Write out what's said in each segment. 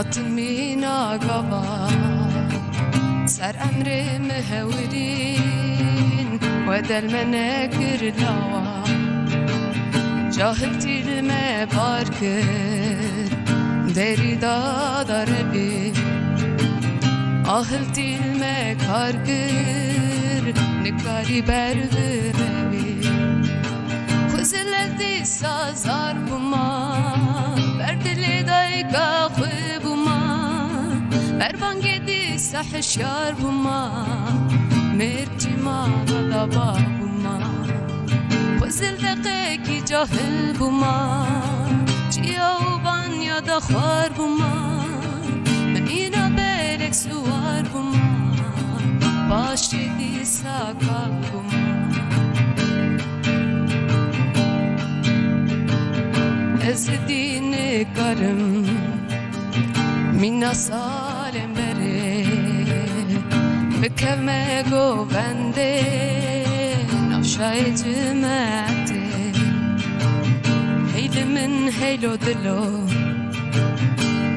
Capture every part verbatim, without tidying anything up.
Hatimîna gava ser emrê me hewirîn, we del me nekir lawa. Cahiltî li me bar kir, derî da darevî. Ahiltî li me kar kir, nikarî ber birevî. Xwezil ez dîsa zar bûma, ber dilê dayika xwe bûma, ber bangê dîsa hişyar bûma, mêr çîmana da ba bûma. Xwezil deqekî cahil bûma, çiya û banya da xwar bûma, min îna belek siwar bûma, paşê dîsa kal bûma. Ez dî nikarim mîna salên berê bikevme govendê navşayê cimetê. Hey li min heylo dilo,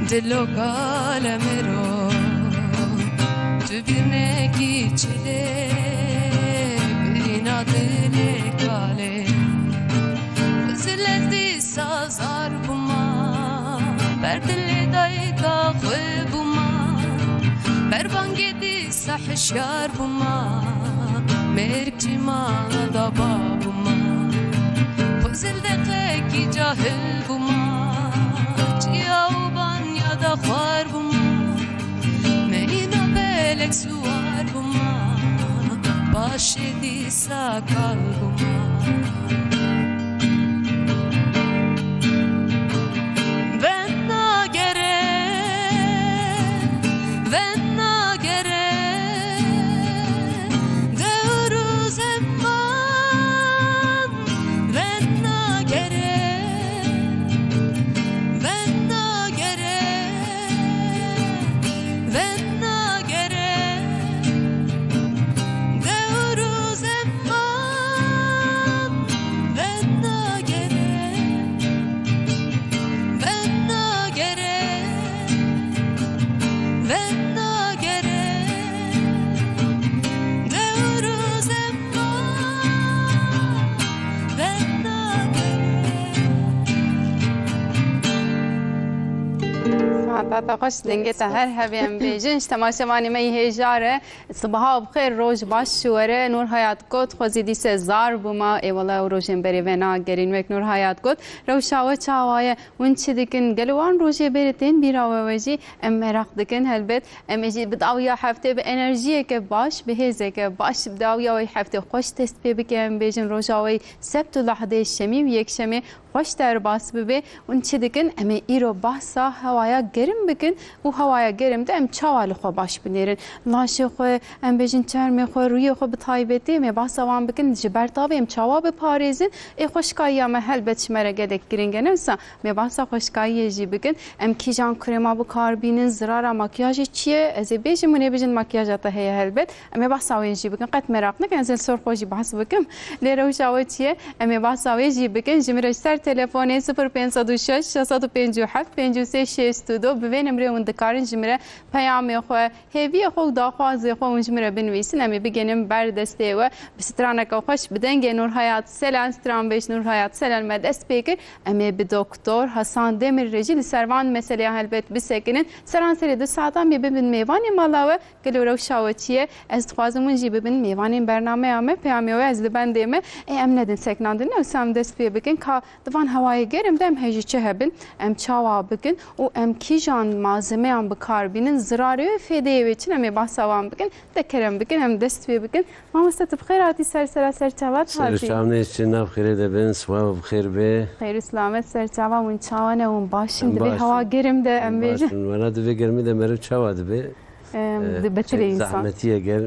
dilo kale mero, tu bîr nekî çilê, birîna dilê kalê. Xwezil ez dîsa zar bûma, ber dilê dayika xwe bûma, ber bangê dîsa hişyar bûma, mêrik çîmana da ba bûma. Xwezil deqekî cahil bûma, çiya û banya da xwar bûma, me îna belek siwar bûma, paşê dîsa kal bûma. Ven nagere, ven nagere, dewr û zeman, ven nagere, ven nagere, ven nagere, dewr û zeman, ven nagere. Ven nagere, ven nagere, dewr û zeman, ven nagere. Saeta te xweş, dengê te her hebê em bêjin. Ji temaşevanê me yî hêja re, sibaha bi xêr, roj baş ji we re. Nur Hayat got, xwezî dîse zar bûma. Ê wela ew rojên berê venagerîn, wek Nur Hayat got. Rewşa we çawa ye? Hûn çi dikin? Gelo wan rojê berê tên bîra we, we jî em meraq dikin helbet. Em ê jî bi dawiya heftê bi enerjiyeke baş, bi hêzeke baş, bi dawiya wê heftê xweş dest pê bike. Em bêjin roja wê sebt û lehdê şemî û yekşemê xweş derbas bibe. Hûn çi dikin? Em ê îro bahsa hewaya gerim bikin û hewaya gerim de em çawa li xwe baş binêrin. Laşê xwe, em bêjin çermê xwe, rûyê xwe bi taybetî em ê bahsa wan bikin, ji ber tavê em çawa biparêzin. Ê xweşkayiya me helbet ji me re gelek giring e, ne wisa? Em ê bahsa xweşkayiyê jî bikin. Em kîjan krema bi kar bînin, zirara makyajê çi ye? Ez ê bêjim, hûn ê bêjin makyaja te heye helbet. Em ê bahsa wê jî bikin. Qet meraq nekin, ez ê li ser xwe jî behs bikim. Lê rewşa wê çi ye? Em ê bahsa wê jî bikin. Ji min re ji ser telefonê sifir pênc sed û şeş, şeş sed û pêncî û heft, pêncî û sê şêst û du bi vê nimrê hûn dikarin ji min re peyamê xwe, hêviyê xwe û daxwazê xwe hûn ji min re binivîsin. Em ê bigihînin ber destê we. Bi straneke xweş, bi dengê Nur Hayat Selen, stranbêj Nur Hayat Selen me dest pê kir. Em ê bi Doktor Hasan Demir re jî li ser van meseleya helbet bisekinin. Seranserê du saetan em ê bibin mêvanê mala we. Gelo rewşa we çi ye? Ez dixwazim hûn jî bibin mêvanên bernameya me. Peyamê we ez li bendê me. Ê em nedin seknandin, ne wisa em dest pê bikin ka di van hewayê germ de em hê ji çi hebin, em çawa bikin û em kîjan malzemeyan bi kar bînin, zirarê wê, fêdeyê wê çi ne, em ê behsa wan bikin, de kerem bikin, em dest pê bikin. Mamoste, tu bi xêr hatî ser sera ser çavat hatî. Ser çavnê çi nav xêrê de bin, siwa bi xêr be. Xêr û silamet ser çava, hûn çawa ne, hûn baş in, di vê hewa germ de em bêjin. Baş in, wela di vê germê de meriv çawa dibe? Em, Ee, di betilê şey, însan. Zahmetî ye ger,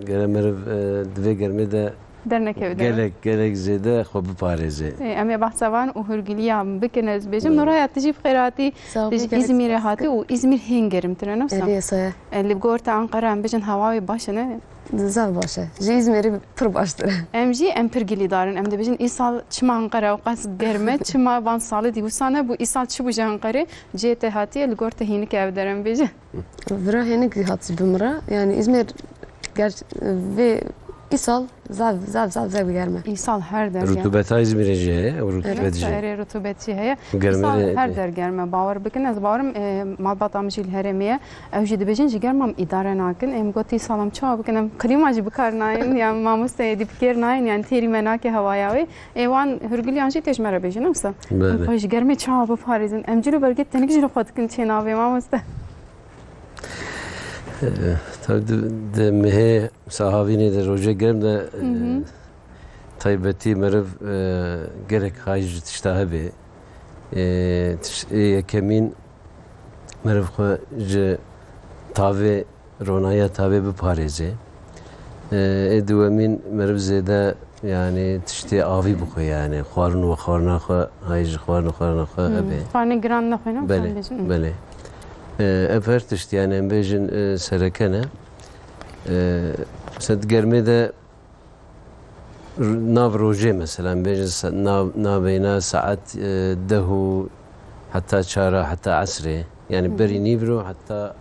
gere meriv, e, di vê germê de dernekeve de. Gelek, gelek zêde xwe biparêze. Ee, em ê behsa van û hûrgiliya bikin, ez bêjim. Nuraya, tu jî bi xêr hatî. Sağ ol, tu ji Îzmîrê hatî û Îzmîr hên germtir e, ne wisa? Erê, sağ ol. Ee, li gor te Anqara, em bêjin hewa wê baş e, ne? Zaf baş e. Ji Îzmêrê pir baştir e. Em jî em pir gilîdar in. Em dibêjin, îsal çima Enqere ew qas germ e, çima van salê dî wisa nebû, îsal çi bû ji Enqerê cihê te hatiye, li gor te hînik e ev der em bêjin. Vira hênik hat ji bi min re. Yani Îzmêr ger-, vê îsal zaf, zaf, zaf, zaf germ e. Îsal her der germ. Rutubeta Îzmîrê jî heye, ew rutubet jî. Erê, rutubet jî heye. Germê Îsal rê her ê. der germ e. Bawer bikin, ez bawerim, e, malbata min jî li herêmê ye. Ew jî dibêjin, ji germa em îdare nakin. Em got, îsal em çawa bikin, em klîma jî bikar nayên, yan mamoste êdî bi kêr nayên, yan têrî me nake hewaya wê. Ê wan hûrgiliyan jî tê ji me re bêjin, ne wisa? Belê. Em xwe ji germê çawa biparêzin? Em cil û bergê tenik jî li xwe dikin çê navê, mamoste. E, tabii di, di mehê, mesela havînê de, rojê germ de, e, Hı hı. taybetî meriv, e, gerek hay ji tişta hebe. E, tiş-, ê yekemîn meriv xwe ji tavê, ronahiya tavê biparêze. E, ê duwemîn meriv zêde, yani tiştê avî bixwe, yani xwarin û xwarina xwe, hay ji xwarin û xwarina xwe Hmm. hebe. Xwarinê giran nexwe, ne? Belê, Sen bêjin. belê. E, ev her tişt, yani em bêjin, e, sereke ne. E, mesela di germê de r-, nav rojê mesela, em bêjin sa-, nav, navbeyna saet, e, deh û heta çara, heta esrê. Yani Hmm. berî nîvro heta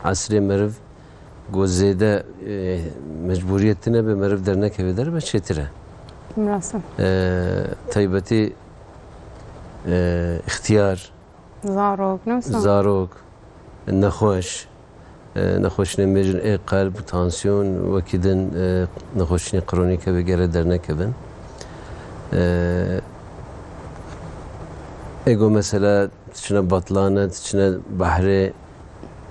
esrê meriv go zêde, e, mecburiyet tine be, meriv dernekeve derve çêtir e. Münasib. E, taybetî, e, ixtiyar, Zarok, ne wisa? Zarok, nexweş, e, nexweşînên bêjin ê qelb, tansiyon, wekî din, e, nexweşînê kronîk hebe gere dernekevin. E, ê go mesela diçine batlane, diçine behrê,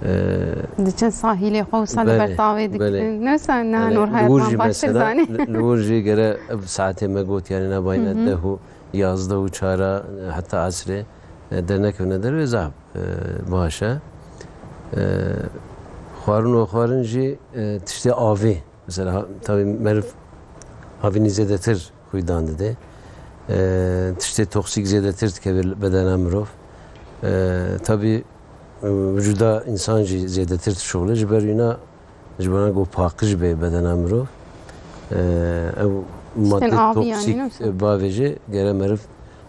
e, Diçin sahîlê xwe wisa li Belê, ber tavê dikin. belê. Ne wisa, niha Yani, Nûr li wir hayatman jî baştir mesela, zanî. li, li wir jî gere ev saetê me got, yani navbeyna Hı hı. deh û yazdeh û çara, e, heta esrê, e, dernekevine derve zaf, e, baş e. E, xwarin û xwarin jî, e, tiştê avê. Mesela, ha, tabii meriv havînî zêdetir xwîdan dide. E, tiştê toksîk zêdetir dikeve bedena mirov. E, tabii, e, vücuda insan jî zêdetir dişuxile. Ji ber wîna ji bona ku paqij bê bedena mirov, e, ew madde avî yani, toksîk, ne wisa? e, bavêje, gere meriv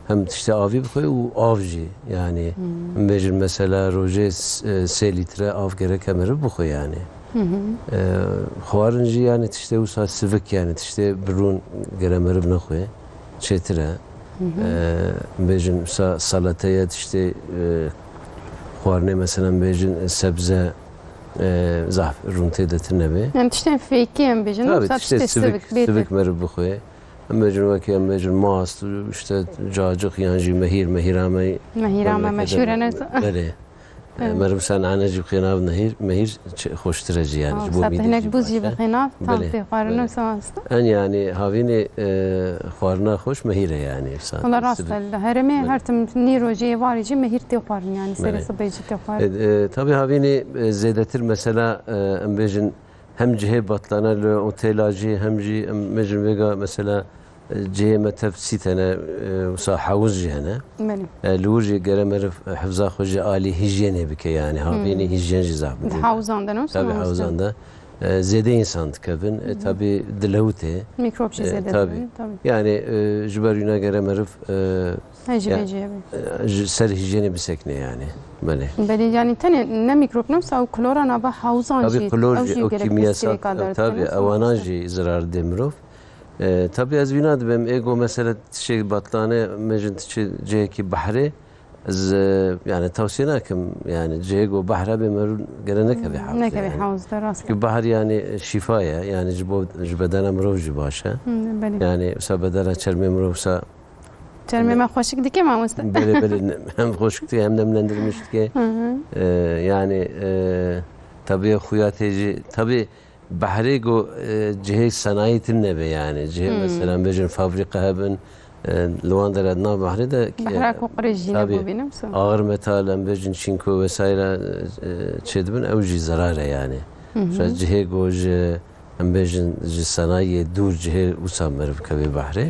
hem tiştê avî bixwe û av jî, yani, Hmm. em bêjin mesela rojê s-, e, sê lître av gereke meriv bixwe, yani. Hı hı. E, xwarin jî, yani, tiştê wisa sivik, yani, tiştê birûn gere meriv nexwe, çêtir e. Hı hı. E, em bêjin wisa salate ye, tiştê, e, xwarinê, mesela, em bêjin sebze, e, zaf rûn tê de tune be. Yani tiştên fêkî em bêjin, Tabii, wisa tiştê tiştê sivik, sivik bêtir. sivik meriv bixwe. Em bêjin wekî em bêjin mast, işte cacix yan jî mehîr, mehîra me Mehîra me memlekete meşhur e, ne? Belê. E, Evet. meriv sen ane jî bixê nav nehîr, mehîr çi-, xweştir e jî yani, Ha, ji bo wisa mîdê hinek jî buz baş jî e. bixê nav, tam Belê, tê xwarin belê. wisa asta. En yani havînê, e, xwarina xweş mehîr e yani, wisa Allah rast sivik. e. Heremê Belê. her tim nî rojê êvarê jî mehîr tê xwarin yani, serê Belê. sibê jî tê xwarin. E, e, tabii havînê, e, zêdetir mesela, e, em bêjin hem cihê batlana li otela jî hem jî em bêjin vêga mesela, e, cihê me tev sît hene, e, wisa hewz jî hene. Belê. E, li wir jî gere meriv, e, hifza xwe ji alî hîjyenê bike yani. Havînê Hmm. hîjyen jî zaf Di muhîm e. hewzan de ne wisa Tabii mamoste? hewzan de. E, zêde insan dikevin. E, Hı hı. tabii dilewt e. Mikrop jî E, zêde tabii. dibin, tabii. Yani, e, ji ber wîna gere meriv, e, Hej ya, vê cihê be. e, ji ser hîjyenê bisekine yani. Belê. Belê, yani tenê ne mikrop ne wisa, ew klora nava hewzan Tabii jî, klor ew jî, jî o gerek kimyasal, pirsgirêka e, derdikevin tabii, wisa ewana mamoste? jî zirar dê mirov. E, tabii ez vîna dibêm, ê go mesela tişê batlane, mejin tişê cihekî behrê, ez, e, yani tavsiye nakim, yani cihê go behre bê merû gere nekeve Hmm, hewz nekeve yani. hewz de rast. Çünkü bahar yani şifa ye, yani ji bo, ji bedena mirov jî baş e. Hmm, belê. Yani wisa bedena çermê mirov wisa Çermê me xweşik dike mamoste. Belê, belê, ne, hem xweşik dike hem nemlendirmiş dike. Hı hı. E, yani, e, tabii xuya tê jî, tabii behrê go, e, cihê senayî tune be yani. Cihê Hmm. mesela em bêjin fabrîka hebin, e, li wan dera nav behrê de ki, Behra ku qirêj jî tabii, nebû bînim so. ağır metal em bêjin çinko vesaire, e, çêdibin ew jî zerar e yani. Hı hı. Mesela cihê go ji em bêjin ji senayiyê dûr cihê wisa meriv kevê behrê.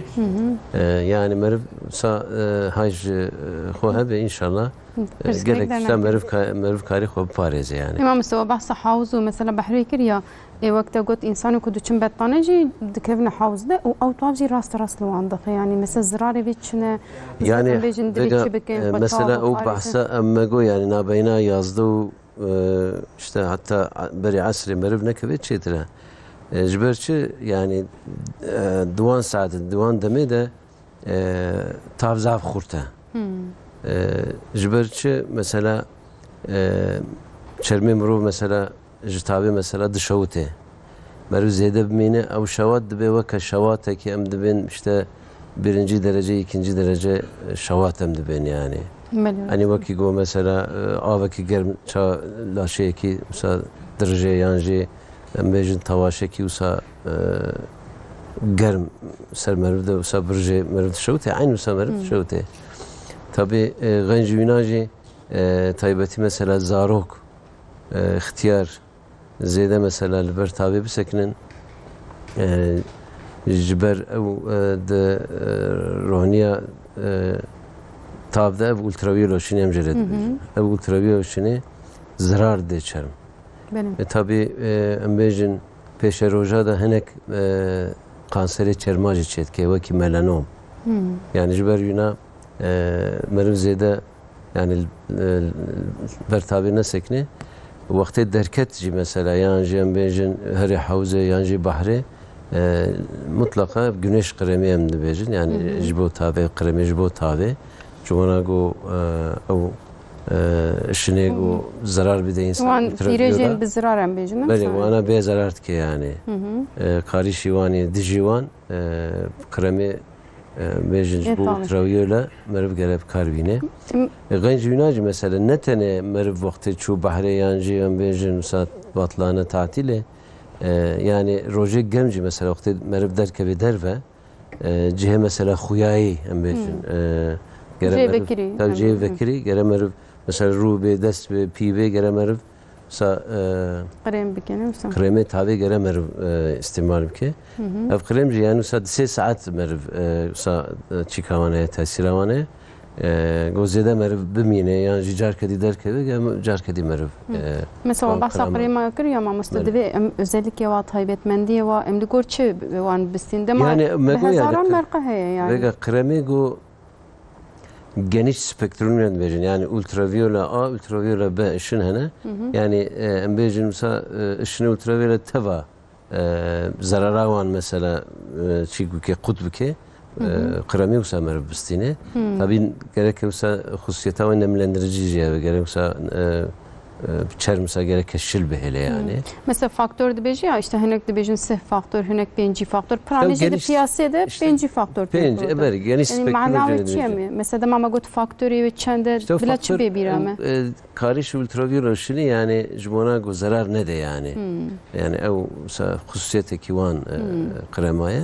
E, yani meriv wisa, e, hay ji, e, xwe hebe înşallah, e, Pirsgirêk gelek tişta dernekin. meriv, ka- meriv karî xwe biparêze yani. Îmam Mustafa, behsa hawz û mesela behrê kir ya, ê wek te got, însanê ku diçin betane jî dikevine hawz de û ew tav jî rast rast li wan dixe. Yani mesela zirarê vê çi ne? Yani Em bêjin divê vega, çi bikin, e, xwe mesela çawa ew biparêzin? behsa em me got yani nabeyna yazdeh û, e, işte hatta berî esrê meriv nekeve çêtir e. E, ji ber çi yani, e, di wan saetin, di wan demê de, e, tav zaf xurt e. E, ji ber çi mesela, e, çermê mirov mesela ji tavê mesela dişewitê. Meriv zêde bimîne, ew şewat dibe weke şewatekî em dibên işte birinci derece, ikinci derece şewat em dibên yani. Belê. Hani wekî go mesela, e, avekî germ ça laşeyekî mesela dirije yan jî em bêjin tewaşekî wisa, e, germ ser meriv de wisa birije meriv dişewitê, eyn wisa meriv dişewitê. Tabi, e, xenc wîna jî, e, taybetî mesela zarok, e, ixtiyar zêde mesela li ber tavê bisekinin, e, ji ber ew, e, di, e, rohniya, e, tav de ev ultraviyolo şinê em jê re dibêjin. Ev ultraviyolo şinê zirar dê çerm. Belê. E, tabi, e, em bêjin pêşeroja de hinek, e, kanserê çerma jî çêdike, wekî melanom. Yani ji ber wîna, e, meriv zêde yani, e, ber tavê nesekine. Wextê derket jî mesela yan jî em bêjin herê hewzê yan jî behrê, e, mutlaqa güneş kremî em dibêjin. Yani ji bo tavê kremî ji bo tavê. Ji wana go, e, ew, e, şinê go zerar bide însan. Wan ultraviyole. pîrêjên bi zirar em bêjin, ne? Belê, wana bê zerar dike yani. E, karîşî wan ê dijî wan, e, kremê, e, bêjin ji Ê, bo tamam. ultraviyole meriv gere bi kar bîne. Im- E, xenc wîna jî mesela ne tenê meriv wextê çû behrê yan jî em bêjin wisa batlane tatîlê. E, yani rojê germ jî mesela wextê meriv derkeve derve, e, cihê mesela xuyayî em bêjin. E, gere Cihê meriv- vekirî, Tabii em cihê bêjin. vekirî gere meriv mesela rû bê, dest bê, pî bê gere meriv wisa, e, Krem bikin, wisa. Kremê tavê gere meriv, e, îstîmal bike. Ev krem jî yani wisa di sê saet meriv, e, wisa, e, çîka wan heye, tesîra wan heye. E, go zêde meriv bimîne yan jî carke dî derkeve, gem carke dî meriv, e, Mesela wan bahsa krema. krema kir ya mamoste, Belê. Divê em özellikê wa, taybetmendiyê wa em li gor çi wan bistîn? Dema Yani, me bi got yani hezaran kre- merqe heye yani. Vega kremê go geniş spektrumê dibêjin. Yani ultraviyole A, ultraviyole B ışın hene. Yani, e, em bêjin mesela, e, ışını ultraviyole teva, e, zerara wan mesela, e, çî bike, qut bike. E, kremî wisa meriv bistîne. Tabii gerek wisa xusiyeta wan nemlendirici jî hebe, gerek wisa, e, e, çerm wisa gerek şil bihêle yani. Mesela faktor dibêjî ya, işte hinek dibêjin sih faktor, hinek pêncî faktor. Piranî jî di geniş- piyasê de işte pêncî faktor pênc, pêk e, belê, geniş Yani spektrum mana jî wê çi ye dibêjin. Mi? Mesela dema me got faktorê wê çend e, İşte o bila çi faktör, bê bîra me? e, karîş ultraviyole şinî yani ji bona ku zerar nede yani. Yani ew wisa xusûsiyetekî wan, e, krema ye.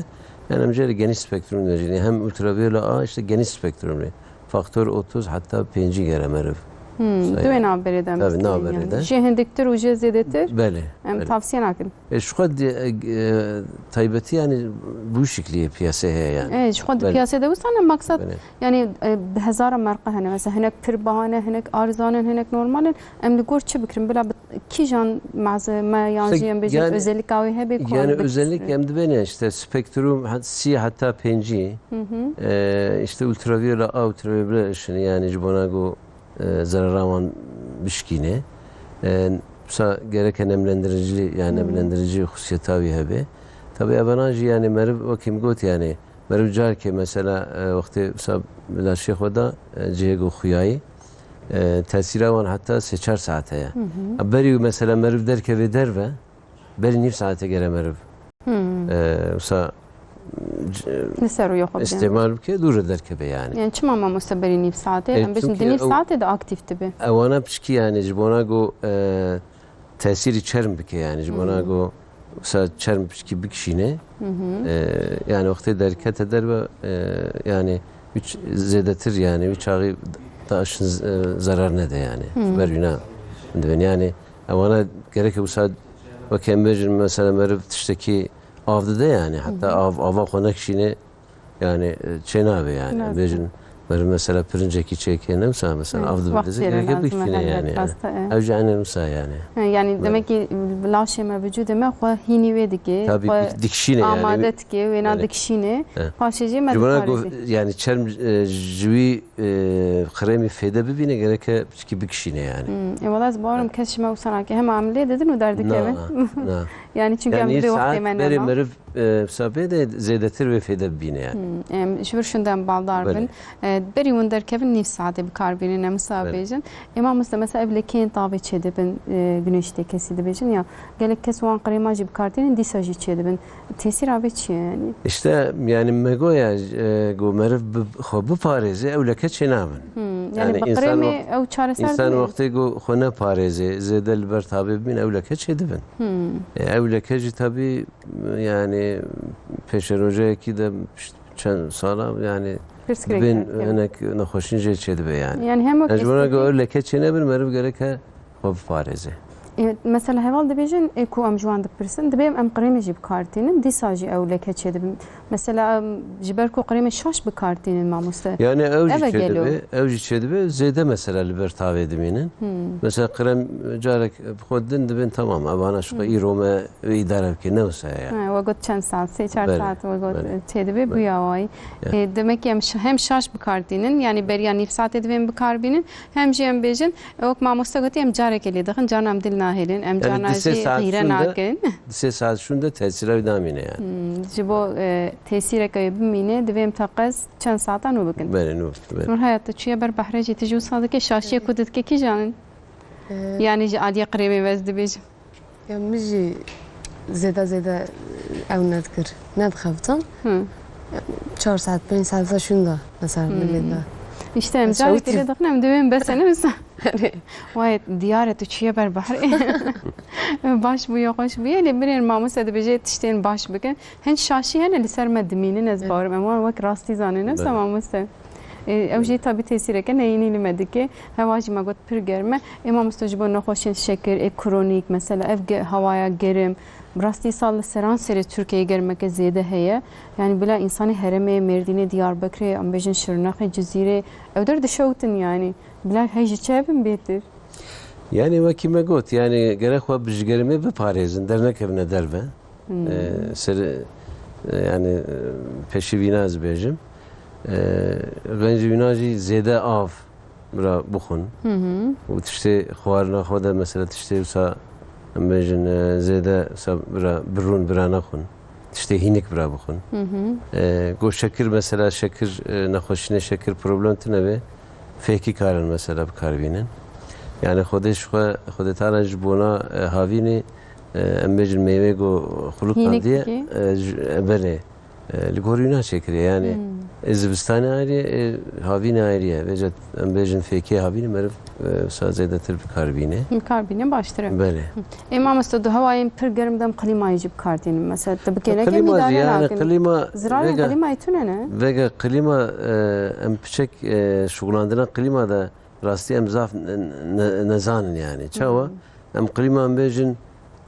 Yani em jê re geniş spektrum dibêjin. Hem ultraviyole A işte geniş spektrumê. Faktor otuz hatta pêncî gere meriv. Hmm, Sayın. Di wê navberê de em Tabii, distînin navberê yani. de. Jê hindik tir û jê zêdetir Belê. em Belê. tavsiye nakin. E, ji xwe di, e, taybetî yani bu şekliye piyasê heye yani. E, ji xwe di Belê. piyasê de wisa ne maksat Belê. yani, e, bi hezara merqe hene. Mesela hinek pir biha ne, hinek arzan in, hinek normal in. Em li gor çi bikirin? Bila bi kîjan malzeme yan İşte jî em bêjin yani- özelîka wê hebe ku Yani em özellikle bikirin. Em dibêne işte spektrum hat-, sî heta pêncî, e, işte ultraviyole A, ultraviyole B ışını yani ji bona ku, e, zerara wan bişkîne. E, wisa gereke nemlendirici yani nemlendirici xusiyeta wî hebe. Tabii evana jî yani meriv wekî min got yani meriv carke mesela, e, wextê wisa laşê xwe da, e, cihê ku xuyayî, e, tesîra wan heta sê çar saet heye. Berî mesela meriv derkeve derve, berî nîv saete gere meriv. E, wisa c- Li ser rûyê xwe bidin. Îstêmal bike, dû re derkeve yani. Yani çima mamoste berî nîv saetê? E, Em bêjin çünkü di nîv ew- saetê de aktif dibe. Ewana piçkî yani ji bona ku, e, tesîrî çerm bike yani ji bona ku wisa çerm piçkî bikişîne. E, yani wextê derkete derve, e, yani wî ç- zêdetir yani wî çaxî da ışın z- e, zerar nede yani. Ji ber wîna dibên yani ewana gereke wisa Weke em bêjin mesela meriv tiştekî av dide yani. Heta av, ava xwe nekişîne yani, e, çênabe yani. Em bêjin meriv mesela pirincekî çêke, ne wisa mesela av dibin dizê, gereke bikişîne yani. Ev jî ene wisa yani. He, yani demek ki laşê me, vücudê me xwe hînî wê dike, xwe dikişîne yani. Amade dike, wêna dikişîne. Paşê jî me dikarê. Yani çerm, e, ji wî e, kremî fêde bibîne, gereke piçkî bikişîne yani. Hmm, e, wala ez bawerim kes ji me wisa nake. Hema em lê didin û derdikevin. Na, na. Yani çünkü em dibê wextê me nema. Berê meriv, e, wisa bê de zêdetir wê fêde bibîne yani. Hmm, em, ji vir şûnde em baldar bin. E, berî hûn derkevin nîv saetê bi kar bînin, em wisa bêjin. Ê mamoste, mesela ev lekeyên tavê çêdibin, e, güneş lekesi dibêjin ya. Gelek kes wan krema jî bi kar tînin, dîsa jî çêdibin. Tesîra vê çi ye yani? İşte yani me got ya, e, got meriv bi, xwe biparêze, ew leke çênabin. Hmm, yani bi kremê ew çareser dibe? Însan wextê got xwe neparêze, zêde li ber tavê bimîne, ew leke çêdibin. Hmm. E, ew leke jî tabî yani pêşerojeyekî de pişt çend sala yani dibên hinek nexweşîn jê çêdibe yani. Yani hem wek ji wana got ew leke çênebin, meriv gereke xwe biparêze. E, mesela heval dibêjin, ê ku em ji wan dipirsin, dibê em kremê jî bi kar tînin, dîsa jî ew leke çêdibin. Mesela, em, ji ber ku kremê şaş bi kar tînin mamoste. Yani ew jî çêdibe, ew jî çêdibe, zêde mesela li ber tavê dimînin. Hmm. Mesela krem carek bi xwe din dibên tamam, evana şixwe îro me wê îdare bike, ne wisa ye yani. Ha, we got çend saet, sê çar saet we got çêdibe, bûya wayî. E, demek ki em ş-, hem şaş bi kar tînin, yani beriya nîv saetê divên bi kar bînin, hem jî em bêjin, e, wek mamoste gotî, em carekê lê dixin, carna em dil nahêlin, em carna jî xîre nakin. Di sê saet şûnde tesîra wî namîne yani. Hmm, ji bo, e, tesîreke wê bimîne, divê em teqez çend saetan nû bikin. Belê, nû bikin, belê. Nurhayat, tu çûye ber behrê jî, tu jî wisa dike, şaşiyê ku tu dike kîjan in? E, yani ji aliyê kremê ve ez dibêjim. Ya min jî zêde zêde ew nedikir. Nedixebitim. Hı. Çar saet, pênc saet şûnda mesela milê de. İşte em carekê lê dixin, em dibên bes e, ne wisa? Wayê diyar e tu çûye ber behrê. Baş bûye, xweş bûye. Lê binêrin mamoste dibêje tiştên baş bikin. Hin şaşî hene li ser me dimînin, ez bawerim em wan wek rastî zanin, ne wisa mamoste? E, ew jî tabî tesîreke neyînî li me dike. Hewa jî me got pir germ e. Ê mamoste, ji bo nexweşiyên şekir, ê kronîk, mesela ev ge-, hewaya germ, bi rastî sal li seranserê Tirkiyeyê germeke zêde heye. Yani bila însanê herêmê, Mêrdînê, Diyarbekirê, em bêjin Şirnexê, Cizîrê, ew der dişewtin yani. Bila hey ji çi hebin bêtir? Yani wekî me got, yani gerek xwe bi ji germê biparêzin, dernekevine derve. Hmm. E, ser, e, yani, e, pêşî vîna ez bêjim. E, Xencî wîna jî zêde av bira bixwin. Hı hı. Û tiştê xwarina xwe de mesela tiştê wisa em bêjin, e, zêde wisa bira, birûn bira nexwin. Tiştê hînik bira bixwin. Hı hı. E, go şekir mesela şekir, e, nexweşînê şekir problem tune be. Fêkî karin mesela bi kar bînin. Yani Xwedê ji xwe, Xwedê Teala ji bona, e, havînê, e, em bêjin meyvê go xuluqandiye, e, ji, e, belê. E, li gor wîna çêkiriye. Yani, hmm, e, zivistanê ayrı ye, e, havînê ayrı ye. Vêca em bêjin fêkê havînê meriv, e, wisa zêdetir bi kar bîne. Bi kar bîne baştir e. Belê. Hı. Ê mamoste, tu hewayên pir germ de em klîmayê jî bi kar tînin. Mesela, tu bi kêlekê mîdane nakin. Klîma jî, yani, klîma, ziravên klîmayê tune ne? Vega klîma, e, em piçek, e, şuxulandina klîma de rastî em zaf ne, ne, nezanin yani. Çawa? Hmm. Em klîma em bêjin,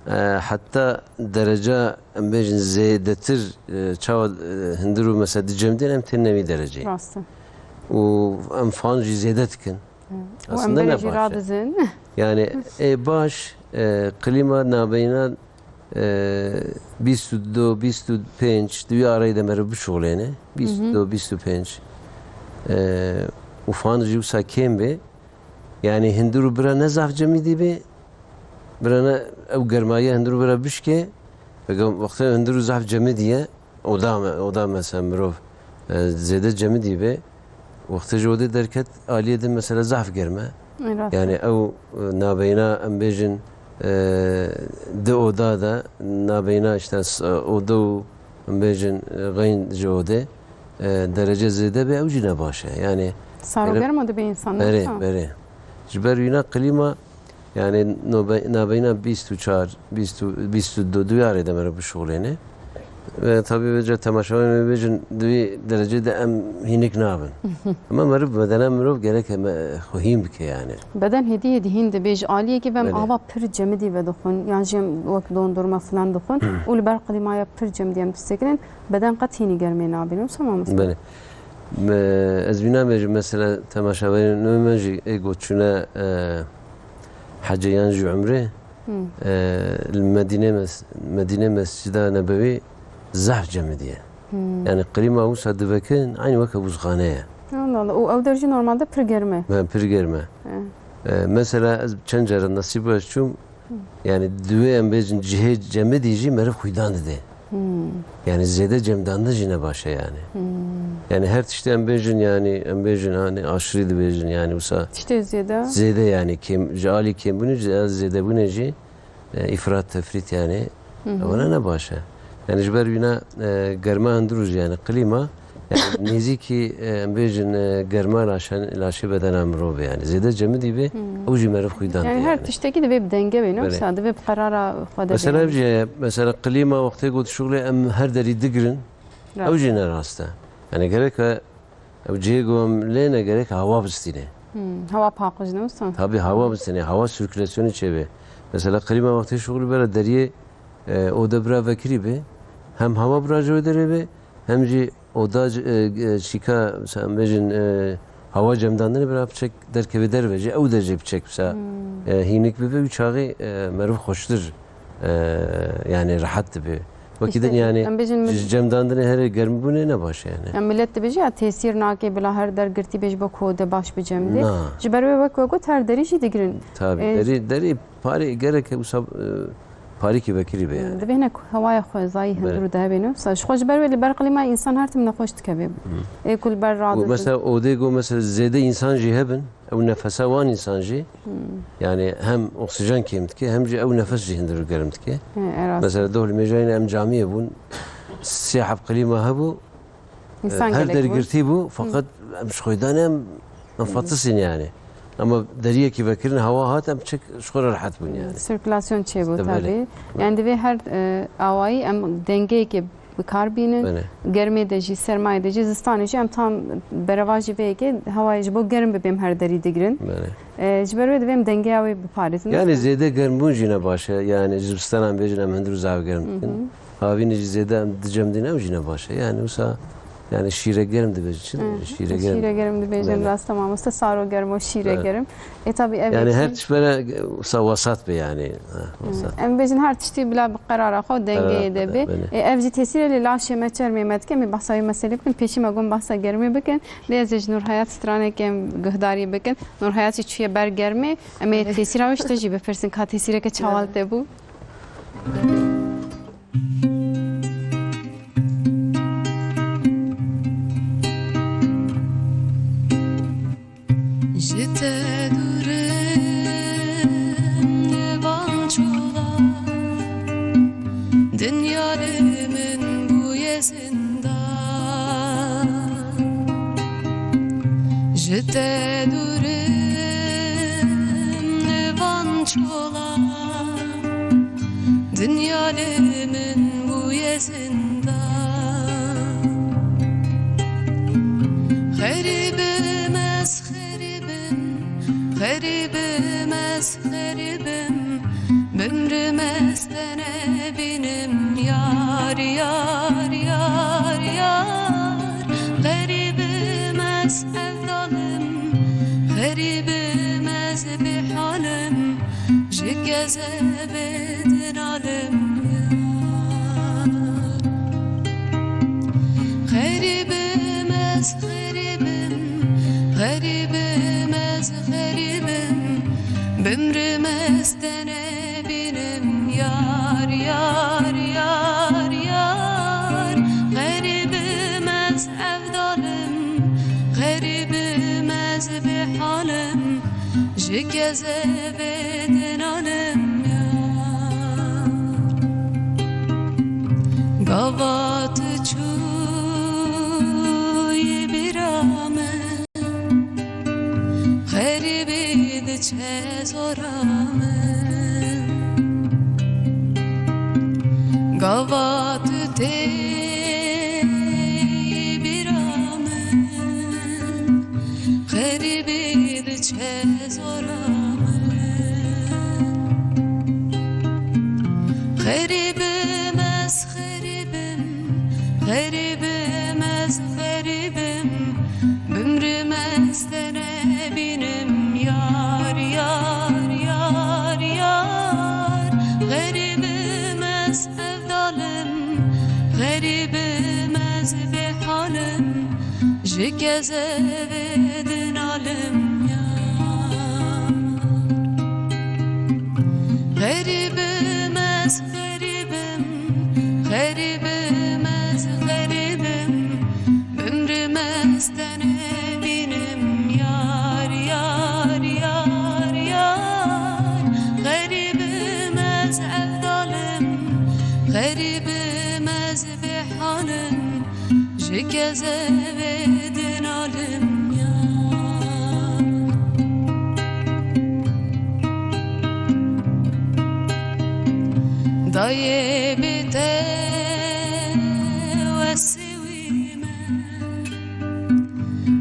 e, heta dereca em bêjin zêdetir, e, çawa, e, hundir û mesela dicemdên em tên newî dereceyê. Rast e. Û em fan jî zêde dikin. Hı. Û em aslında berê ne jî baş e. Radizin. Yani, ê baş, e, klîma nabeyna, e, bîst û du, bîst û pênc, di wî arayê de meriv bişuxulêne. Bîst û du, hı hı, bîst û pênc. E, û fan jî wisa kêm bê. Yani hundir û bira ne zaf cemidî bê. Bira ne ew germayiya hundir û bira bişkê. Vega wextê hundir û zaf cemidî ye. Oda me, oda mesela mirov, e, zêde cemidî be, wextê ji odê derket, aliyê din mesela zaf germ e. Ê, rast e. Yani ew, e, nabeyna em bêjin, e, di oda de, nabeyna işte s-, oda û em bêjin, e, xeyn ji odê, e, derece zêde be, ew jî ne baş e. Yani sar û germ dibe însan, berê, ne wisa? Berê. Ji ber wîna klîma Yani nobe-, nabeyna bîst û çar, bîst û, bîst û du duyarê de mere bişuxulêne. E, tabii vêca temaşevanên me bêjin, di vî derecê de em hînik nabin. Ama meriv, bedena mirov gerek em, e, xwe hîn bike yani. Beden hêdî hêdî hîn dibe. Ji aliyekî ve em Belê. ava pir cemidî vedixwin, yan jî em wek dondurma filan dixwin û li ber klîmaya pir cemidî em disekinin, beden qet hînî germê nabînin. Wisa mamoste? Belê. Me, ez vî nabêjim, mesela temaşevanên me jî ê ku çûne, e, hecê yan jî umrê, Hmm. e, li Medîne mes-, Medîne Mescida Nebewî zehf cemidî ye. Hmm. Yani klîma wisa divekin, aynî weke buzxane ye. Allah Allah. Û ew der jî normalde pir germ e. He, pir germ e. He. E, mesela ez çend cara nesîba ez çûm, Hmm. yani divê em bêjin cihê cemidî jî meriv xwîdan dide. Hmm. Yani zêde cemdandin jî ne baş e yani. Hmm. Yani her tiştê em bêjin yani, em bêjin hani aşırı dibêjin yani wisa Tiştê zêde. zêde yani kêm, ji alî kêmbûnê, ji zêdebûnê jî, e, îfrat, tefrît yani, Hı hı. ewana ne baş e. Yani ji ber wîna, e, germa hundir û jî yani klîma, yani nêzîkî, e, em bêjin, e, germa laşan-, laşê bedena mirov e yani. Zêde cemidî be, Hmm. ew jî meriv xwîdan Yani dide her yani. tiştekî divê bi denge be, ne Belê. wisa divê bi qerara xwe de Mesela be ev yani. jî heye, mesela klîma wextê ku dişuxulê em her derî digirin, Rast. ew jî ne rast e. Yani gerek e ew cihê ku em lê ne gerek hewa bistîne. Hmm, hewa paqij ne wisa? Tabii hewa bistîne, hewa sirkülasyonê çêbe. Mesela klîma wextê şuxulî bera deriyê, e, ode bira vekirî be, hem hewa bira ji wê derê be, hem jî oda, e, e, çîka, mesela em bêjin, e, hewa cemdandinê bira piçek derkeve derve jî, ew de jî piçek, mesela, Hmm. e, hînik bibe, wî çaxê, e, meriv xweştir, e, yani rehet dibe. Wekî İşte din yani em bêjin ji cemdandinê herê germbûnê ne baş e yani. Em millet dibêje ya tesîr nake, bila her der girtî bê ji bo ku de baş bi cem de. Na. Ji ber wê wek we got her derî jî digirin. Tabii, E, derî, derî parê gereke wisa, e, parîkî vekirî be yani. Divê hinek hewaya xwezayî Belê. hundir û dehebê ne wisa. Ji xwe ji ber wê li ber klîma însan her tim nexweş dikeve. Hı. Ê ku li ber Û radizin. mesela odê ku mesela zêde însan jî hebin, ew nefesa wan însan jî, Hmm. yani hem oksijen kêm dike, hem jî ew nefes jî hundir û germ dike. He, e, rast. Mesela doh li mêjayîne em camiyê bûn, sê heb klîma hebû, Însan e, her gelek derî bû. girtî bû, Hı. feqet em ji xwêdanê em, em Hı. fatisîn yani. Ama deriyekî vekirin, hewa hat, em çik ji xwe re rehet bûn yani. Sirkulasyon çêbû Belê. tabii. Belê. Yani divê her, e, awayî em dengeyekê bi kar bînin. Belê. Germê de jî, sermayê de jî, zistanê jî em tam berevajî vê yekê hewayê ji bo germ bibêm her derî digirin. Belê. E, ji ber wê divê em dengeya wê biparêzin. Yani zêde germbûn jî ne baş e. Yani ji zistanan bêjin em hundir û zaf germ dikin. Hı hı. Havînê jî zêde em dicemdîn ew jî ne baş e. Yani wisa yani şîre germ dibêjin. Çi Hı, dibêjin? Şîre germ. Şîre germ dibêjin Belê. rast e mamoste. Saro germ û şîre Belê. germ. E, tabii ev Yani her yekî tişt bere wisa wesat be yani. Ha, wesat. Em bêjin her tiştî bila bi qerara xwe û dengeyê Qerara de xwe de, be. belê. E, ev jî tesîrê li laşê me, çermê me dike. Em ê behsa wê meselê bikin. Pêşî me got behsa germê bikin. Lê ez ê ji Nurhayat stranekê em guhdarî bikin. Nurhayat jî çûye ber germê. Em ê tesîra wê ji te jî bipirsin ka tesîreke çawa li te bû. Ji te dûr im li van çola, dinya li min bûye zindan. Ji te dûr im li van çola, dinya li min bûye zindan. Xerîb im ez, xerîb im, xerîb im ez, xerîb im, bimrim ez te nebînim, yar, yar, yar, yar. Xerîb im ez, evdal im, xerîb im ez, bêhal im, ji kezebê dinalim, yar. Xerîb im ez, xerîb im, xerîb im ez, xerîb im, bimrim ez te nebînim, yar, yar, yar, yar. Xerîb im ez, evdal im, xerîb im ez, bêhal im, ji kezebê dinalim, yar. Gava tu çûyî bîra min, xerîbî diçe zora min. Gava tu Tê bîra min, xerîbî diçe zora min. Xerîbim ez, xerîbim, xerîbim ez, xerîbim. Bimrim ez te nebînim, yar, yar, yar, yar. Xerîbim ez, hevdalim, xerîbim ez, bêhalim, ji kezebê dinalim, yar. Xerîbim ez, xerîbim, xerîbim ez, xerîbim. Bimrim ez te nebînim, yar, yar, yar, yar. Xerîbim ez, hevdalim, xerîbim ez, bêhalim, ji kezebê dinalim, yar. Dayê bê te wesê wî me,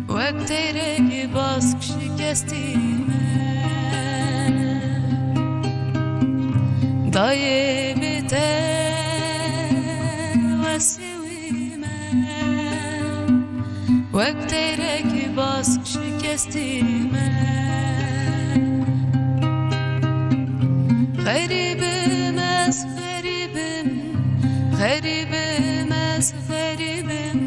wek teyrekî bask şikestî me. Dayê bê te wesê wî me, wek teyrekî bask şikestî me. Xerîbim ez, xerîbim, xerîbim ez, xerîbim.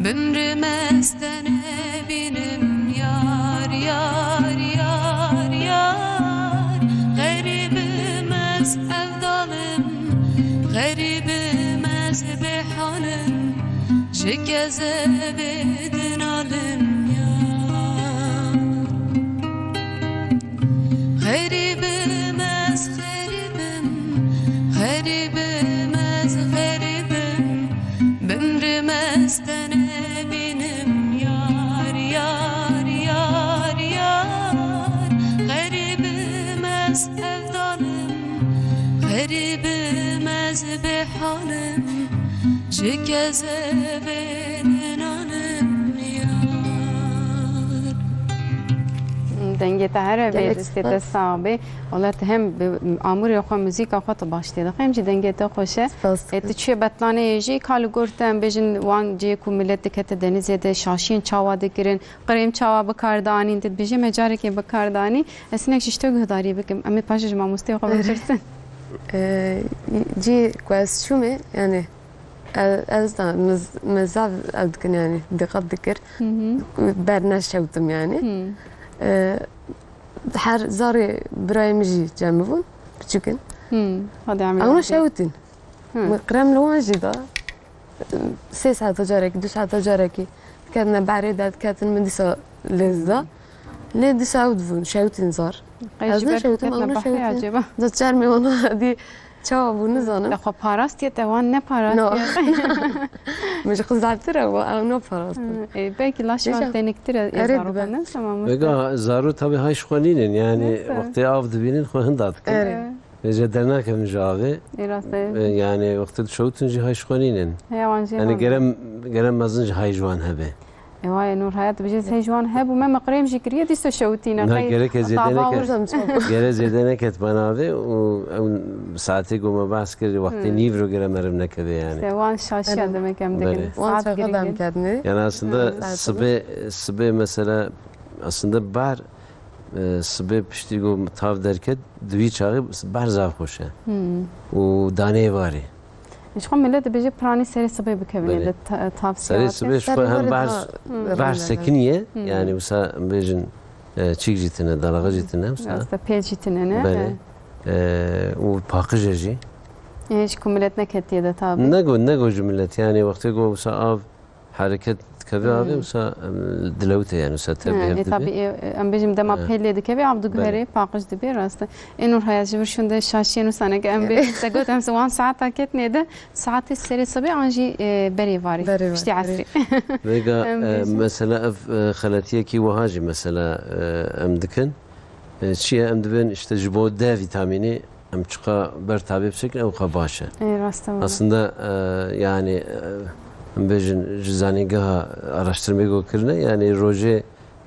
Bimrim ez te nebînim, yar, yar, yar, yar. Xerîbim ez, hevdalim, xerîbim ez, bêhalim, ji kezebê dinalim, yar. Xerîbim ez, xerîbim, xerîbim ez, xerîbim. Bimrim ez te nebînim, yar, yar, yar, yar. Xerîbim ez, hevdalim, xerîbim ez, bêhalim, ji kezebê dinalim, yar. Dengê te here bê, Gelek destê te spas. Sax bê. Wala tu hem bi amûrê xwe, muzîka xwe tu baş tê dixî, hem jî dengê te xweş e. Spas E, tu dikim. Çûye betlaneyê jî, ka li gor te em bêjin wan cihê ku milet dikete denizê de şaşiyên çawa dikirin, qirêm çawa bi kar danîn, tu dibêjî me carekê bi kar danî. Ez hinek ji te guhdarî bikim. Em ê paşê ji mamosteyê xwe bipirsin. E, cihê ku ez çûme, yani, ez, ez da, min, min zav ew dikin, yani, diqet dikir. Hı hı. Ber neşewtim, yani. Hı. E, her zarê birayê min jî cem bûn, piçûk in. Hı. Hadi Emre Ewna abi. Şewtin. Hı. Min qirem li wan jî da. Sê saeta carekî, du saeta carekî diketine berê de, diketin min dîsa lêz da. Lê dîsa ew dibûn, şewtin zar. Qey Ez ji ber neşewtim, diketine ew behre neşewtin. Acaba? Da çermê wan dî çawa bû, nizanim. Te xwe parastiye, te wan neparastiye. No. Min ji xwe zaftir e, ew naparastin. Hı, e, belkî laş wan Neyse. Teniktir e, Erê zarokan dibe. Ne, tamam. Vega zaro tabi hay ji xwe nînin, yani Neyse. Wextê av dibînin xwe hinda dikin. Erê. Erê. Vêce dernakevin ji avê. Ê, rast e. E, yani wextê dişewtin jî hay ji xwe nînin. Heya wan jî Yani hebe. Gerem, gerem mezin jî hay ji wan hebe. E, waye Nur Hayat dibêje, hey ji wan hebû me miqrêm jî kiriye, dîsa şewitîne. Na, Qey gerek ez zêde tava neket. Wurd. Gerek zêde neket bana avê û ew saetê ku me behs kir, wextê Hmm. nîvro gerem meriv nekeve yani. İşte wan şaşiya Erê. Demek em Belê. Dikin. Wan Saat çaxa girîng dem in. Kedne. Yani aslında Hmm. Saetê sibê, sibê mesela aslında bar, e, sibê piştî ku tav derket, di wî çaxê bar zaf xweş e. Hmm. Û daneyê varê. Ji xwe millet dibêje piranî serê sibê bikevin Belê. Li ta-, tavsiya Serê te. Sibê ji xwe hem Serê bar, daha Hmm. bar rengin. Sekiniye, Hmm. yani wisa bêjin, e, çîk jî tine, dalaxa jî tine, wisa. Rast e, pêz jî tine, ne? Belê. He. E, û paqij e jî. E, ji ku millet neketiye de tabi. Nego, nego ji millet, yani wextê ku wisa av hereket dikeve Hmm. avê, wisa, em, dilewite, yani wisa tev He, hev e, tabi, dibe. E, em bêjim dema He. Pêl lê dikeve, av diguhere, Belê. Paqij dibe, rast e. Ê Nur Hayat, ji vir şûnde şaşiyên wisa neke, em bê, Evet. Te got, em wan saeta ketnê de, saetê serê sibê an jî, e, berê varê. Berê varê, Piştî erê. Esrê. Vêga, Em e, bêjin. Mesela ev, e, xeletiyekî wiha jî mesela, e, em dikin. E, çi ye? Em dibên işte ji bo D vitamînê Em çiqa ber tabê bisekin, ew xwe baş e. Ê, rast e. Aslında e, yani e, em bêjin ji zanîngeha araştirmê go kirine, yani rojê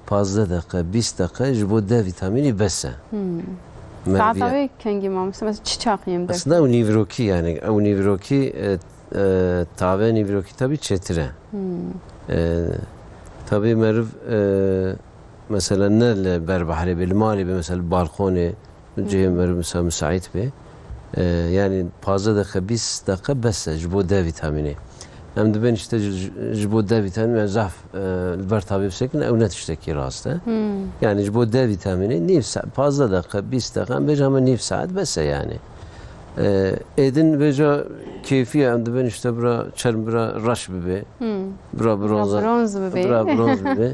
pazdeh deqe, bîst deqe ji bo D vîtamînî bes e. Merivî Saeta ye. Wê kengî mamoste? Mesela çi çaxî em der? Aslında ew nîvrokî yani, ew nîvrokî e, e, tave nîvrokî tabî çêtir e. E, tabî meriv e, mesela ne li ber behrê bê, li malê bê, mesela li balkonê, cihê meriv mesela müsait bê. E, yani pazdeh deqe, bîst deqe bes e ji bo D vîtamînê. Em dibên işte ji, ji bo D vîtamînê, yani zaf e, li ber tabê bisekin, ew ne tiştekî rast e. Yani ji bo D vîtamînê nîv saet, pazdeh deqe, bîst deqe, em bêjin hema nîv saet bes e yani. E, êdin vêca kêfî ye, em dibên işte bira çerm bira reş bibe, bira bronz, bronz bibe. Bira bronz bibe.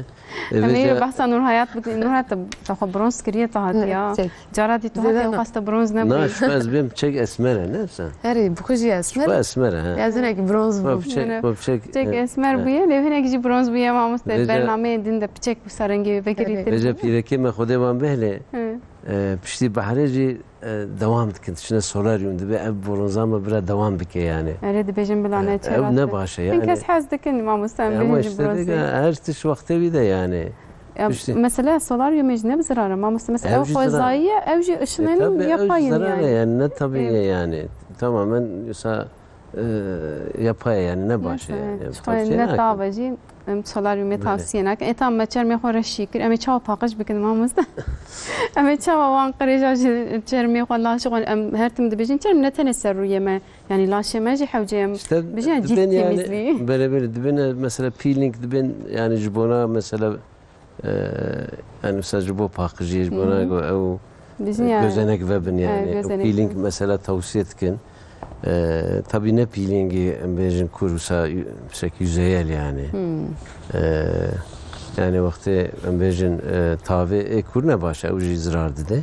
E, Em ê vêca behsa Nurhayat bikin. Nurhayat te xwe bronz kiriye te hatiya. Çek. Cara dî tu Zêde hatiye ne. Xweste bronz Na, nebû. Şu ez bêm çek esmer e, ne sen? Herê, bi xwe jî Şu esmer. esmer e. Ez hinek bronz Ma bûm. piçek, ma piçek. Çek esmer bûye, lê hinek jî bronz bûye mamoste. Vêca- Bernameyên din de piçek bi serengê vekirî Evet. tir. Vêca pîrekê me Xwedê wan behlê. Hı. E, piştî behrê jî e, dewam dikin, tiştine solaryum dibe, ev bronza me bira dewam bike yani. Erê dibêjin bila ne Ev çera. ne baş e yani. Kes hez dikin mamoste, em Ama bêjin işte bronzê. de, her tişt wextê wî de yani. Ya, işte- Mesela solaryumê jî ne bi zirar e mamoste. Mesela Ev ew jî zirar. xwezayî ye, ev jî E, ışınênin tabii, ev yapayın zirar e yani. yani, ne tabii Evet. yani. Tamamen mesela e, yapay yani, ne baş e Neyse, yani. evet. Tavsiye Ne nakin. Tava jî em solaryumê Belê. tavsiye nakin. E, tam me çermê xwe reşî kir. Em ê çawa paqij bikin mamoste? Em ê çawa wan qirêja ji çermê xwe, laşê xwe, em her tim dibêjin çerm ne tenê ser rûyê me. Yani laşê me jî hewce em İşte bijî yani cilt dibên yani, temizliği. Belê belê, dibên e, mesela peeling dibên yani ji bona mesela e, yani mesela ji bo paqijiyê, ji bona Hı hı. go ew Bijî yani. gözenek vebin yani. Evet, gözenek Peeling vebin. Mesela tavsiye dikin. E, tabii ne peelingî em bêjin kur wisa yü- pişek yüzeyel yani. Hmm. E, yani wextê em bêjin e, tavê ê kur ne baş e, ew jî zirar dide.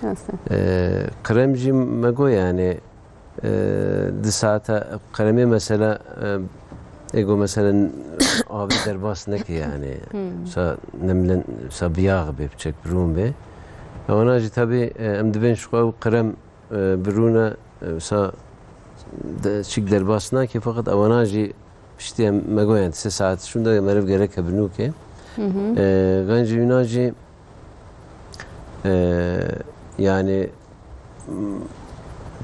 Nasıl? E, krem jî me got yani e, di saeta kremê mesela e, ê got mesela avê derbas neke yani. Sa nemlen, sa biyağ bê, biçek birûn bê. Ewana jî tabii e, em dibên ji xwe ew krem e, birûne e, sa de, çik derbas nake, fakat ewana jî piştî em me got yani sê saet şûnde meriv gereke binûke. E, Gancî wîna jî e, yani m,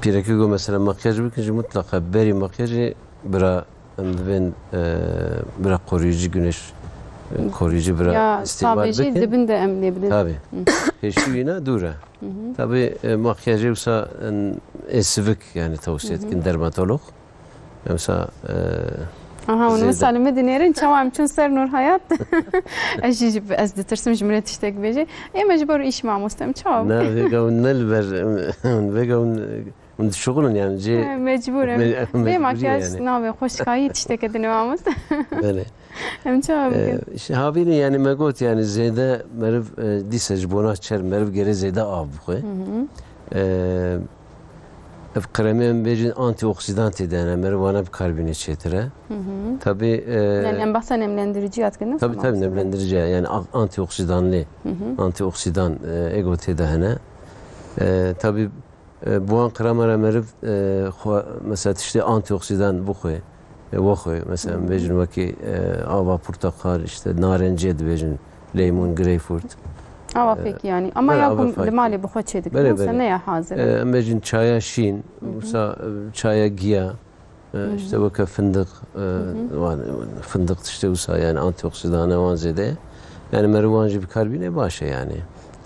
pîrekê got mesela makyaj bikin jî, mutlaka berî makyajê bira em dibên e, bira koruyucu, güneş e, koruyucu bira Ya îstîmal savê jî bikin. Dibin de em lê bidin. Tabii. Pêşî wîna dûr e. Tabii e, makyajê wisa e, ê sivik yani tavsiye dikin dermatolog. Mesela e, Aha, onu Zêde. Mesela min dinêrin çawa em çûn ser Nurhayat. Ez jî, jî ez ditirsim ji min re tiştek bêje. Ê me ji ber îş mamoste em çawa Ne, vêga hûn ne li ber, vêga hûn, hûn dişuxulin yani, cê. He, mecbur em. Me- Bê mecburî makyaj yani. Navê xweşkayî tişteke din e mamoste. Belê. Em çawa bikin? Ee, işte havînî yani me got yani zêde meriv e, dîse ji bona çer meriv gerê zêde av bixwe. E, ev kremê em bêjin antioksidan tê de hene, meriv wana bi kar bîne çêtir e. Tabii e, Yani em bahsa nemlendirici ya dikin, Tabii tabii, nemlendirici yani a- antioksidanlı. Antioksidan e, ego tê de hene. E, tabii e, bu an krema re meriv e, xwe, mesela tiştê antioksidan bixwe. E, wexwe, mesela em bêjin wekî e, ava portakal, işte narenciye dibêjin, leymun, greyfurt. Ava pek yani. Ama Belê, ya ava ku pek. Li malê bi xwe çê dikin. Belê, Mesela belê. ne ya hazir. E, em bêjin çaya şîn, wisa e, çaya giya, e, işte weke fındık, e, wan, fındık tiştê wisa yani antioksidan e, wan zêde. Yani meriv wan jî bi kar bîne baş e yani.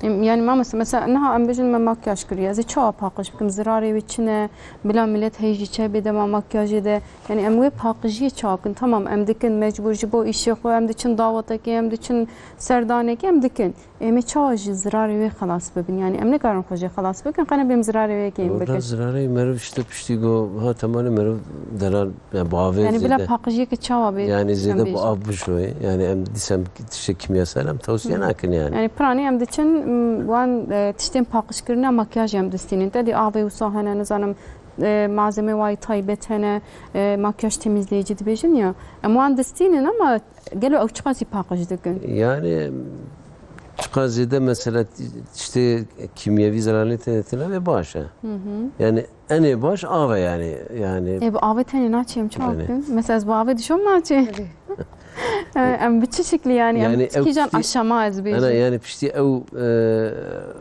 Em, Yani mamoste mesela niha em bêjin me makyaj kiriye. Ez ê çawa paqij bikim? Zirarê wê çi ne? Bila millet heyî jî çê bê dema makyajê de. Yani em wê paqijiyê çawa bikin? Tamam, em dikin mecbur ji bo îşê xwe, em diçin dawetekê, em diçin serdanekê, em dikin. Em ê çawa ji zirarê wê xelas bibin? Yani em nikarin xwe jê xelas bikin, qene bêm zirarê wê yekê em Orada bikin. Zirarê meriv işte piştî go ha temanê meriv delal yani bi avê Yani bila zêde. Paqijiyeke çawa bê? Yani Em zêde bi bêjin. Av bişoyê. Yani em dîsem tiştê kimyasal em tavsiye nakin yani. Yani piranî em diçin m, wan e, tiştên paqijkirina makyajê em distînin. Te dî avê wisa hene, nizanim e, malzeme wayî taybet hene, e, makyaj temizleyici dibêjin ya. Em wan distînin ama gelo ew çiqasî paqij dikin? Yani Çiqa zêde mesela tiştê kîmyevî zerarê tê têne vê baş e. Yani enê baş av e yani. Yani E, bi avê tenê naçêm çawa Yani. bikim? Mesela ez bi avê dişom naçê. E, em bi çi şekli yani? Em Yani ew kîjan tiştê aşama ez Ana bêjim? yani piştî ew, e,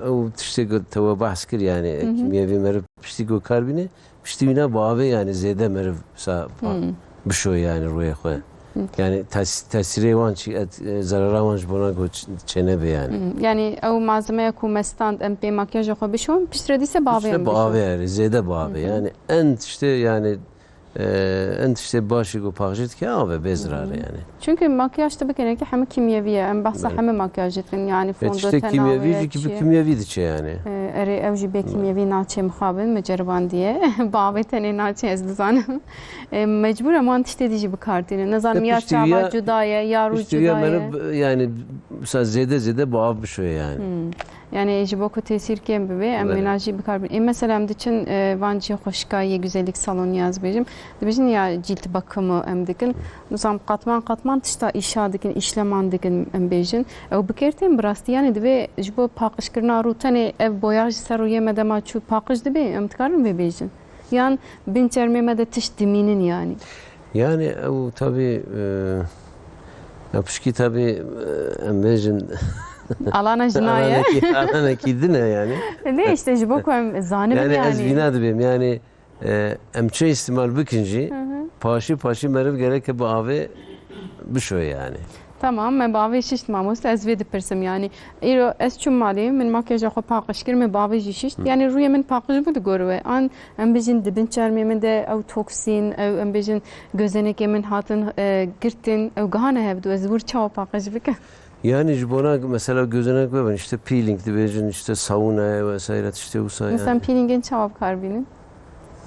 ew tiştê ku te we behs kir yani, kîmyevî meriv piştî ku kar bîne, piştî wîna bi avê yani zêde meriv sa pa- bişo yani rûyê xwe. Yani tes- tesîrê wan çi, et- e, zerara wan ji bona ku ç- çênebe yani. Hmm. Yani ew malzemeya ku me stand em pê makyaja xwe bişon, piştre dîse bi avê Piştre em bi bişon. avê yani, zêde bi avê. Yani en tiştê yani, e, en tiştê başî ku paqijê dike av e, bê zirarê yani. Çünkü makyaj tabii ki heme kîmyevî ye. Em behsa Belê. heme makyajê dikin. Yani Ve tiştê fondöten kîmyevî avê jî ki bi çi. kîmyevî diçe yani. E, erê ew jî bê kîmyevî naçê mixabin, me ceribandiye. Bi avê tenê naçê ez dizanim. E, mecbûr em wan tiştê dî jî bi kar tînin. Nizanim Te ya piştî çava ya- cuda ye, ya rû Piştî cuda ya ye. meriv yani sa zêde zêde bi av bişoye yani. Hmm. Yani ji bo ku tesîr kêm bibe, em Belê. wêna jî bi kar bin. Ê mesela em diçin, e, van cihê xweşikayê, güzellik salonî ez bêjim. Dibêjin ya cilt bakımı em dikin. Nizam qatman qatman tişta îşa dikin, îşleman dikin em bêjin. Ew bi kêr tên bi rastî. Yani divê ji bo paqijkirina rû tenê ev boya ji ser rûyê me dema çû paqij dibe, em dikarin vê bêjin. Yan bin çermê me de tişt dimînin yani. Yani ew tabii, e, ya pişkî tabii, e, em bêjin Alana jina ye. alanekî, alanekî din e yani. Ne işte ji bo ku em zanin Yani yani. ez vîna dibêm yani, e, em çi îstimal bikin jî, paşî paşî meriv gereke bi avê bişo yani. Tamam, me bavê şişt mamoste, ez vê dipirsim yani. Îro ez çûm malê, min makyaja xwe paqij kir, me bavê jî şişt. Hı. Yani rûyê min paqij bû di gor we. An em bijin di bin çermê min de ew toksîn, ew em bijin gözenekê min hatin, e, girtin, ew gihane hevdu, ez wir çawa paqij bikim? Yani ji bona mesela gözenek bibin, işte peeling dibêjin, işte sauna vesaire, işte wisa yani. Mesela peelingên çawa bikar bînin?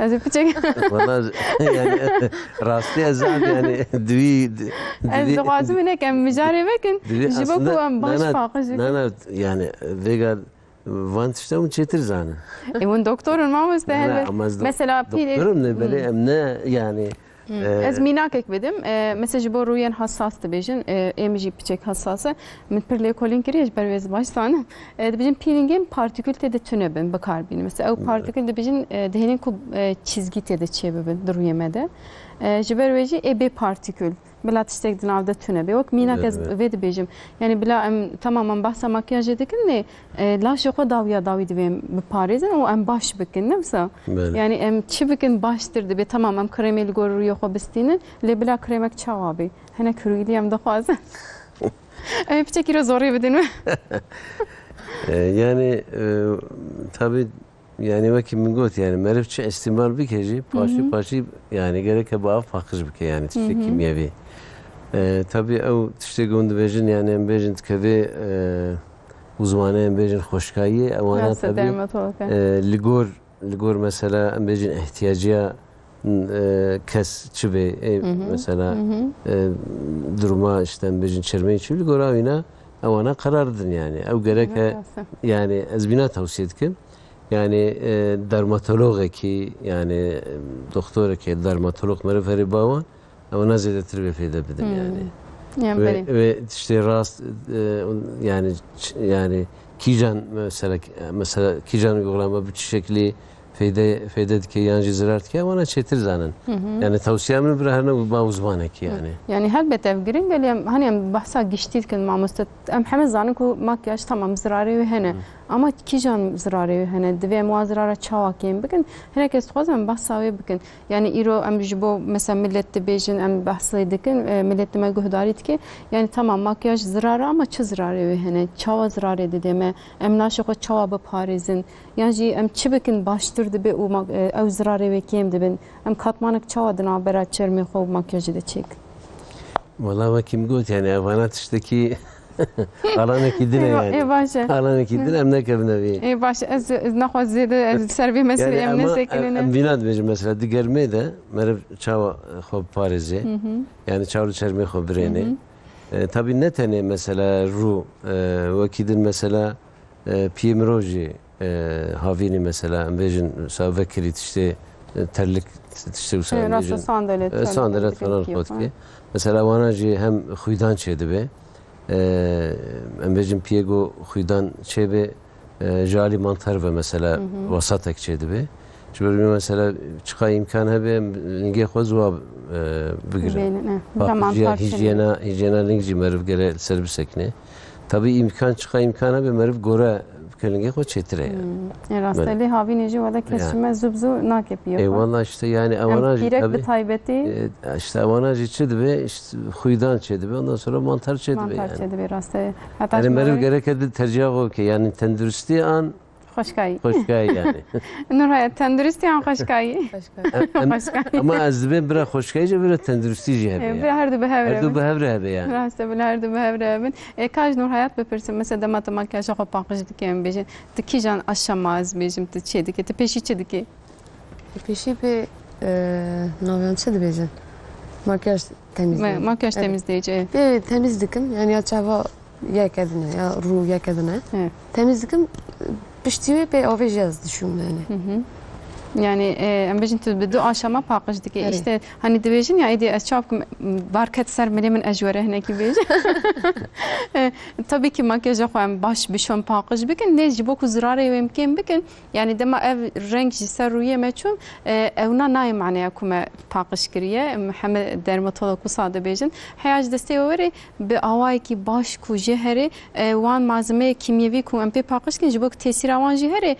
Ez ê piçek. Valla yani rastî ez zaf yani duî Ez duî dixwazim hinek em mijarê vekin. Duî Ji bo ku aslında em baş nana, paqij bikin. nana yani vêga van tişta hûn çêtir zanin. E, hûn doktor in mamoste Nana, helbet. ama ez do- Mesela pîlê doktorim ne belê Hmm. em ne yani. Hmm. E, Ez mînakek bidim. E, mesela ji bo rûyên hassas dibêjin. E, êm jî piçek hassas e. Min pir lêkolîn kiriye ji ber wê ez baş zanim. E, dibêjin peelingên partikül tê de tune bin, bikar bînin. Mesela ew Belê. partikül dibêjin, e, dihêlin ku, e, çizgî tê de çêbibin di rûyê me de. E, ji ber wê jî ê bê partikül. Bila tiştek di nav de tune be. Wek mînak Belê, ez belê. vê dibêjim. Yani bila em, tamam em behsa makyajê dikin lê, e, laşê xwe dawiya dawî divê em biparêzin û em baş bikin, ne wisa? Belê. Yani em çi bikin baştir dibe. Tamam em kremê li gor rûyê xwe bistînin lê bila kremek çawa be? Hinek hurwîlî em dixwazin. Em ê piçekî re zorê bidin me. E, yani, e, tabii yani wekî min got yani meriv çi îstimal bike jî paşî Hı hı. paşî yani gereke bi av paqij bike yani tiştê Hı hı. kîmyevî. E, tabii ew tiştê ku hûn dibêjin yani em bêjin dikevê, e, uzmane em bêjin xweşkayiyê ewana Rasta tabii, dermatolog e. e, li gor li gor mesela em bêjin ihtiyaciya, e, kes çi bê, e, Hı hı. mesela, Hı hı. e, duruma işte em bêjin çermeyê çi li gora wîna ewana qerar din yani. Ew gereke Rasta. yani ez bîna tewsiye dikim. Yani, e, dermatologekî yani, e, doktorekê dermatolog meriv herê bawan ewana zêdetir vê fêde bidin Hmm. yani. Yani Ve, belê. ve tiştê rast, e, yani ç- yani kîjan mesela mesela kîjan uygulama bi çi şeklî feyde feyde dike yan jî zirar dike wana çêtir zanin. Hı hı. Yani tewsiya min bira herne ba uzmanekî Hı. yani. Yani helbet ev giring e lê em hani em behsa giştî dikin mamoste. Em heme zanin ku makyaj tamam zirarê wê hene. Hı. Ama kîjan zirarê wê hene? Divê em wan zirara çawa kêm bikin? Hinek ez dixwazim em behsa wê bikin. Yani îro em ji bo mesela millet dibêjin, em behsê dikin, e, millet li me guhdarî dike. Yani tamam makyaj zirar e ama çi zirarê wê hene? Çawa zirarê dide me? Em laşê xwe çawa biparêzin? Yan jî em çi bikin baştir dibe û mak- e, ew zirarê wê kêm dibin? Em katmanek çawa di navbera çermê xwe û makyajê de çêkin? Wala wekî min got yani evana tiştekî alanekî din e Ê, yani. ê, baş e. Alanekî din em nekevine vî. Ê, baş e. Ez, ez naxwaz zêde ez ser vê meselê Yani em ama nesekinine. em vîna dibêjin mesela di germê de meriv çawa xwe biparêzê. Hı hı. Yani çawa li çermê xwe birênê. Hı hı. E, tabii ne tenê mesela rû, e, wekî din mesela, e, piyê mirov jî, e, havînî mesela em bêjin sa vekirî tiştê, e, terlik tiştê wisa Ê, em rasta bêjin. sandalye, E, terlik sandalye tiştê falan kêf xwe dike. Mesela wana jî hem xwîdan çêdibe. E, em bêjin piyê ku xwîdan çêbe, e, ji alî mantar ve mesela wesatek çêdibe. Ji ber wî mesela çiqa îmkan hebe em lingê xwe ziwa, e, bigirin. Bêne, ne. Paqij Mantar çêdibe. Hîjyena, hîjyena ling jî meriv gere li ser bisekine. Tabî îmkan, çiqa îmkan hebe meriv gore bike lingê xwe çêtir e. Hmm. E, rast e, lê havînê jî wele kes ji me zû bi zû nake piyê xwe. Eyvallah işte yani ewana jî pîrek tabî, bi taybetî. E, işte ewana jî çi dibe, işte xwîdan çêdibe, ondan sonra mantar çêdibe yani. Mantar çêdibe, rast e. Heta yani meriv gereke di terciha xwe bike yani tenduristî an Xweşkayî. Xweşkayî yani. Nurhayat, tenduristî yan xweşkayî? Xweşkayî. Em, em, ama ez dibêm bira xweşkayî jî, bira tenduristî jî hebe ya. Bira her du bi hev re bin. Her du bi hev re hebe yani. Rast e, bila her du bi hev re bin. E, ka ji Nurhayat bipirsim, mesela dema tu makyaja xwe paqij dikî, em bêjin, tu kîjan aşama, ez bêjim, tu çê dikî, tu pêşî çi dikî? Pêşî pê, e, naviyan çi dibêjin? Makyaj temizleyici. Ma-, makyaj temizleyici, evet. Pê temiz dikim, yani ya çava yeke din e, ya rû yeke din e. Evet. Temiz dikim, piştî wê pê avê jî ez dişûm yani. Hı hı. Yani, e, em bêjin tu bi du aşama paqij dike. Evet. İşte, hani dibêjin ya, êdî ez çav kim, bar ket ser milê min, ez ji we re hinekî bêjim. E, tabii ki makyaja xwe em baş bişon paqij bikin, lê ji bo ku zirarê wê em kêm bikin, yani dema ev reng ji ser rûyê me çûn, e, ewna nayê maneya ku me paqij kiriye. Em heme dermatolog wisa dibêjin. Heya ji destê we were bi awayekî baş ku jê herê, e, wan malzemeyê kîmyevî ku em pê paqij kin, ji bo ku tesîra wan jî herê,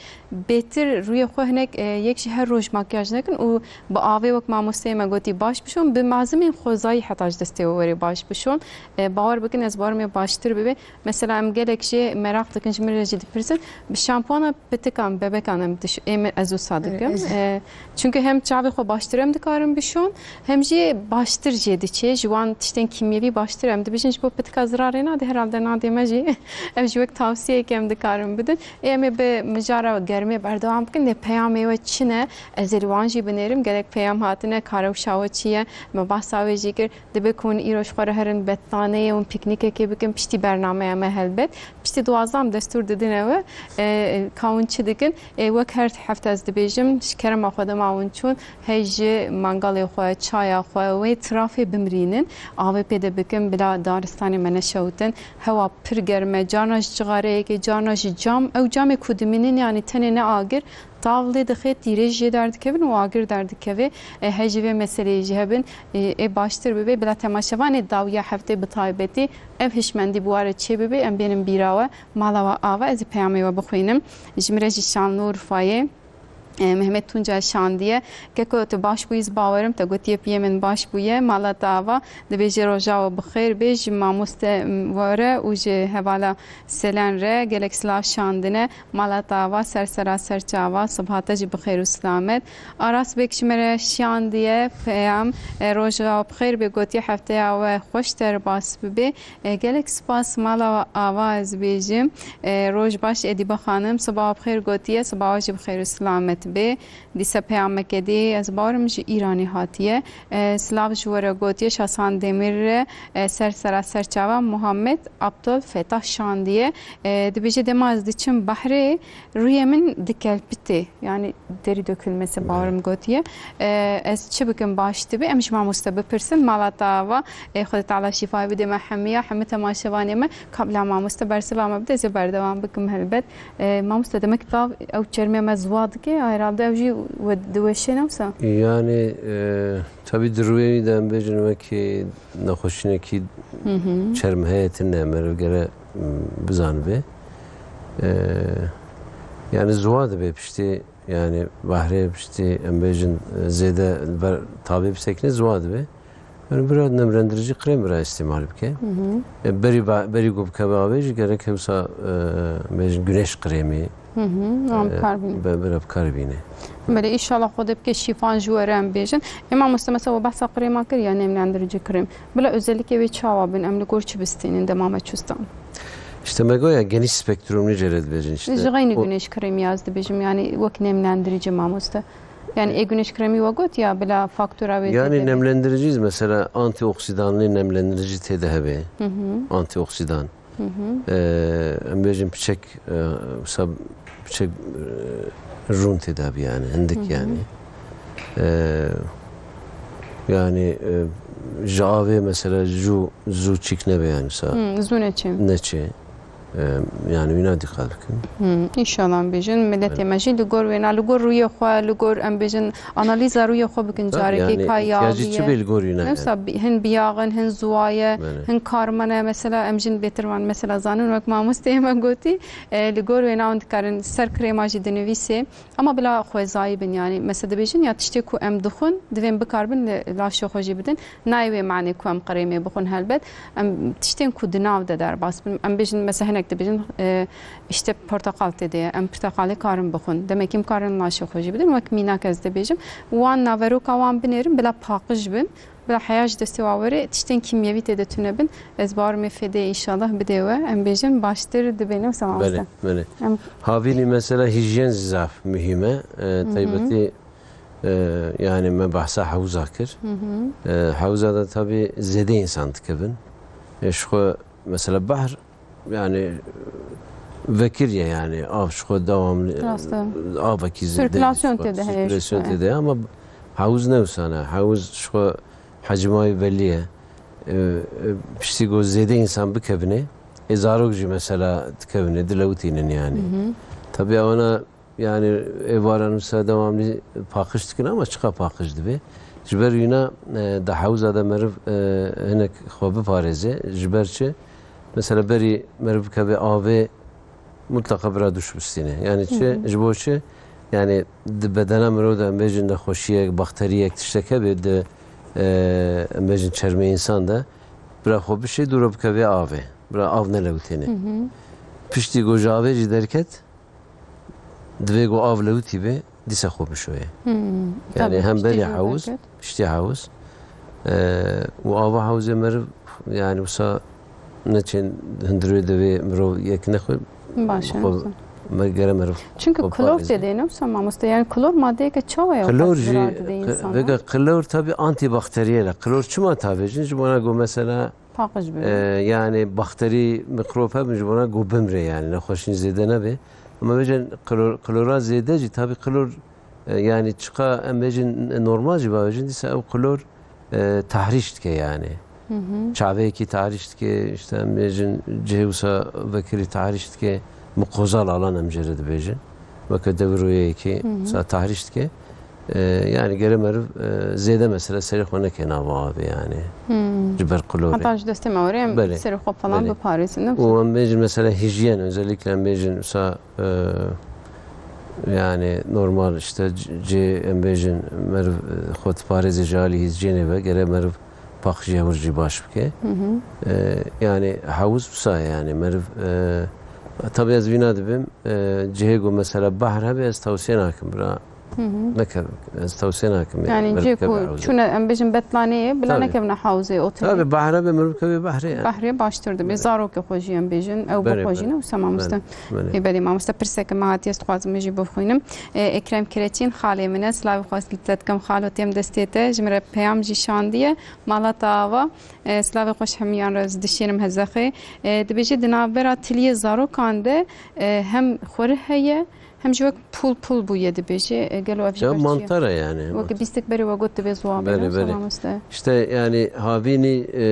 bêtir rûyê xwe hinek, e, yek jî her roj makyaj nekin û bi avê wek mamosteyê me gotî baş bişon, bi malzemeyên xwezayî heta ji destê we were baş bişon. E, bawer bikin ez bawerim ê baştir bibe. Mesela em gelek jê meraq dikin, ji min re jî dipirsin, bi şampuana pitikan, bebekan em diş-, ê min ez wisa dikim. Evet. E, çünkü hem çavê xwe baştir em dikarin bişon, hem jî baştir jê diçê, ji wan tiştên kîmyevî baştir em dibêjin, ji bo pitika zirarê nade, herhalde nadê me jî. Em jî wek tavsiyeyek em dikarin bidin. Ê, em ê bi mijara germê berdewam bikin, lê peyamê we çi ne? Ez ê li wan jî binêrim, gelek peyam hatine, ka rewşa we çi ye? Me behsa wê jî kir. Dibe ku hûn îro ji xwe re herin bettaneyê hûn pîknîkekê bikin piştî bernameya me helbet. Piştî duwazdeh em destûr didine we, e, ka hûn çi dikin. E, wek her hefte ez dibêjim, ji kerema xwe dema hûn çûn, hey ji mangalê xwe, çaya xwe, wê trafê bimirînin, avê pê de bikin, bila daristanê me neşewtin. Hewa pir germ e, carna ji cixareyekê, carna ji cam. Ew camê ku dimînin, yanî tenê ne agir, tav lê dixe, tîrêj jê derdikevin û agir derdikeve. E, hej ji vê meseleyê jî hebin, e, ê baştir bibe. Bila temaşevanê dawiya heftê bi taybetî ev hişmendî bi wa re çê bibe, em bênin bîra we, mala we ava, ez ê peyamê we bixwînim. Ji min re jî Şanlıurfayê, e, Mehmet Tunca şandiye. Keko, tu baş bûyî, ez bawerim, te gotiye piyê min baş bûye, mala te ava, dibêje roja we bi xêr bê, ji mamoste, m, we re û ji hevala Selen re gelek silav şandine. Mala te ava, ser sera ser çava, sibaha te jî bi xêr û silamet. Aras Bêk ji me re şiyandiye peyam, e, roja we bi xêr bê, gotiye hefteya we xweş derbas bibe. E, gelek spas mala we ava ez bêjim. E, roj baş Edîbe xanim, sibaha bi xêr gotiye, sibaha we jî bi xêr û silamet bê. Dîse peyameke dî, ez bawerim ji Îranê hatiye. E, silav ji we re gotiye, Şasan Demir re, e, ser sera ser çava Muhammed Abdul Fetah şandiye. E, dibêje dema ez diçim behrê, rûyê min dikelpitê. Yani deri dökülmesi, bawerim gotiye. E, ez çi bikim baş dibe? Em ji mamoste bipirsin. Mala te ava, e, Xwedê Teala şîfayê bide me hemiya, hemî temaşevanê me. Kabla mamoste bersiva me bide, ez ê berdewam bikim helbet. E, mamoste, demek tav ew çermê me ziwa dike, herhalde ew jî we-, diweşê ne wisa? Yani, e, tabii di rûyê de em bêjin wekî nexweşînekî çerm heye tune, meriv gere, m, bizanibe. E, yani ziwa dibe piştî, yani behrê piştî em bêjin, e, zêde li ber tavê bisekine ziwa dibe. Yani bira nemlendirici krem bira îstîmal bike. E, berî ba-, berî ku bikeve avê jî gerek hewsa, e, em bêjin güneş kremî, e, be-, bira bi kar bîne. Belê, înşallah Xwedê bike şîfan ji we re em bêjin. Ê mamoste, mesela we behsa krema kir ya nemlendirici krem. Bila özellikle wê çawa bin, em li gor çi bistînin dema me çû stan? İşte me goya geniş spektrumlu jê re dibêjin işte. Ji xeynî güneş kremî ez dibêjim, yani wek nemlendirici mamoste. Yani ê güneş kremî we got ya bila faktura wê tê. Yani nemlendirici mesela antioksidanlı nemlendirici tê de hebe. Antioksidan. Ee, em bêjin piçek, e, wisa piçek, e, rûn tê de hebe yani, hindik yani. Ee, Yani e, ji avê mesela zû, zû çîk nebe yani sa. Hmm, zû neçe. Neçe. E, yani wîna dîqet bikin. Hmm, înşallah em bêjin, miletê me jî li gor wêna, li gor rûyê xwe, li gor em bêjin, analîza rûyê xwe bikin carekê, yani, ka ya jî çi bê li gor wîna. Mesela hin biyaxin, hin zuwaye, hin karmene, mesela em jin bêtir van, mesela zanin wek mamosteyê me gotî, e, li gor wêna hûn dikarin ser krêma jî dinivîsê. Ama bila xwezayî bin, yani, mesela dibêjin ya tiştê ku em dixwin, divên bikarbin li laşê xwe jî bidin. Nayê wê manê ku em qirêmê bixwin helbet. Em tiştên ku di nav de derbas bin. Em bêjin, mesela hinek dibêjin, e, işte porteqal tê de ye. Em porteqalê karin bixwin. Demek em karin laşê xwe jî bidin. Wek mînak ez dibêjim. Wan naveroka wan binêrin, bila paqij bin. Bila heya ji destê wa were, tiştên kîmyevî tê de tune bin. Ez bawer me fêdê înşallah bidê we. Em bêjin baştir dibêne wisa mamoste. Belê, belê. Em Havînî mesela hîjyen zî zaf muhîm e. E, taybetî, e, yani me behsa hewza kir. E, hewza de tabî zêde însan dikevin. E, ji xwe mesela behr yani vekiriye yani av ji xwe devamlı avekî zêde. Sirkulasyon tê de heye. Sirkulasyon tê de ama hewz ne wisa ne. Hewz ji xwe hecmayî belî ye. E, e, piştî ku zêde însan bikevine, ê zarok jî mesela dikevine, dilewitînin yani. Tabii ewana yani êvaran wisa devamlî paqij dikin ama çiqa paqij dibe. Ji ber wîna, e, di hewza de meriv, e, hinek xwe biparêze. Ji ber çi? Mesela berî meriv bikeve avê, mutlaka bira duş bistîne. Yani çi? Ji bo çi? Yani di bedena mirov de em bêjin nexweşiyek, bakteriyek, tiştek hebe di, e, em bêjin çermê însan de, bira xwe bişê dû re bikeve avê. Bira av nelewitêne. Piştî ku ji avê jî derket, divê ku av lewitî be, dîsa xwe bişoye. Yani hem berî hewz, piştî hewz, e, û ava hewzê meriv, yani wisa neçên hundirê divê mirov yek nexwe. Baş e. Me gere meriv. Çünkü klor tê de ne wisa mamoste, yani klor madeyeke çawa ya? Klor jî, vega klor tabi antibakteriyel e. Klor çima tavêjin? Ji bona ku mesela paqij be. E, yani bakterî, mikrop hebin ji bona ku bimre yani, nexweşîn zêde nebe. Ama bêjin klor, klora zêde jî tabi klor, e, yani çiqa em bêjin normal jî bavêjin, dîsa ew klor, e, tahrîş dike yani. Çaveyekî tahrîş dike, işte em bêjin cihê wisa vekirî tahrîş dike, mukozal alan em jê re dibêjin. Weke deviroyeyekî wisa tahrîş dike. E, yani gere meriv, e, zêde mesela serê xwe neke nava avê yani. Ji ber qilorê. Heta ji destê me were em serê xwe falan biparêzin, ne? Û em bêjin mesela hijyen, özellikle em bêjin wisa, e, yani normal işte c-, cê em bêjin meriv, e, xwe diparêze ji alî hijyenê ve, gere meriv paqijê wir jî baş bike. E, yani hewz wisa yani meriv, e, tabi ez vîna dibim, e, cihê ku mesela behr hebe ez tewsiye nakim bira. Neke-, ez tewsiye nakim. Yani cihê ku çûne, em bêjin betlaneyê, bila nekevne hewzê otelê. Tabi, behr hebe meriv keve behrê yani. Behrê baştir dibe. Zarokê xwe jî em bêjin, ew bixwe jî ne wisa mamoste. Ê belê mamoste, pirseke me hatiye, ez dixwazim min jî bixwînim. E, Ekrem Kireçîn, xalê min e, silavê xwe ez li te dikim, xalo têm destê te, ji min re peyam jî şandiye, mala te ava. E, silavê xwe ji hemiyan re ez dişênim hezexê. E, dibêje di navbera tiliyê zarokan de, e, hem xwerî heye, hem jî wek pûl pûl bûye dibêje. E, gelo ev jî ya mantar e yani. Wek bîstik berê we got divê ziwa bê, belê, belê. Mamoste. İşte yani havînî, e,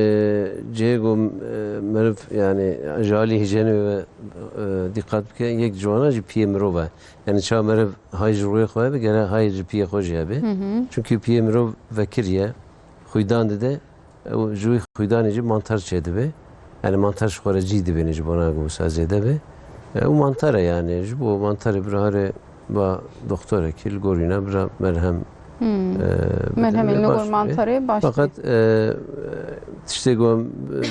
cihê ku, e, meriv yani ji alî hijyenê ve, e, dîqat bike, yek ji wana jî piyê mirov e. Yani çawa meriv hay ji rûyê xwe hebe, gere hay ji piyê xwe jî hebe. Çünkü piyê mirov vekiriye, xwîdan dide. Ew ji wî xwîdanê jî mantar çêdibe. Yani mantar ji xwe re cî dibêne ji bona ku wisa zêde be. E, ew mantar e yani. Ji bo mantarê bira here ba doktorekî li gor wîna bira merhem, e, bide, merhemê li gor mantarê baş be. Fakat, e, tiştê ku em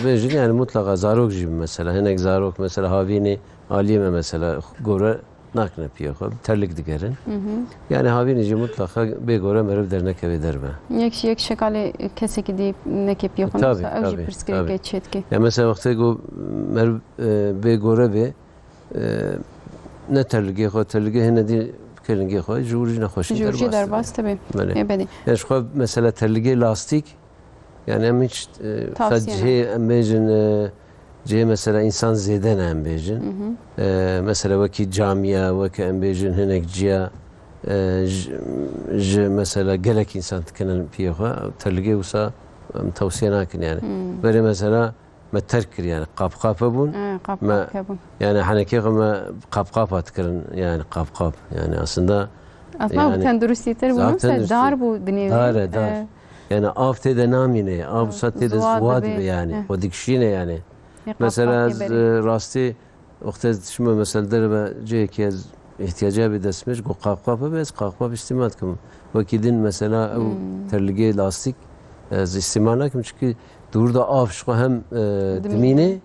bêjin yani mutlaka zarok jî mesela. Hinek zarok mesela havînê aliyê me mesela gore nakine piyê xwe, terlik digerin. Yani havînê jî mutlaka bê gore meriv dernekeve derve. Yek, yek şekalê kesekî dî neke piyê xwe, tabii, mesela ew jî pirsgirêkê çêdike. Ya mesela wextê ku meriv, e, bê gore bê, e, ne terligê xwe, terligê hene dî kelingê xwe, ji wir jî nexweşî derbas dibe. Belê. Ya ji xwe mesela terligê lastîk, yani em hiç, e, cihê em bêjin, e, cihê mesela însan zêde ne em bêjin. E, mesela wekî camiya, weke em bêjin hinek ciya, e, ji, ji mesela gelek însan dikinin piyê xwe, terligê wisa em tewsiye nakin yani. Hmm. Berê mesela me terk kir yani, qap qap bûn. E, qap Me, qap hebûn. Yani henekê xwe me qap qap hat kirin yani, qap qap. Yani aslında Aslında yani, tenduristî tê bûn, zaf se tenduristî. Dar bû binê wî. Dar e, dar. E. Yani av tê de namîne, av wisa tê de ziwa dibe yani. Heh. Xwe dikişîne yani. Mesela ez, e, rastî wextê ez dişime mesela derve cihekî ez ihtiyaca bê destmêj, ku qap qap be, ez qap qap îstîmal dikim. Wekî din mesela ew terligê lastîk ez îstîmal nakim, çünkü di wir de av ji xwe hem, e, dimîne,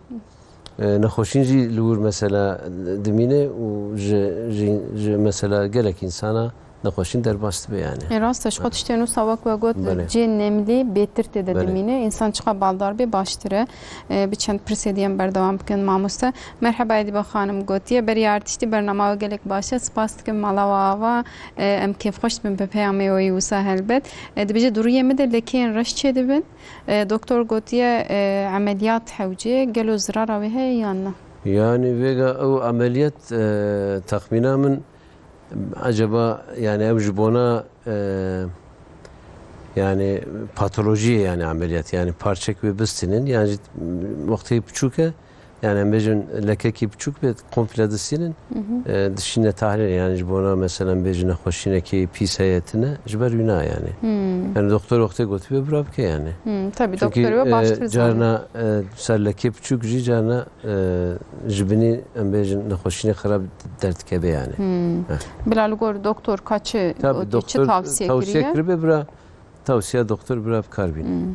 e, nexweşîn jî li wir mesela dimîne û ji, ji, ji mesela gelek însana nexweşîn derbas dibe yani. E, rast e, ji xwe tiştên wisa wek we got, cê nemlî bêtir tê de dimîne. Însan çiqa baldar bê baştir e. E, bi çend pirsê dî em berdewam bikin, mamoste. Merheba Edîba xanim gotiye, berî artiştî bernama we gelek baş e. Spas dikim mala we ava. E, em kêfxweş dibin bi peyamê we yî wisa helbet. E, dibêje, di rûyê min de lekeyên reş çêdibin. E, doktor gotiye, e, emeliyat hewce, gelo zirara wê heye yan na? Yani vêga ew emeliyat, e, texmîna min, acaba yani ew ji bona, e, yani patolojiyê yani emeliyat, yani parçek wê bistînin, yani ji wextê piçûk e, yani em bêjin lekekî piçûk bê, komple distînin, e, dişîne tahlîl, yani ji bona mesela em bêjin nexweşînekî pîs heye tine, ji ber wîna yani. Hmm. Yani doktor wextê gotibe bira bike yani. Hmm, tabii, çünkü, doktor we, e, baştir zanin. Carna, e, ser lekê piçûk jî carna, e, ji binî em bêjin nexweşînê xirab derdikeve yani. Hmm. Heh. Bila li gor doktor ka çi, tabii, doktor çi tavsiye kiriye? Tavsiye kiribe bira Tavsiya doktor bira bi kar bînin. Hmm.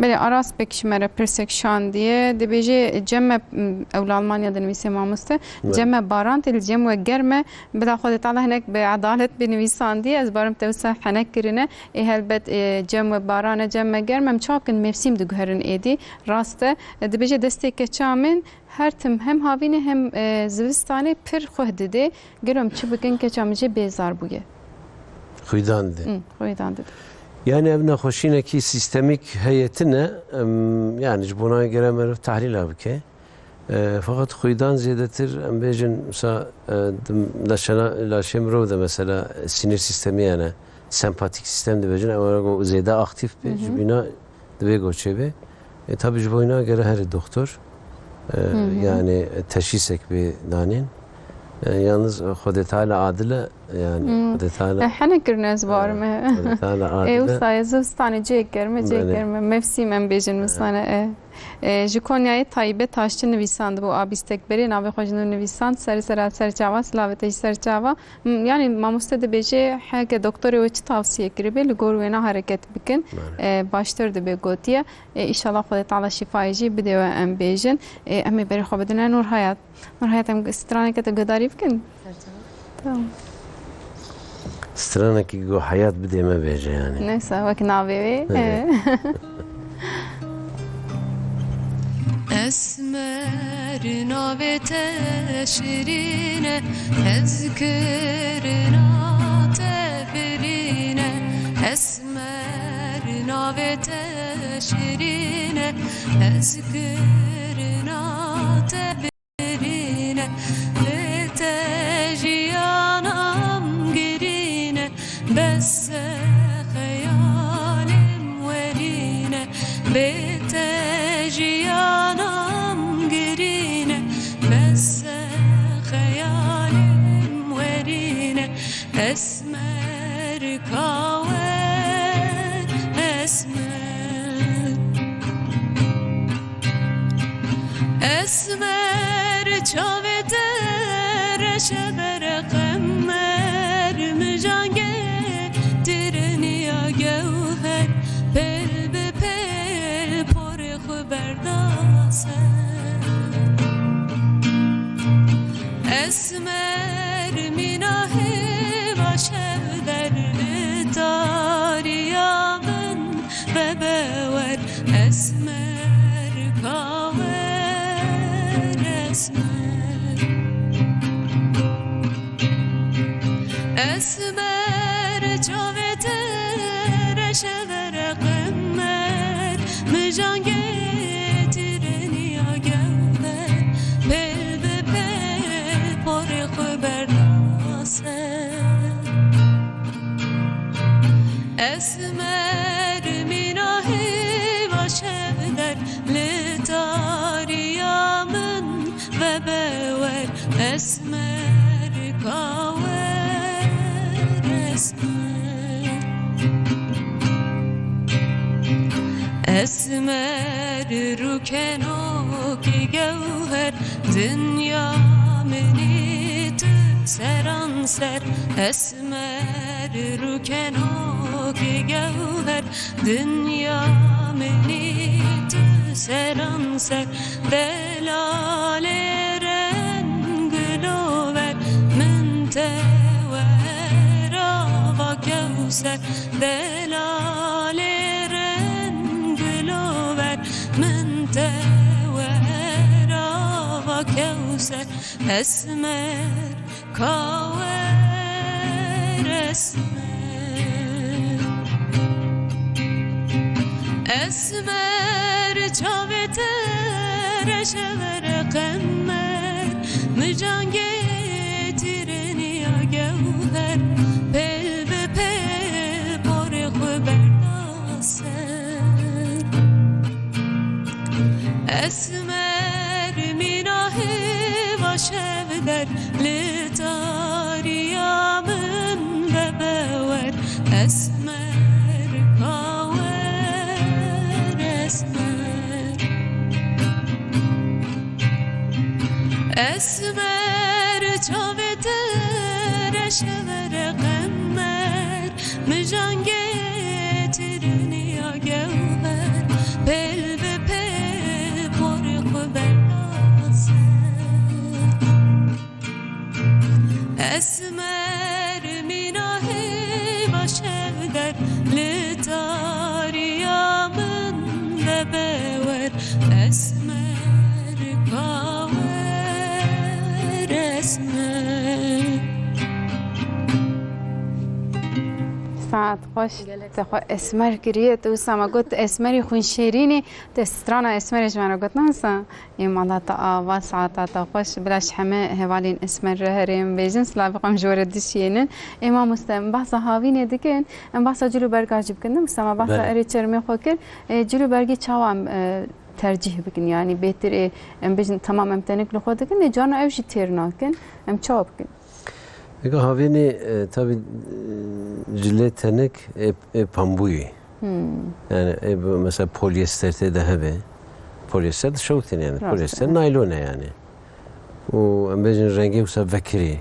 Belê, Aras Bek ji me re pirsek şandiye. Dibêje, cem me, m, ew li Almanya dinivîse mamoste. Evet. Cem me baran tê, li cem we germ e. Bila Xwedê Teala hinek bi edalet binivîsandiye. Ez barim te wisa henek kirine. Ê helbet, e, cem we baran e, cem me germ e. Em çawa bikin, mevsîm diguherin êdî. Rast e. E, dibêje destê keça min Her tim hem havînê hem, e, zivistanê pir xuh didê. Gelo em çi bikin, keça min jê bêzar bûye. Xwîdan didê. Hı, xwîdan didê. Yani ev nexweşînekî sîstemîk heye tine, em, yani ji bona gere meriv tehlîla bike. E, feqet xwîdan zêdetir, em bêjin, mesela, e, di laşena, laşê mirov de mesela sinir sistemi yani sempatik sistem dibêjin, ew ku zêde aktîf be, Hı hı. ji bîna Divê goçê be. E, tabii ji bo wîna gere here doktor. E, Hı hı. Yani, e, teşhîsek bê danên. E, yalnız, e, Xwedê Teala adil e, yani, Hı. Xwedê Teala, E, hene kirine ez barim, e, e. Xwedê Teala E, adil e. Wisa ye zivistanê cihek germ e, cihek Belê. germ e. Mevsîm em bêjin Evet. wisa ne, e. E, ji Konyayê Tayibe Taşçı nivîsandibû, a bîstek berê navê xwe ji nû nivîsand, serî sera ser çava, silavê te ji ser çava. M-, yanî mamoste dibêje, heke doktorê we çi tavsiye kiribê, li gor wêna hereket bikin, Belê. e, baştir dibe gotiye. E, îşallah Xwedê Teala şîfayê jî bide we, em bêjin. E, em ê berê xwe bidine Nur Hayat. Nur Hayat, em straneke te guhdarî bikin? Tamam. Stranekî ku heyat bidê me bêje yani. Neyse, wek navê wê. Evet. E. Esmer navê te şirîn e, ez kirina te birîn e. Esmer navê te şirîn e, ez kirina te birîn e. Bê te jiyanam girîn e, Bes xeyalêm werîne, bê te jiyanam girîne. Bes xeyalêm werîne, esmer kawer, esmer. Esmer çavê te reşe bere qemer, mijangê tiriniya gewher, pêl bi pêl porê xwe berda ser. Esmer mîna hêva şev der li tariya min. Vebe wer esmer kawer esmer. Esmer çavê te reşe vere qemer, mijangê tiriniya gewher, pêl bi pêl porê xwe berda ser. Esmer mîna hêva şevder, li tariya min vebe wer. Esmer ka wer, esmer. Esmer rûkenokî gewher, dinya minî tu seran ser. Esmer rûkenokî gewher, dinya minî tu seran ser. Delalê reng gulover, min te wera va Kewser. Delalê reng gulover, min te wera va Kewser. Esmer ka wer, esmer. Esmer çavê te reşevere qemer, mijangê tirêniya gewher, pêl bi pêl porê xwe berda ser. Esmer mîna hêva şevder, li tariya min vebe wer. Esmer ka wer, esmer. Esmer çavê te reşevere qemer, mijangê tirêniya gewher, pêl bi pêl porê xwe berda ser. Esmer mîna hêva şevder, li tariya min vebe wer. Esmer ka wer, esmer. Saet xweş. Gelek. Te xwe esmer kiriye, tu wisa me got esmerî xwînşêrînî, te strana esmerê ji me re got, ne wisa? Ê mala te ava, saeta te xweş, bila ji heme hevalên esmer re herê em bêjin, silavê xwe em ji we re dişiyênin. Ê mamoste, em behsa havînê dikin, em behsa cil û berga jî bikin, ne wisa me behsa Belê. erê çermê xwe kir. Ê, cil û bergê çawa em, e, tercîh bikin? Yanî bêtir ê, em bêjin temam em tenik li xwe dikin, ê carna ew jî têr nakin. Em çawa bikin? Ega havînê, e, tabî, e, cilê tenik ê, ê pambûyî. Hmm. Yani ê bi, mesela polyester tê de hebe. Polyester de şewtin yani. Rast, Polyester evet. naylon e yani. Û em bêjin rengê wisa vekirî.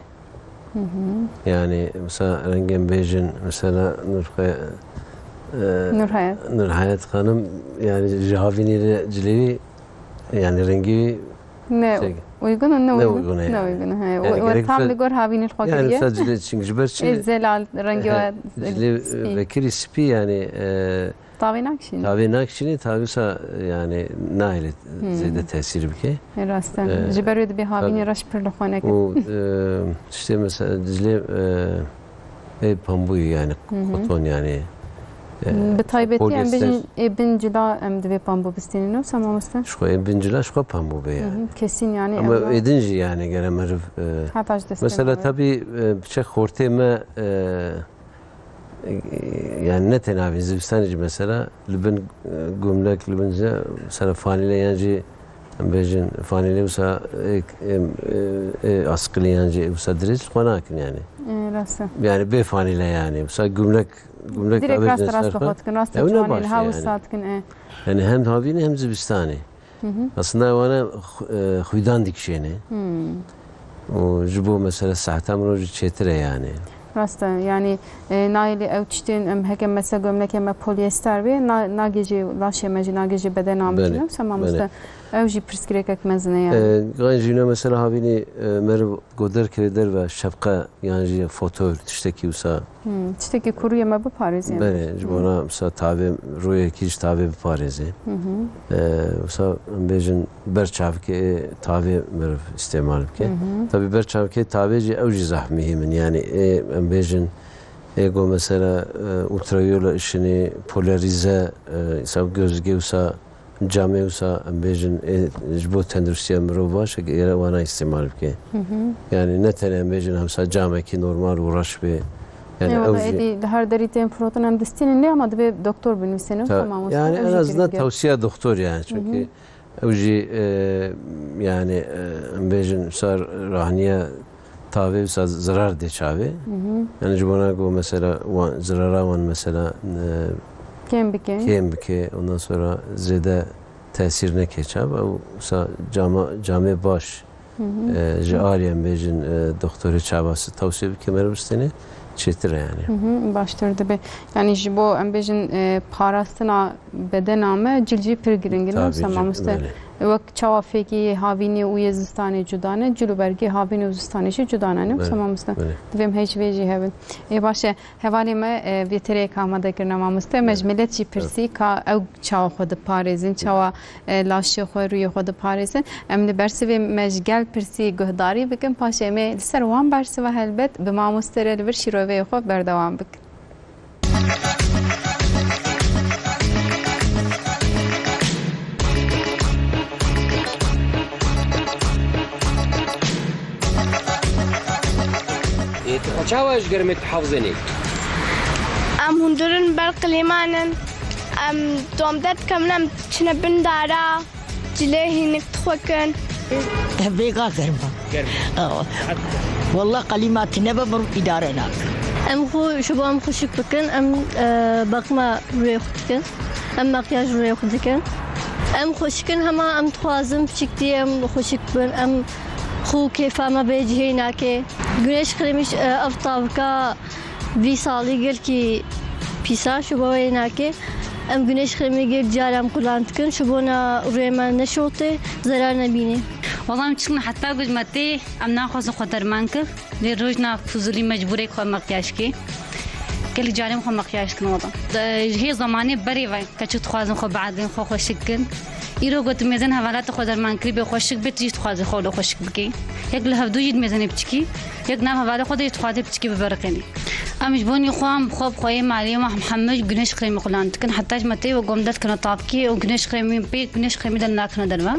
Hı hı. Yani mesela rengê em bêjin mesela Nurxwe-, e, Nurhayat. Nurhayat Xanim yani ji havînê re cilê wî yani rengê wî Ne Şey, uygun, ne ne uygun. uygun, he. Ne uygun, he. Yani We, we gerek tam wisa, li gor havînê li xwe yani kiriye. Wisa cilê, çünkü ji ber çi? Ê zelal rengê He, we cilê spî. Vekirî spî yani, e, Tavê nakişîne. Tavê nakişîne, tavê wisa yani nahêle Hmm. zêde tesîr bike. Ê rast e. E, Ji ber wê dibê havînê tabii. reş pir li xwe neke. Û, e, işte mesela cilê, e, Ê pambûyî yani, Hı hı. koton yani. E, Bi taybetî em polyester. bêjin ê bin cila em divê pambû bistînin, wisa mamoste? Ji xwe ê bin cila ji xwe pambû be yani. Hı hı, kesîn yani Ama ew ya. êdin jî yani gere meriv, e, Heta ji destê mesela me. Tabî, e, biçe xortê me, e, e, yani ne tenavî zivistanê jî mesela li bin, e, gumlek, li bin jî mesela fanîle yan jî Em bêjin fanîlê wisa ê, ê, ê, ê askilî yan jî wisa dirêj li xwe nakin yani. Ê, rast e. Yani bê fanîle yani. Wisa gumlek, gumlek Direkt tabê rast jî rast ser bi xwe xwe. dikin, rast Ew ne ciwanê baş li e ha yani. wisa dikin, ê. Yani hem havînê hem zivistanê. Hı hı. Aslında wana xu-, e, xwîdan dikişêne. Hmm. Û ji bo mesela seheta min rojî çêtir e yani. Rast e, yanî, e, nayê lê ew tiştên, em, heke mesela gömlekê me polyester bê, na-, nagê jê laşê me jî, nagê jê bedena min jî, Belê, ne wisa mamoste? belê. Ew jî pirsgirêkek mezin e yani. E, Gan jî ne mesela havînî, e, meriv goder kirê derve şefqe yan jî fotor tiştekî wisa. Hmm, tiştekî kurûyê me biparêzin. Belê, ji Hmm. bona wisa tavê, rûyekî ji tavê biparêzê. Hı hı. E, wisa em bêjin ber çavkê tavê meriv îstêmal bike. Hı hı. Tabî ber çavkê tavê jî ew jî zehf muhîm in. Yani ê, em bêjin ê go mesela, e, ultraviyole ışını, polarize, e, îsa gözlüge wisa, camê wisa em bêjin ê ji bo tenduristiya mirov baş e, gere wana îstêmal bike. Hı hı. Yani ne tenê em bêjin hemsa camekî normal û reş bê, Yani, ê, ew wala jî êdî li her derî tên firotin em distînin lê ama divê doktor binivîsînin, Ta-, tamam, yani en azından tavsiye doktor yani, çünkü ew jî, e, yani, e, em bêjin sar rahniye tavê wisa zirar dê çavê. Yani ji bona ku mesela wan, zirara wan mesela, e, kêm bike. Kêm bike, ondan sonra zêde tesîr neke çav. Ew wisa cama, camê baş, e, ji alî em bêjin, e, doktorê çava tavsiye bike meriv bistêne çêtir e yani. Hı hı, baştir dibe. Yani ji bo em bêjin, e, parastina bedena me cil jî pir giring in, Tabii wisa canım, mamoste. Öyle. Wek çawa fêkî havînê û yê zistanê cuda ne, cil û bergê havînê û zistanê jî cuda ne, ne wisa mamoste? Belê. Divê em hej vê jî hebin. Ê baş e, hevalê me, e, vê tereyek amade kirine mamoste. Me ji milet jî pirsî ka ew çawa xwe diparêzin, çawa, e, laşê xwe, rûyê xwe diparêzin. Em li bersivê me ji gel pirsî guhdarî bikin, paşê em ê li ser wan bersiva helbet bi mamoste re li vir şîroveyê xwe berdewam bikin. Ê, tu xwe çawa ji germê dihafizênî? Em hundirin ber qilêman in. Em dom derdikevin, em diçine bin dara. Cilê hînik dixwekin. Vêga germ e. Germ e. Awa. Saet Wallah qelîma tune be mirov îdare nake. Em xwe, ji bo em xweşik bikin, em, e, bakma rûyê xwe dikin. Em makyaj rûyê xwe dikin. Em xweşik in, hema em dixwazin piçiktî em xweşik bin. Em xwe kêfa me bê cihê nake. Güneş kremi, e, ev tavika Vî salî gelkî pîsa, şuba wê nake. Em güneş kremî gel car em qulan dikin, ji bona rûyê me neşote, zerar nebîne. Wala em çikin heta ku ji me tê, em naxwazin xwe derman kir. Lê rojna fuzulî mecbûrê xwe makyaj kê. Gelek carê em xwe makyaj dikin wala. Ji hê zemanê berê ve keçik dixwazin xwe biedin, xwe xweşik kin. Îro gotim mêzên hevalata xwe derman kirî bê xweşik bê, tu jî dixwazî xwe wilo xweşik bikî. Yek li hevdû jî dimêzênê piçikî. Yek nav hevalê xwe de jî dixwaze piçikî bibiriqînî. Em ji bo nî xwe em xwe bi xweyê malê me hemû ji güneş kremî qulan dikin. Heta ji me tê we gom dest kene tavkê û güneş kremî pê güneş kremî de nakine derve.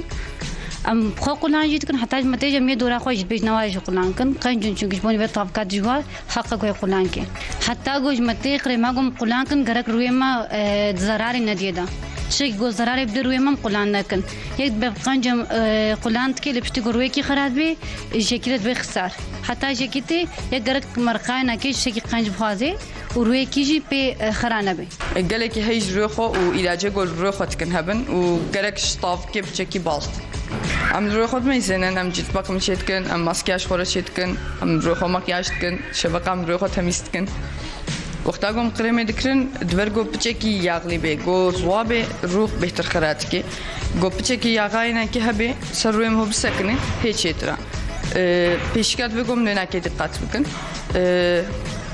Em xwe qulan jî dikin, heta ji me tê jî em yê dora xwe jî dibêjin ewa jî qulan kin. Qenc in çünkü ji bo nî vê tavka dijwar heqe ku qulan ke. Heta ku ji me tê krema ku em qulan kin gerek rûyê me, e, zerarê nediyê de. Tiştekî ku zerarê bide rûyê me em qulan nekin. Yek dibe qenc em, e, qulan dike lê piştî ku rûyekî xera dibe, jekî de dibe xisar. Heta jekî tê, yek gerek merqayê nake ji şekî qenc bixwaze û rûyekî jî pê, e, xera nebe. Gelekî heyî ji rûyê xwe û îlacê ku li rûyê xwe dikin hebin û gerek ji tavkê piçekî bal. Em li rûyê xwe dimeyzênin, em cilt bakimî çê dikin, em makyaj xwe re çê dikin, em rûyê xwe makyaj dikin, şeveqa em rûyê xwe temîz dikin. Wexta ku em kremê dikirin, diber ku piçekî yaxlî bê, ku ziwa bê, rû bêhtir xira dike. Ku piçekî yaxayê nekê hebê, ser rûyê me bisekine, hê çêtir e. Ee, pêşîka divê ku em nênakê diqet bikin. Ee,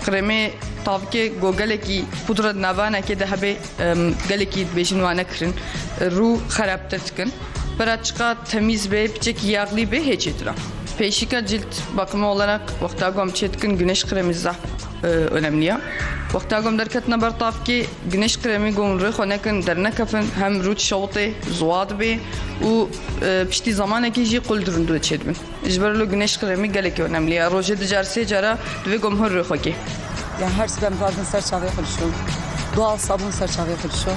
kremê tavkê ku gelekî pudre di nava nekê de hebê, em, gelekî dibêjin wane kirin. Rû xerabtir dikin. Pera çiqa temîz bê, piçekî yaxlî bê, hê çêtir e. Pêşîka cilt bakımı olarak wexta ku em çê dikin, güneş kremi zaf, e, önemli ye. Wexta ku em derketine ber tavkê, güneş kremi ku em rê xwe nekin, dernekefin, hem rû dişewitê, ziwa dibê û, e, piştî zamanekê jî qul di rindû de çêdibin. Ji ber lo güneş kremi gelekî önemli ye. Rojê du car sê cara divê ku em hûn rê xwe kê. Yani her sibê em dixwazin ser çavê xwe dişon. Doğal sabûn ser çavê xwe dişon.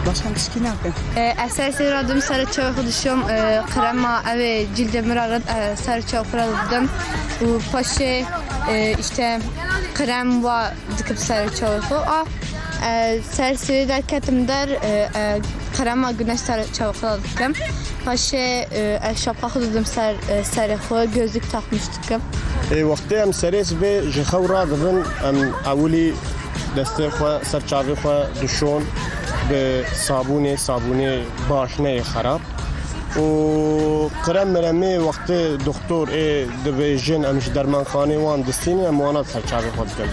Başka tişkî nakin. E, ez ser sêra dim ser çavê xwe dişom. E, krema ev ê cildê min re rid, e, ser çav xwe re didim. Û paşê, e, işte krem wa dikim ser çavê xwe. A, e, ser sêrê derketim der, e, e, krema güneş ser çavê xwe re dikim. Paşê, e, ez şapka xwe didim ser, e, serê xwe, gözlük takmış dikim. Ê wextê em serê sibê ji xew radibin, em ewilî destê xwe ser çavê xwe dişon bi sabûnê, sabûnê baş neyê xerab. Û krem miremê wextê doktor ê dibêjin em ji dermanxanê wan distînin, em wana ser çavê xwe dikin.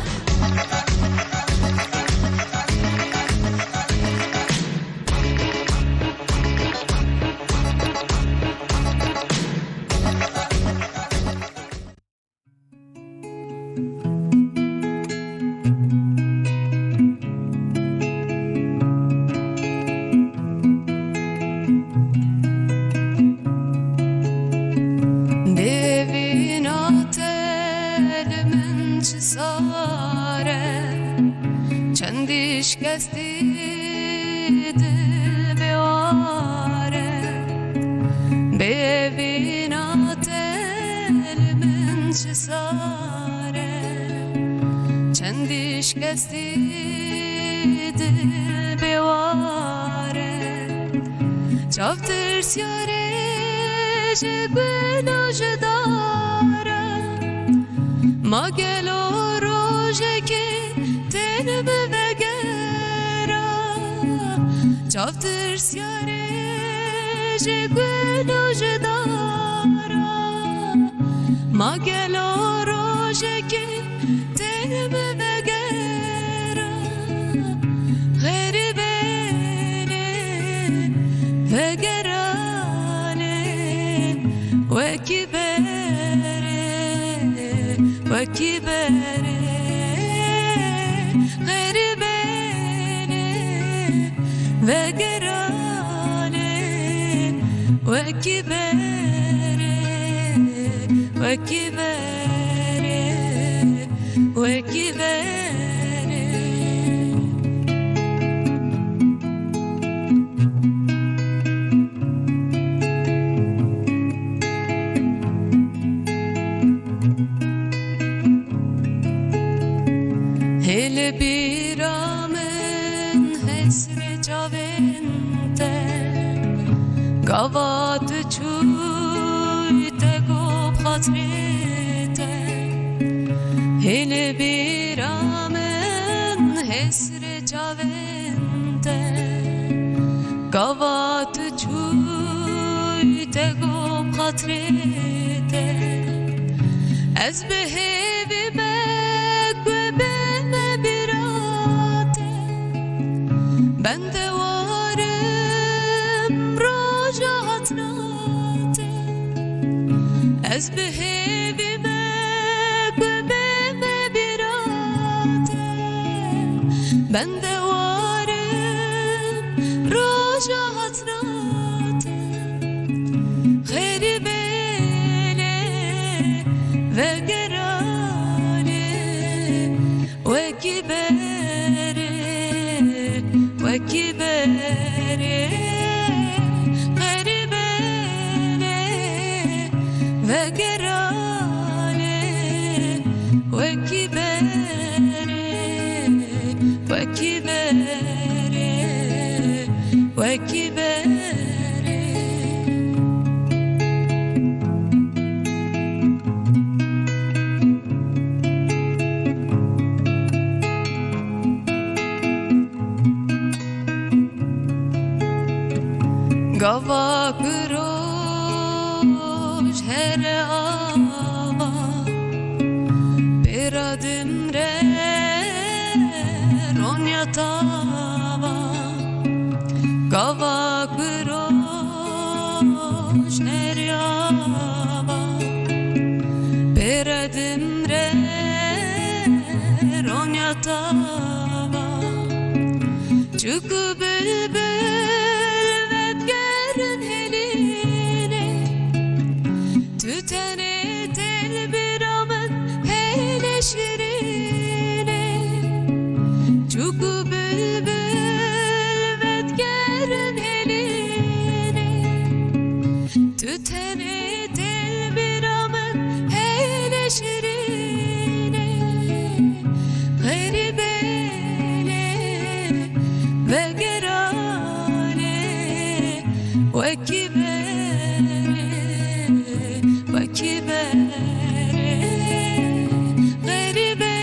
Kestî dil bê ware, bê vîna tel min çi sare. Çendî şikestî dil bê ware, çav tirsyarê ji gul û ji dara. Ma gelo rojekê tên bi vegera, çav tirsyarê ji gul û ji dara. Ma gelo rojekê tên bi vegera, xerîbê lê vegera lê wekî berê, wekî berê, xerîbê lê vegera lê wekî berê, wekî berê, wekî berê. Hê li bîra min hesrê çavên te, gava tu çûyî te got xatirê te. Hê li bîra min hesrê çavên te, gava tu çûyî te got xatirê te. Ez bi hêvî me ku bime bîra te, bende warim roja hatina te. Ez bi hêvî me ku bime bîra te, bende warim roja hatina te. Xerîbê lê vegera lê wekî berê, wekî berê, xerîbê lê vegera lê wekî berê, wekî berê, wekî berê. Gava ku roj here ava, pêra dimre ronya tava. Gava ku roj here ava, pêre dimre ronya tava. Çiku bilbil vedigerin hêlînê, tu tenê tê li bîra min hêlê şirînê. Çiku bilbil vedigerin hêlînê, tu tenê tê li bîra min hêlê şirînê. Xerîbê lê vegera lê wekî berê, wekî berê, xerîbê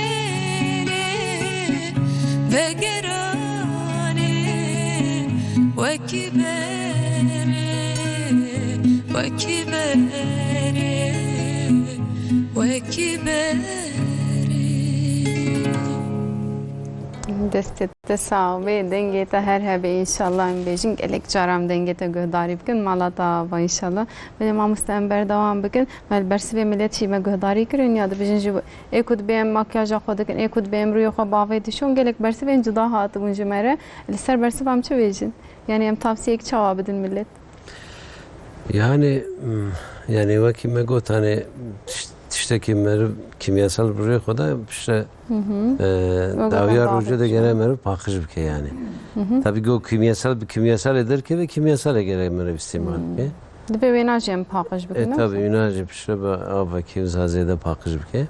lê vegera lê wekî berê, wekî berê, wekî berê. Destê te sax be, dengê te her hebe înşallah, em bêjin gelek cara em dengê te guhdarî bikin, mala te ava înşallah. Belê mamoste, em berdewam bikin. Me li bersivê milet jî me guhdarî kirin, ya dibêjin jî ê ku dibê em makyaja xwe dikin, ê ku dibê em rûyê xwe bavê dişon, gelek bersivên cuda hatibûn ji me re. Li ser bersiva em çi bêjin? Yanî em tavsiyek çawa bidin milet? Yani, mm, yani wekî me got, hani tiş-, Tiştekî meriv kîmyasal bi rûyê xwe de piştre, e, dawiya rojê de gere meriv paqij bike yani. Tabii ki o kîmyasal bi kîmyasalê derkeve, kîmyasalê gere meriv îstîmal bike. Divê wêna jî em paqij bikin, E, ne? Tabii wêna jî piştre bi avekî wiza zêde paqij bike.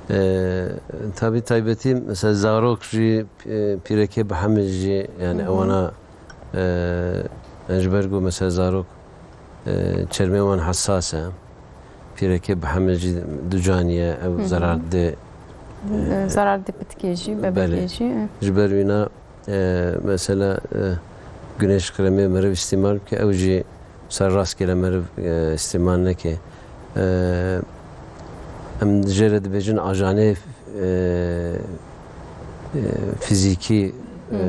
E, tabii taybetî mesela zarok jî, e, pîrekê bi hemil jî yani ewana, e, yani ji ber ku mesela zarok, e, çermê wan hessas e. Pîrekê bi hemil jî ducanî ye, ew zerar dê. E, zerar dê pitikê jî, bebekê jî, e. Ji ber wîna, e, mesela, e, güneş kremê meriv îstîmal bike, ew jî ser rastgele meriv, e, îstîmal neke. E, em jê re dibêjin ajanê, e, e, fizîkî, e,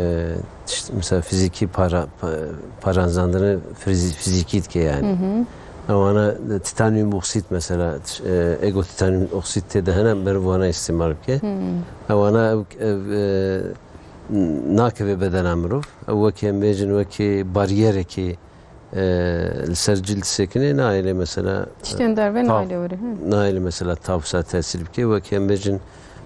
tişt-, mesela fizîkî para-, pa-, parandandinê fizi-, fizîkî dike yani. Ewana titanyum oksit mesela, e, ego titanyum oksit tê de hene, meriv wana îstîmal bike. Ewana ew, ev, e, nakeve bedena mirov. Ew wekî em bêjin wekî baryerekî, e, li ser cild sekine, nayê lê mesela, Tiştên derve tav, nayê lê were, hı. Nayê lê mesela tav wisa tesîr bike, wekî em bêjin,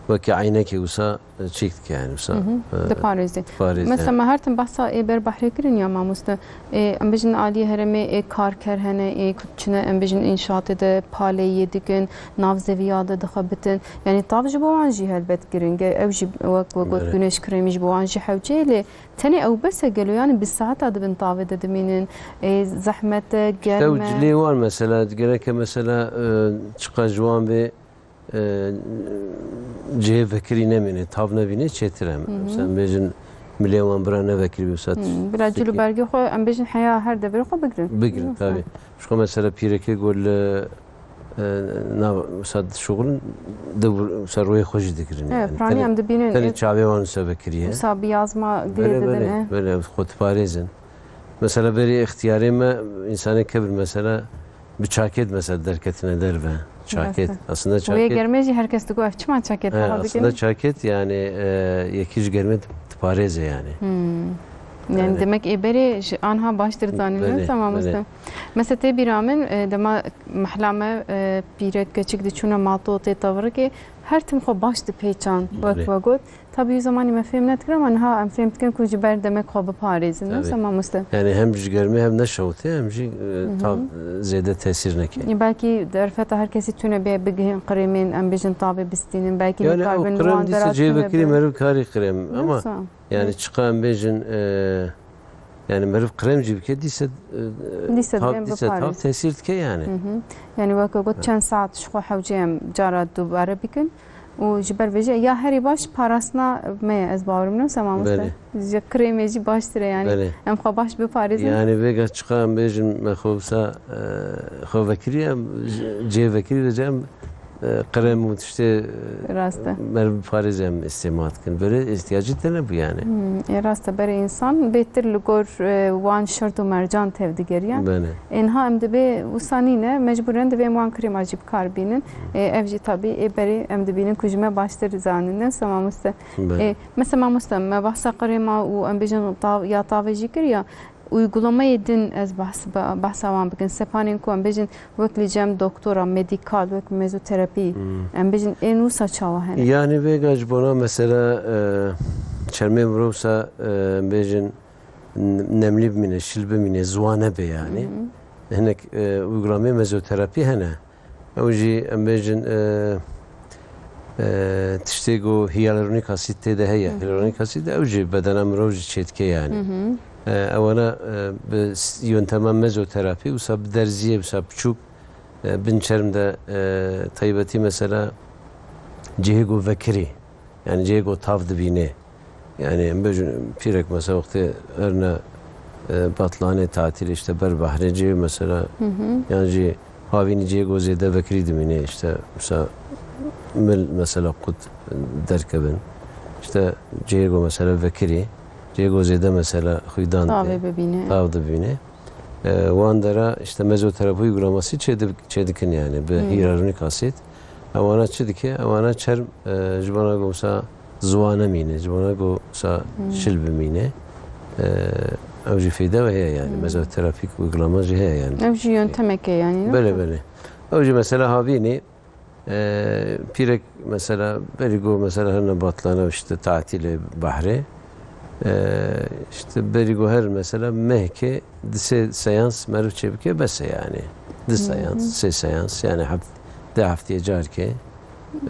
wekî eynekê wisa, e, çêk dike yani wisa, Hı hı. e, Diparêze. Diparêze. Mesela me her tim behsa ê ber behrê kirin ya mamoste. Ê, em bêjin aliyê herêmê ê karker hene, ê ku çine em bêjin înşaatê de paleyê dikin, nav zeviya de dixebitin. Yani tav ji bo wan jî helbet giring e. Ew jî wek, wek, wek Belê. Güneş kremî ji bo wan jî hewce ye lê Tenê ew bes e gelo, yani bi saeta di bin tavê de dimînin, e, zehmet e, germ e. Ew cilê wan mesela, gereke mesela, e, çiqa ji wan bê, e, cihê vekirî nemîne, tav nebîne, çêtir e. Hı hı. Mesela em bêjin milê wan bira nevekirî wisa. Hı, bila cil û bergê xwe, em bêjin heya her deverê xwe bigirin. Bigirin, tabii. Ji xwe mesela pîrekê ku li e, nav, wisa dişuxulin, di wir-, wisa rûyê xwe jî digirin Evet, yani. Piranî Tenê, em dibînin, tenê ev çavê wan wisa vekirî ye. Wisa bi yazma girê Belê, didin, belê, e. Belê, ev xwe diparêzin. Mesela berî îxtiyarê me, însanê kevir mesela bi çakêt mesela derketine derve. Çakêt. Rast e. Aslında Wê çakêt germê jî her kes digot, ev çima çakêt He, hava aslında dikin? Çakêt yani, e, yekî ji germê diparêze yani. Hmm. Yani Yani. Demek ê berê ji anha baştir zanîn, Belê, ne? Tamam belê. Usta. Mesela tê bîra min, e, dema mehla me, e, pîrek keçik diçûne mato tê tevirikê, her tim xwe baş dipêçan, wek Belê. We got. Tabii, wî zemanî me fêm nedikir, ama niha em fêm dikin ku ji ber demek xwe biparêzin, ne? Tabii. Tamam usta. Yani hem ji germê hem neşewitê, hem jî, e, Hı hı. tav, e, zêde tesîr neke. E, belkî derfeta her kesî tune bê bigihên kremên, em bêjin tavê bistînin, belkî Yani ew nikaribin krem wan dîsa dera cihê tune vekirî bin. Meriv karî krem. Ama Yoksa? Yani Hı. çiqa em bêjin, e, yani meriv krem jî bike, dîse, e, Dîse tav, dibên dîse tav biparêz. Tesîr dike yani. Hı hı. Yani weke got çend saet ji xwe hewce em cara dubare bikin û ji ber vê jî ya herî baş parastina me ye, ez bawerim ne, Sema Muste? Belê. Ji kremê jî baştir e yani. Belê. Em xwe baş biparêzin. Yani vêga çiqa em bêjin me xwe wisa, e, xwe vekirî em, cê vekirî vêca em e, krem û tiştê, e, Rast e. Meriv parêz em îstêmal dikin. Böyle ihtiyacı tene bu yani. Hmm, e, rast e, berê însan bêtir li gor, e, wan şert û mercan tevdigeriyan. Belê. Ê niha em dibê wisa nîne, mecbûren divê em wan krema jî bi kar bînin. E, ev jî tabî ê berê em dibînin ku ji me baştir zanîne, Sema Muste. Belê. E, mesela mamoste, me behsa krema û em bêjin tav, ya tavê jî kir ya, Uygulamayê din ez behs, be-, behsa wan bikin. Sepanên ku em bêjin wek li cem doktora, medîkal, wek mezoterapî, Hmm. em bêjin ên wisa çawa hene? Yani vêga ji bona mesela, e, çermê mirov wisa, e, em bêjin n-, nemlî bimîne, şil bimîne, ziwa nebe yani. Hı hı. Hinek, e, uygulamê mezoterapî hene. Ew jî em bêjin, e, e, tiştê ku hyaluronik asid tê de heye. Hı hı. Hyaluronik asid ew jî bedena mirov jî çêdike yani. Hı hı. E, ewana, e, bi s-, yöntema mezoterapî wisa bi derziyê wisa biçûk, e, bin çerm de, e, taybetî mesela cihê ku vekirî, yani cihê ku tav dibîne. Yani em bêjin pîrek mesela wextê herne, e, batlanê tatilê işte ber behrê cê mesela Hı hı. yan jî havînî cihê ku zêde vekirî dimîne işte mesela mil mesela qut derkevin. İşte cihê ku mesela vekirî, cihê ku zêde mesela xwîdan tê, Tavê bibîne. Tav dibîne. E, wan dera işte mezoterapi uygulaması çêdi-, çêdikin yani bi Hmm. hyaluronik asid. Ewana çi dike? Ewana çerm, e, ji bona ku wisa ziwa nemîne, ji bona ku wisa Hmm. şil bimîne. E, ew jî feyde we heye yani. Hmm. Mezoterapik uygulama jî heye yani. Ew jî yöntemeke yani, ne? Belê, belê. Ew jî mesela havînî E, pîrek mesela berî got mesela herine batlane işte tatîlê behrê. E, işte berî got her mesela mehkê di sê seyans meriv çêbike bes e yani. Di seyans, sê seyans yani heft-, di heftiyê carkê.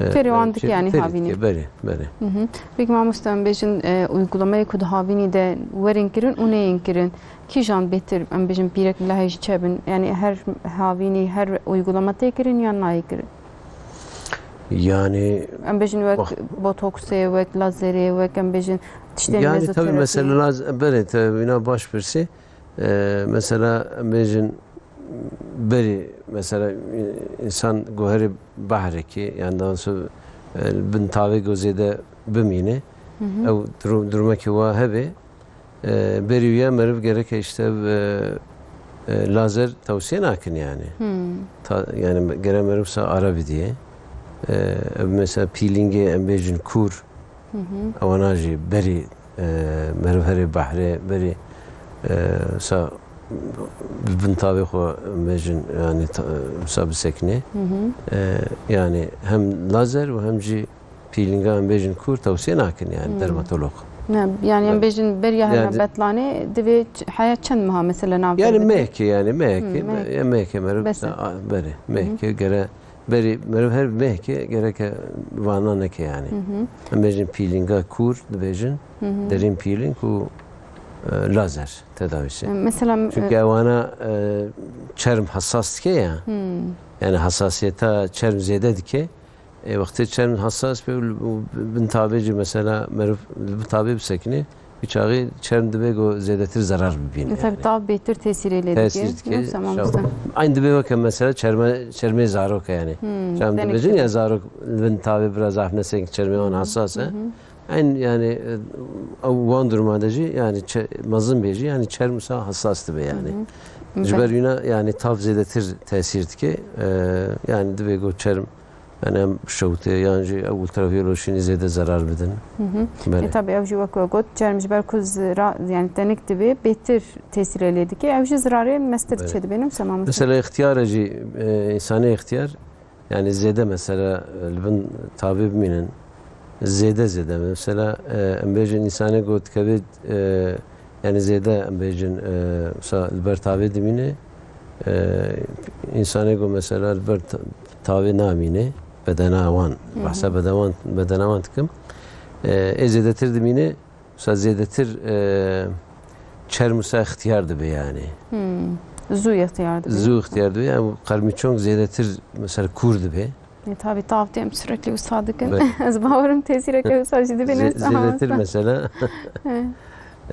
E, Berî wan meriv dike çê-, yani berî havînî. Dike, berî, berî. Hı hı. Peki mamoste em bêjin, e, uygulamayê ku di havînî de werin kirin û neyên kirin. Kîjan bêtir, em bêjin, pîrek bila hêj çêbin? Yani her havînî, her uygulama tê kirin yan nayê kirin? Yani Em bêjin wek wah- botoksê, wek lazerê, wek em bêjin tiştên Yani tabii mezoterapî. Mesela laz-, belê, te wîna baş pirsî. Ee, mesela em bêjin berî mesela însan guherî behrekî, yani daha sonra, e, bin tavê ku zêde bimîne. Hı hı. Ew durum, durumekî wa hebe. E, berî wî ya meriv gereke işte, e, e, lazer tewsiye nakin yani. Hmm. Ta, yani gere meriv sa ara bidiye. E, ev mesela peelingê em bêjin kûr. Hı hı. Ewana jî berî, e, meriv herê behrê, berî, e, sa bi bin tavê xwe em bêjin yani ta, sa bisekine. Hı hı. E, yani hem lazer û hem jî peelinga em bêjin kûr tewsiye nakin yani dermatolog. Ne, yani em Be- bêjin beriya herine Yani betlanê divê ç-, heya çend meha mesela nav Yani bidin? mehkê yani mehkê, Hmm, meh. me-, ya mehkê meriv Bes e. a-, berê. Hı hı. Mehkê gere berî meriv her mehkê gereke vana neke yani. Hı hı. Em bêjin peelinga kûr dibêjin, Hı hı. derîn peeling û, e, lazer tedavîsê. Mesela, Çünkü e, ewana, e, çerm hassas dike ya. Hmm. Yani hassasiyeta çerm zêde dike. E, wextê çerm hassas be û, û bin tabê jî mesela meriv li bin tabê bisekine, wî çaxî çerm dibe ku zêdetir zerar bibîne E, tabii yani. Tav bêtir tesîrê lê dike. Tesîr dike. Yoksa Şa-, mamoste. Aynı dibe weke mesela çerme, çermê zarok e yani. Hmm, Çerm denek dibêjin gibi. Ya zarok li bin tabê biraz zaf nesekin çermê wan Hı hı. hassas e. Hı hı. Aynı yani, e, ew wan duruma de jî yani çe-, mezin bêjî yani çerm wisa hassas dibe yani. Hı hı. Ji ber Be- wîna yani tav zêdetir tesîr dike. E, yani dibe ku çerm Yani em şewtê yan jî ew ultraviyolojînî zêde zerar bidin. Hı hı. Belê. E, tabii ew jî wek we got, çerm ji ber ku zira-, yani tenik dibe, bêtir tesîrê lê dike. Ew jî zirarê mestir Belê. çêdibe, ne wisa mamoste? Mesela îxtiyar e jî, e, însanê îxtiyar, yani zêde mesela, e, li bin tavê bimînin, zêde zêde. Mesela, e, em bêjin însanê ku dikeve, e, Yani zêde em bêjin, e, wisa li ber tavê dimîne, e, însanê ku mesela li ber ta-, tavê namîne, bedena wan, Hı hı. behsa bedewan, bedena wan dikim, e, ê zêdetir dimîne, wisa zêdetir, e, çerm wisa ixtiyar dibe yani. Hmm. Zû ixtiyar dibe. Zû ixtiyar dibe, yani qermîçong zêdetir mesela kûr dibe. E, tabii tav tê em sürekli wisa dikin. Be- Ez bawerim tesîreke wisa jî dibîne. Zê-, zêdetir mesela. He.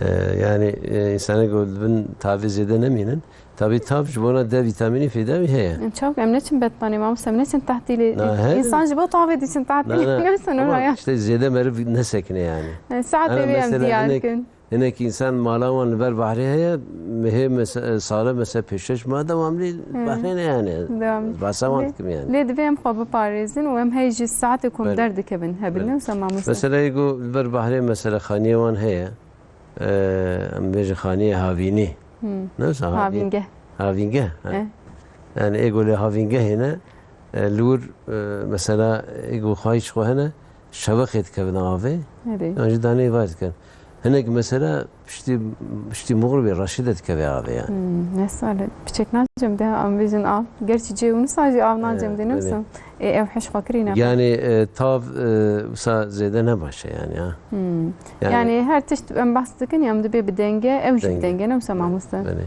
E, yani, e, însanê ku li bin tavê zêde nemînin. Tabii tav ji bona D vitamînî fêda wî heye. E, çawa em neçin betlanê mamoste, em neçin tehtîlê. Na, he. Însan ji bo tavê diçin tehtîlê. Na, na. Ne wisa Ama Nurhayat? işte zêde meriv nesekine yani. E, saetê Ha, wê em mesela diyar hinek kin. Hinek însan mala wan li ber behrê heye, hê mese-, sala mesela pêşeş ma dewamlî Hı. behrê ne yani. Devam. Basa wan Lê, dikim yani. lê divê em xwe biparêzin û em hey jî saetê ku em Belê. derdikevin hebin, Belê. ne wisa mamoste? Mesela ê ku li ber behrê mesela xaniyê wan heye, e, em bêjin xaniyê havînî. Hı. Ne wisa havîn-, Havîngeh. Havîngeh, ha. E. Yani ê ku lê havîngehê ne, E, li wir, e, mesela, ê ku xwayîş xwe hene, şeveqê dikevin avê, Erê. yan jî daneyê vaj dikin. Hinek mesela piştî, piştî mixribê reşê de dikeve avê yani. Hmm, ne sale. Piçek nacem de em bêjin av. Gerçi cê û nisa jî av nacem de, E, ne belê. wisa? E, ew heş xwe kirî ne. Yani, e, tav, e, wisa zêde ne baş e yani, ha. Hmm. Yani Yani her tişt em behs dikin ya, em dibê bi denge, ew jî bi Denge. denge, ne wisa mamoste? Belê.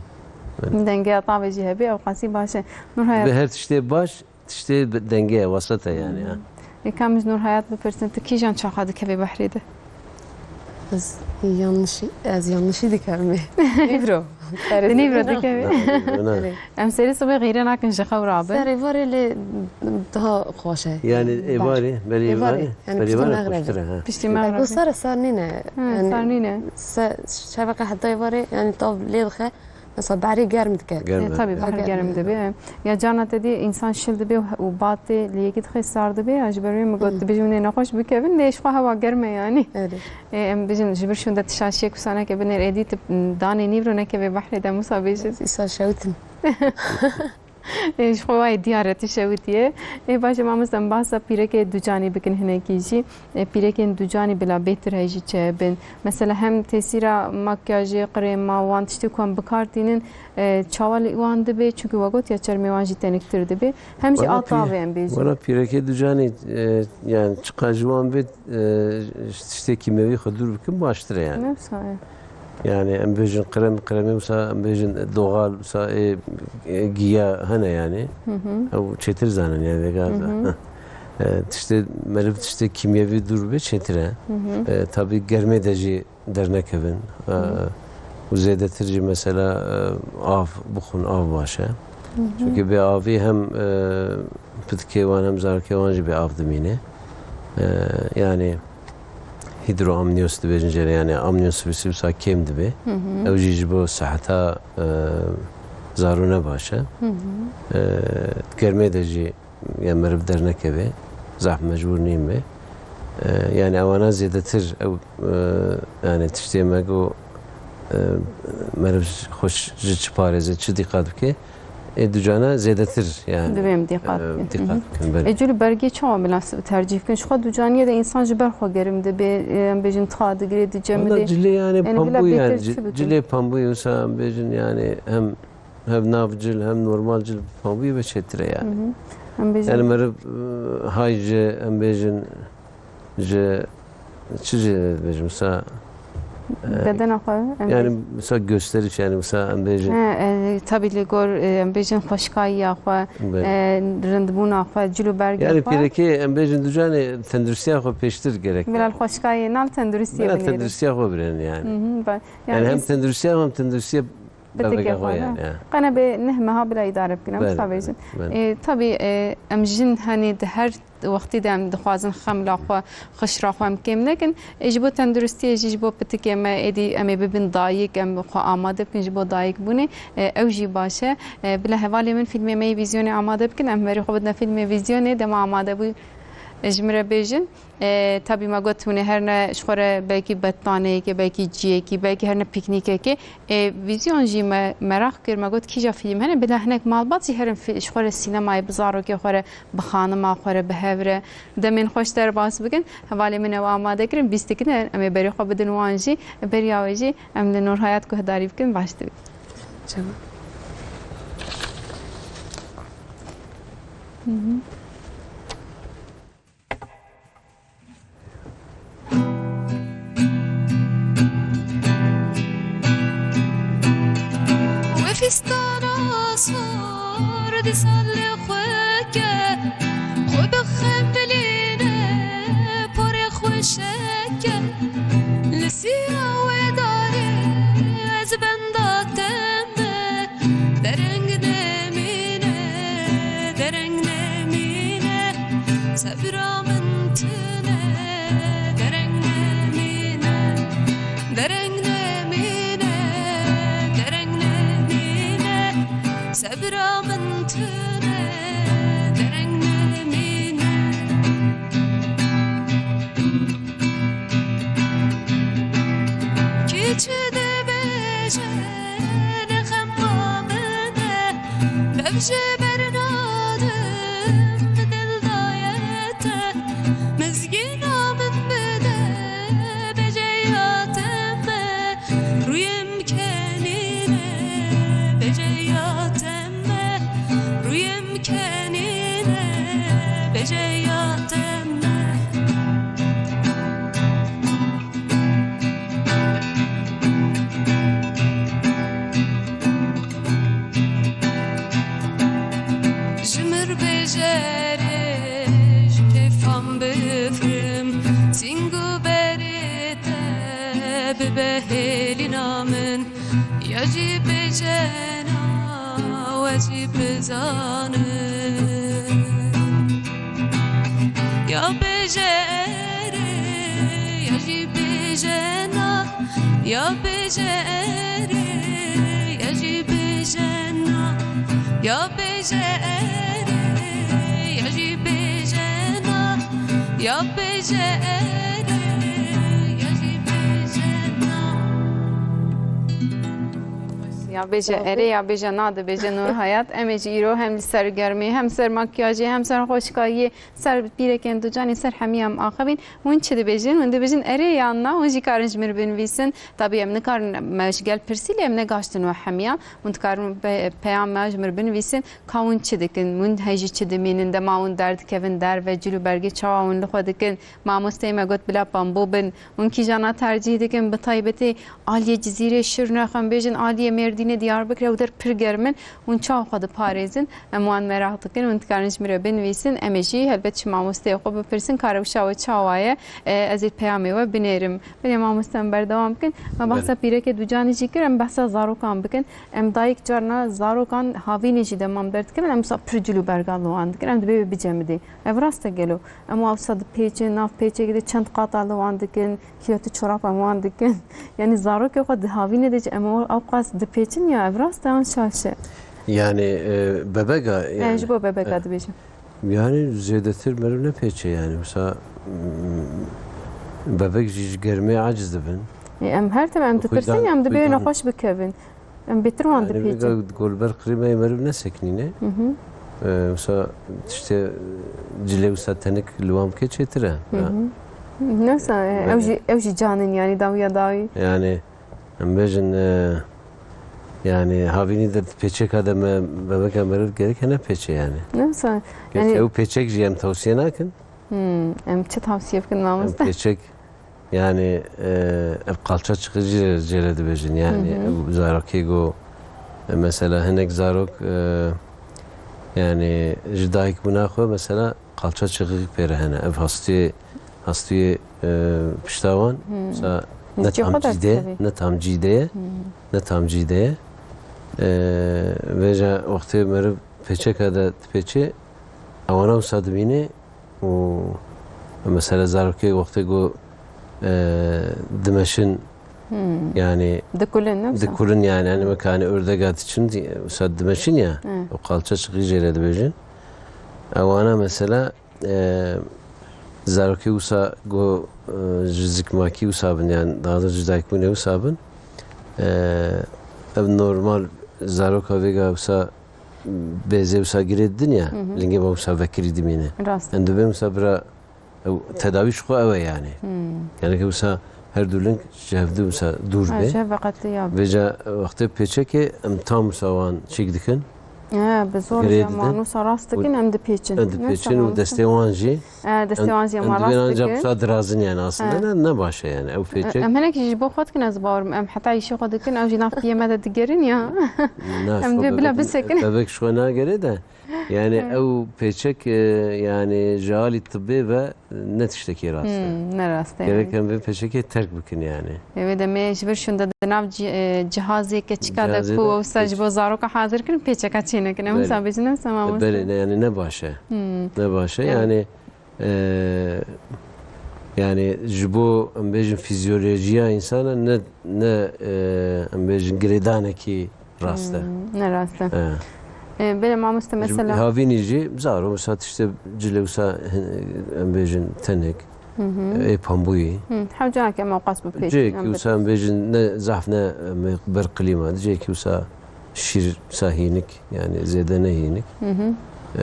Belê. Dengeya tavê jî hebe, ew qasî baş e. Nurhayat. Bi her tiştê baş, Tiştê bi dengê ye, wesete yani, ha. Ê, ka min ji Nurhayat bipirsin, tu kîjan çaxa dikevê behrê de? Ez yanlışî, ez yanlışî dikevim ê. Nîvro. Di nîvro dikevê? Na, na. Erê. Em serê sibê xîre nakin ji xew rabin. Serê varê lê daha xweş e. Yani êvarê, berî Êvarê, êvarê, yani berî piştî êvarê mexribê. Xweştir e, ha. Piştî mexribê. Sar e, sar nîne. Ha, Yani sar nîne. se-, şeveqe heta êvarê, yani tav lê dixe. Mesela behrê germ dike. Germ E, e. tabii, behr Germ germ e. dibe. Ya carna te dî însan şil dibe û, û ba tê li yekî dixê sar dibe. Ya ji ber wê min got, Hmm. dibêjin wê nexweş bikevin, lê ji xwe hewa germ e yani. Erê. E, em bijin ji vir şûnde tu şaşiyek wisa neke binêr êdî tu, m, danê nîvro nekevê behrê de wisa bêjin. Îsa şewtin. Ê, ji xwe wayê diyar e, tu şewitiye. Ê, baş e, mamoste, em behsa pîrekê Ducanî bikin hinekî jî. Ê, pîrekên Ducanî bila bêtir heyî jî çi hebin? Mesela hem tesîra makyajê, krêma, wan tiştê ku em bi kar tînin, e, çawa li wan dibe? Çunku we got ya çermê wan jî teniktir dibe. Hem jî Wala a tavê pî-, em bêjin. wala pîrekê Ducanî, e, yani çiqa ji wan bê, e, ji tiştê kîmyewî xwe dûr bikin baştir e yani. Ne wisa ye? Yani em bêjin krem, kremê wisa em bêjin doğal, wisa ê, ê giya hene yani. Hı hı. Ew çêtir zanin yani vêga. Hı hı. E, tiştê, meriv tiştê kîmyewî dûr be çêtir e. Hı hı. E, tabii germê de jî dernekevin. E, Hı hı. û zêdetir jî mesela, e, av bixwin, av baş e. Hı hı. Çünkü bê avî hem, e, pitikê wan hem zarokê wan jî bê av dimîne. E, yani hidroamniyos dibêjin jê re, yani amniyon spesîfîk wisa kêm dibe. Hı hı. Ew jî ji bo seheta, e, zarû ne baş e. Hı hı. E, germê de jî ya meriv dernekeve, zehf mecbûr nîn be. E, yani ewana zêdetir ew, e, yani tiştê me got, e, meriv xwe ji çi parêze, çi dîqat bike. Ê Ducana zêdetir yani, Divê em dîqat e, bikin. dîqat Hı hı. bikin, belê. Ê, Cûlî, bergê çawa münasib tercîh bikin? Ji xwe Ducaniyê de însan ji ber xwe gerim dibe, e, em bêjin, ta digire, dicemide. Valla cilê yani Yani bila pambû yani, bêtir ci-, çi bikin? cilê pambû wisa em bêjin yani hem, hem nav cil hem normal cil pambûyê ve çêtir e yani. Hı hı. Em bêjin Yani meriv, e, hay ji, em bêjin, ji çi jê dibêjim, wisa, e, Bedena xwe, em yani bêjin. wisa gösteriş yani, wisa em bêjin. He, e, tabii li gor, e, em bêjin xweşkayiya xwe, Be- e, rindbûna xwe, cil û bergê Yani xwe. pîrekê em bêjin Ducanê tenduristiya xwe pêştir gerek. Bila li xweşkayê, na li tenduristiyê Bila binêrin. tenduristiya xwe birin yani. Hı hı, ba-, Yani yani hem ins- tenduristiya xwe hem tenduristiya Pitikê bebeka xwe, xwe yani, ha. ya. Qene bê neh meha bila îdare bikin, em Belê, wisa bêjin. belê. E, tabii, e, em jin, hani, di her wextî de em dixwazin xemla xwe, xişra xwe em kêm nekin. E, ji bo tenduristiyê jî, ji bo pitikê me, êdî em ê bibin dayik, em xwe amade bikin ji bo dayikbûnê. E, ew jî baş e. E, bila hevalê min fîlmê me yê vîzyonê amade bikin, em berî xwe bidine fîlmê vîzyonê, dema amade bû, e, ji min re bêjin. E, tabî me got hûn ê herine ji xwe re belkî bettaneyekê, belkî ciyekî, belkî herine pîknîkekê. E, vîzyon jî me meraq kir, me got kîja fîlm hene, bila hinek malbat jî herin fî-, ji xwe re sînemayê bi zarokê xwe re, bi xanima xwe re, bi hev re demên xweş derbas bikin. Hevalê min ew amade kirin, bîstikine em ê berê xwe bidin wan jî. Beriya wê jî em li Nûrhayat guhdarî bikin, baş dibe. Canım. Hı hı. Wê fîstana sor dîsa li xwe ke, xwe bixemilîne porê xweşeke. Li siya wê darê ez benda te me, dereng nemîne, dereng nemîne. Sebra min tune, dereng nemîne, dereng nemîne, dereng nemîne. Sebra min tune, dereng nemîne. Kî çi dibêje, ne xema min e, dev ji ber nadim, dil daye te. Mizgîna min bide, bêje ya te me, rûyê min kenîne, bêje ya te me, rûyê min kenîne, bêje ya te me. Ji mir bêjere, ji kêfan bifrim, sîng û berê te bibe hêlîna min. Ya jî bêjena, we jî bizanin. Ya bêje erê, ya jî bêje na, ya bêje erê, ya jî bêje na, ya bêje erê, ya jî bêje na, ya bêje erê, ya jî bêje na. Ya bêje erê ya bêje na dibêje Nûrhayat. Em ê jî îro hem li ser germê, hem ser makyajê, hem ser xweşikayiyê, ser pîrekên ducanê, ser hemî em axivîn. Hûn çi dibêjin? Hûn dibêjin erê yan na? Hûn jî karin ji min binivîsin. Tabî em nikarin, me ji gel pirsî lê em negaştin we hemiyan. Hûn dikarin pe-, peyam me ji min binivîsin. Ka hûn çi dikin? Hûn hejî çi dimînin? Dema hûn derdikevin derve, cil û bergê çawa hûn li xwe dikin? Mamosteyê me got bila pambû bin. Hûn kîjana tercîh dikin? Bi taybetî aliyê Cizîrê Şirnex, em bêjin aliyê Mêrdînê, Diyarbekirê, ew der pir germ in. Hûn çawa xwe diparêzin? Em wan meraq dikin. Hûn dikarin ji min re binivîsin. Em ê jî helbet ji mamosteyê xwe bipirsin ka rewşa we çawa ye. E, ez ê peyamê we binêrim. Belê mamoste, em berdewam bikin. Me Belê. behsa pîrekê ducanî jî kir, em behsa zarokan bikin. Em dayik carna zarokan havînê jî dema em derdikevin, em wisa pir cil û berga li wan dikin, em dibê wê bicemidê. Ev rast e gelo? Em wisa dipêçin, nav pêçekê de çend qata li wan dikin, kiyatî çorap em wan dikin. Yanî zarokê xwe di havînê de jî em ew qas dipêçin ya, ev rast e an şaş e? Yani, e, bebega, He, yani, ji bo bebeka e, dibêjim. Yani zêdetir meriv nepêçe yani. Wisa, mm, bebek jî ji germê aciz dibin. E, em her tim em Xwîdan, dipirsin ya, em dibê xwîdan. nexweş bikevin. Em bêtir wan Yani dipêçin. vêga gol ber qirîmeyê meriv nesekinîne. Hı hı. Ee, wisa tiştê cilê wisa tenik li wan bike çêtir e. Hı hı. Ne wisa, e, ew Belê. jî, ew jî can in yani dawiya dawî. Yani em bêjin, e, yani havînî de pêçeka de me, bebeka meriv gerek hene pêçe yani. Ne wisa, Gerçi yani ew pêçek jî em tavsiye nakin. Hmm, em çi tavsiye bikin Em mamoste? pêçek Yani, e, ev qalça çiqî jî jê re dibêjin. Yani, Hı hı. ev zarokê go, e, mesela hinek zarok, e, yani ji dayikbûna xwe mesela qalça çiqî pê re hene. Ev hastiyê, hastiyê, e, pişta wan, Hı. mesela ne Ji cî xwe tam cî de, destpê. ne tam cî de ye, Hı. ne tam cî de ye. E, vêca wextê meriv pêçeka de dipêçe, ewana wisa dibîne, û mesela zarokê wextê ku, e, dimeşin, Hmm. yani Dikulin, ne wisa? dikulin yani, yani weka hani ördega diçin, wisa dimeşin ya, Hmm. o qalça çiqî jê re dibêjin. Ewana mesela, e, zarokê wisa ku, e, ji zikmakî wisa bin, yani daha doğrusu ji dayikbûnê wisa bin, e, ev normal zaroka vêga wisa bêzê wisa girê didin ya, Hı hı. lingê me wisa vekirî dimîne. Rast. Em dibên wisa bira, ew tedawî ji xwe ew e yani. Hmm. Yani ki wisa her du ling ji hevdu wisa dûr Ha, be. ji hev veqetî ya. Vêca wextê pêçekê em tam wisa wan çêk dikin. He, bi zor Girê ya didin. wan wisa rast dikin, em dipêçin. Em Ne dipêçin û tamam. destê wan jî. E, destê Em, wan jî em ema dibên rast anca dikin. wisa dirazin yani aslında. He. Ne, ne baş e yani. Ew pêçek. Em hinek jî ji bo xwe dikin, ez bawerim. Em heta îşê xwe dikin, ew jî nav piyê me de digerin ya. Na, Em xwe dê bila bebek, bisekin. bebek ji xwe nagere de. Yani He. ew pêçek, e, yani ji alî tibbê ve ne tiştekî rast e. Hmm, ne rast e Gerek yani. em vê pêçekê terk bikin yani. Ê, wê demê ji vir şûnde di nav cî-, e, cihazê keçika de Cihazê ku de wisa ji bo zaroka hazir kirin, pêçeka çê nekin. Em Belê. wisa bêjin, ne wisa E, mamoste? belê, ne, yani ne baş e. Hmm. Ne baş e. Evet. Yani, e, yani ji bo, em bêjin, fizyolojiya insana ne, ne, e, em bêjin, girêdanekî rast e. Hmm, ne rast e. E. E, belê mamoste, Ji mesela havînî jî zaro, wisa tiştê cilê wisa, em bêjin, tenik, Hı hı. ê pambûyî. Hı, hewce nake em ewqas bipêçin, Cihekî em wisa bipêçin. em bêjin ne zehf ne, em ê ber klîma, cihekî wisa şîr wisa hînik, yani zêde ne hînik. Hı hı. E,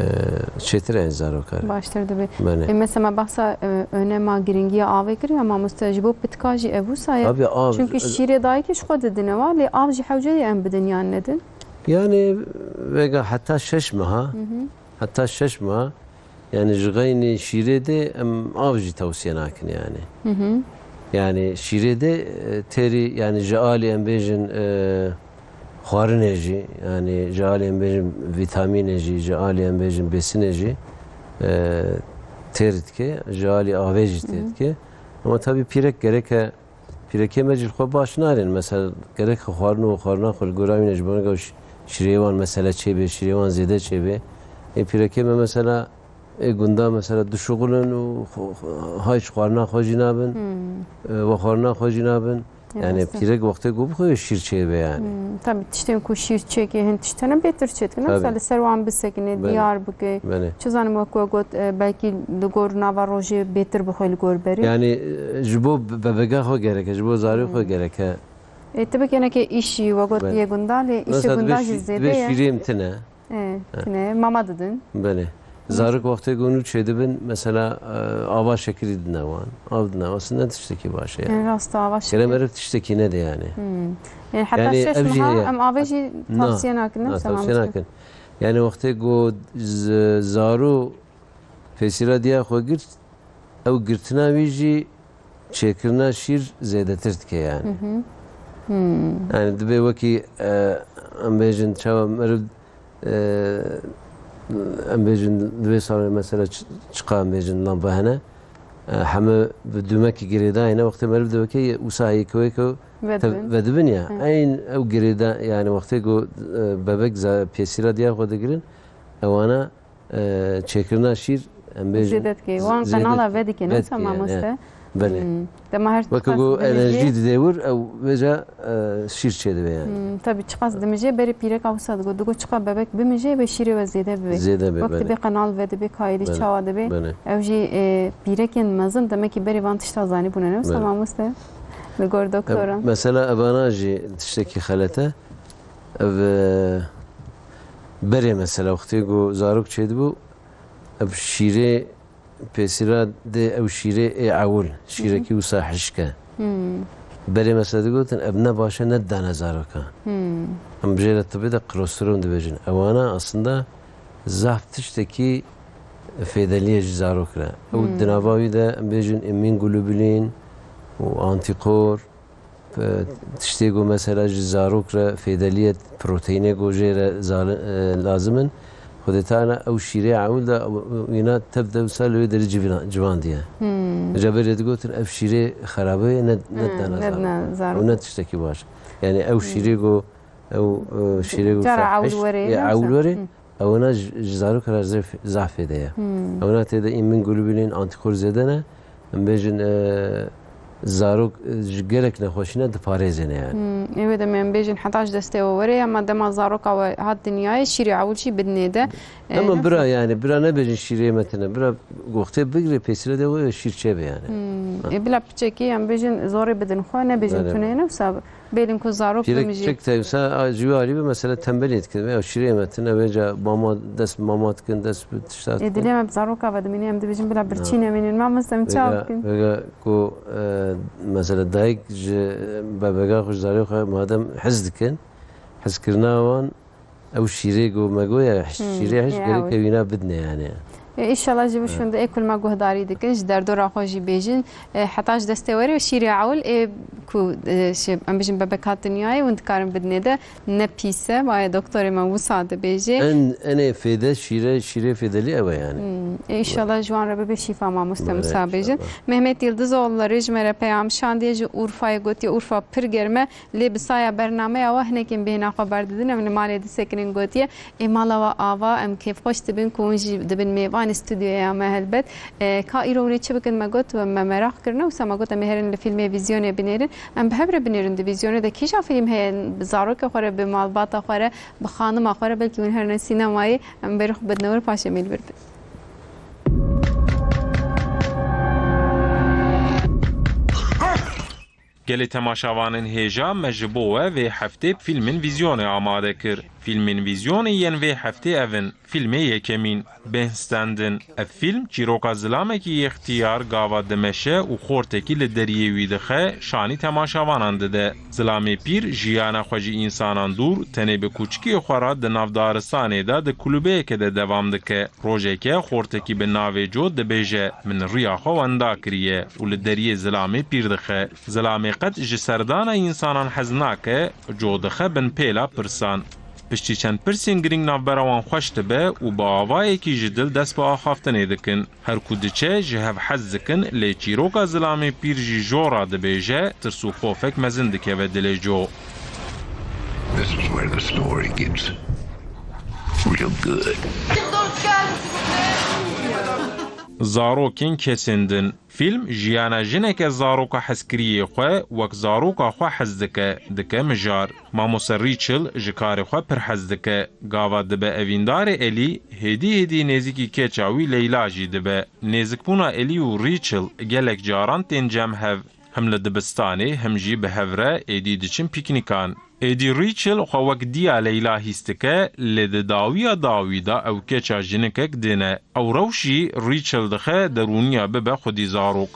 çêtir e zaroka re. Baştir dibe. Belê. E, mesela me behsa, e, önema giringiya avê kiriye, mamoste, ji bo pitika jî ev wisa ye. Tabii av, Çünkü şîrê dayikê ji xwe didine wa, lê av jî hewce ye em bidin yan nedin? Yani vêga heta şeş meha, Hı hı. heta şeş meha, yani ji xeynî şîrê de em av jî tewsiye nakin yani. Hı hı. Yani şîrê de, e, têrî, yani ji alî em bêjin, e, xwarinê jî, yani ji alî em bêjin vîtamînê jî, ji alî em bêjin bêsinê jî, e, têr dike, ji alî avê jî Hı hı. têr dike. Ama tabii pîrek gereke Pîrekê me jî li xwe baş narên. Mesela gerek xwarin û xwarina xwe li gora wî ne, ji bo nega şîrê wan mesela çêbê, şîrê wan zêde çêbê. Ê pîrekê me mesela ê gunda mesela dişuxulin û xwe, xwe, hay ji xwarina xwe jî nabin. Hmm. E, we xwarina xwe jî nabin. Evet, Yani evet. pîrek wextê ku bixwe şîr çêbe yani. Hmm, tabii tiştên ku şîr çêkê hin tişt hene bêtir çêdikin. Tabii. Mesela li ser wan bisekine, Belê. diyar bike. Belê. Çi zanim wek we got, e, belkî li gor nava rojê bêtir bixwe li gor berê. Yani, e, ji bo be-, bebega xwe gereke, ji bo zarê xwe Hmm. gereke. E, tabii ki, yine ki işi, ve got, Belê. Yê gunda, lê işi Mesela gunda divê jî şî-, zêde divê ye. Şîrê em tine. E, He. Tine, mama didin. Belê. Hı. Zarok wextê ku nû çêdibin, mesela, e, ava şekirî dine wan, av dine wan, aslında tiştekî baş e yani. E, rast, ava Gere şekirî. Meriv tiştekî nede yani. Hmm. Yani heta Yani şeş ev jî meha heye. Em avê jî Na, tavsiye nakin, ne? Na, Tamam, tavsiye işte. Nakin. Yani wextê ku z-, zaro pêsîra diya xwe girt, ew girtina wî jî çêkirina şîr zêdetir dike yani. Hı hı. Hmm. Yani dibê wekî, e, em bêjin çawa meriv, e, em bêjin di vê salê mesela ç-, çiqa em bêjin lamba hene, e, heme bi dûmekî girêdayê ne wextê meriv dibike ye, wisa yê kewê kew Vedibin. Te-, vedibin ya. Hı. Eyn ew girêda yani wextê ku, e, bebek za-, pêsîra diya xwe digirin, ewana e, çêkirina şîr, em bêjin, Zêde dike. Wan zêde qenala dike. Vedike, ne Vedike, wisa yani, mamoste? Belê. Hmm. Dema her Weke çiqas ku dimijê enerjî dide wir, ew vêca, e, şîr çêdibe yani. Hmm, tabii çiqas dimijê berê pîreka wisa digo. Digo çiqa bebek bimijê ve şîrê we zêde bibe. Zêde be, Wek belê. Dibe qenal vedibe, kayilî Belê, çawa dibe. Belê. Ew jî, e, pîrekên mezin demek ki berê van tişta zanîbûne, ne wisa Belê. Mamoste? Li gor doktoran. Em, mesela evana jî tiştekî xelet e. Ev, e, berê mesela wextê ku zarok çêdibû, ev şîrê pêsîra dê ew şîrê ê ewil, şîrekî wisa hişk e. Hmm. Berê mesela digotin, ev ne baş e, ne didane zarokan. Hmm. Em jê re tibê de klostrol dibêjin. Ewana aslında zaf tiştekî fêdeliyê ji zarok re. Ew Hmm. di nava wî de em bêjin îmîn globulîn û antîkor, e, tiştê ku mesela ji zarok re fêdeliyê proteînê ku jê re zali-, e, lazim in, Xwedê Teala ew şîrê ewil de, wîna tev de wisa li wê derê civina-, civandiye. Hmm. Ca berê digotin ev şîrê xerabe ye, ne, ne Hmm, dana ne zarok. Dana zarok. Ew ne tiştekî baş. Yani ew Hmm. şîrê ku, ew, e, şîrê ku Cara fe-, ewil heş-, were, e, ne ewil wisa? Were, Hmm. Ewna ji, ji zarok re zef-, zaf fêde ye. Hmm. Ewna tê de îmîn globulîn antîkor zêde ne. Em bêjin, e, zarok, e, ji gelek nexweşîne diparêzêne yani. Hmm. Ê wê demê em bêjin heta ji destê we were ya, ma dema zaroka we hat dinyayê, şîrê ewil jî bidinê de. E, Ama ne bira yani, bira nebêjin şîrê me tine. Bira goxtê bigire pêsîre de we şîr çêbe yani. Hmm. Ha. Ê bila piçekî em bêjin zorê bidin xwe, nebêjin Belê. Tuneyê ne wisa. Bêlin ku zarok Pîrek bimijî. Çek te wisa, a, ji wî alî be, mesela tembelê dikin, veya şîrê me tine, vêca mama, dest bi mama dikin, dest bi tişta Ê, dikin. Dilê me bi zaroka ve dimîne, em dibêjin bila birçî Ha. Nemînin. Mamoste em çawa Vêga, bikin? Vêga ku, e, mesela dayik ji bebega xwe, ji zarê xwe madem hez dikin, hezkirina wan, ew şîrê ku me goya, Hmm, şîrê hej ê, gerek ewil. Ewîna bidine yani. E, înşallah ji bo Ha. şûnde ê ku li me guhdarî dikin, ji derdora xwe jî bêjin. E, heta ji destê were şîrê ewil ê ku, e, şi-, em bêjin bebek hat dinyayê, hûn dikarin bidinê de ne pîs e, vaye doktorê me wisa dibêje. En, enê fêde şîre, şîrê fêdelî ew e yani. Hmm, e, înşallah ji wan re bibe şîfa mamoste Belê, wisa bêjin. Înşallah. Mehmet Yıldızoğulları ji me re peyam şandiye, ji Urfayê gotiye, Urfa pir germ e. Lê bi saya bernameya we hinekên bêhna xwe berdidin, em li malê disekinin gotiye, ê mala we ava, em kêfxweş dibin ku hûn jî dibin mêvanê stûdyoya me helbet. E, ka îro hûn ê çi bikin me got, me meraq kirine, wisa me got em ê herin li fîlmê vîzyonê binêrin. Em bi hev re binêrin di vîzyonê de kîja fîlm heye, bi zarokê xwe re, bi malbata xwe re, bi xanima xwe re, belkî hûn herine sînemayê, em berê xwe bidine wir, paşê em ê li vir bin. Gelê temaşevanên hêja, me ji bo we vê heftê fîlmên vîzyonê amade kir. Fîlmên vîzyonê yên vê heftê ev in: fîlmê yekemîn, Behn Standen. Ev fîlm çîroka zilamekî yextiyar gava dimeşe û xortekî li deriyê wî dixe, şanî temaşevanan dide. Zilamê pîr jiyana xwe ji însanan dûr, tenê bi kûçikê xwe re di nav daristanê de di kulubeyeke de devam dike. Rojeke xortekî bi navê Jo dibêje, Min riya xwe wenda kiriye û li deriyê zilamê pîr dixe. Zilamê qet ji serdana însanan hez nake, Jo dixe bin pêla pirsan. Piştî çend pirsên girîng navbera wan xweş dibe û bi avayekî ji dil dest bi axaftinê dikin. Her ku diçe ji hev hez dikin, lê çîroka zilamê pîr jî Jo re dibêje, tirs û xofek mezin dikeve dilê Jo. This is where the story gets real good. Zarokên kesên din. Fîlm jiyana jineke zaroka hezkiriyê xwe wek zaroka xwe hez dike, dike mijar. Mamoste Rachel ji karê xwe pir hez dike. Gava dibe evîndarê Elî, hêdî hêdî nêzîkî keça wî Leyla jî dibe. Nêzikbûna Elî û Rachel gelek caran tên cem hev. Him li dibistanê, him jî bi hev re êdî diçin pîknîkan. Êdî Rachel xwe wek diya Leyla hîs dike, lê di dawiya dawî de ew keça jinikek din e. Ew rewş jî Rachel dixe derûniya bibe xwedî zarok.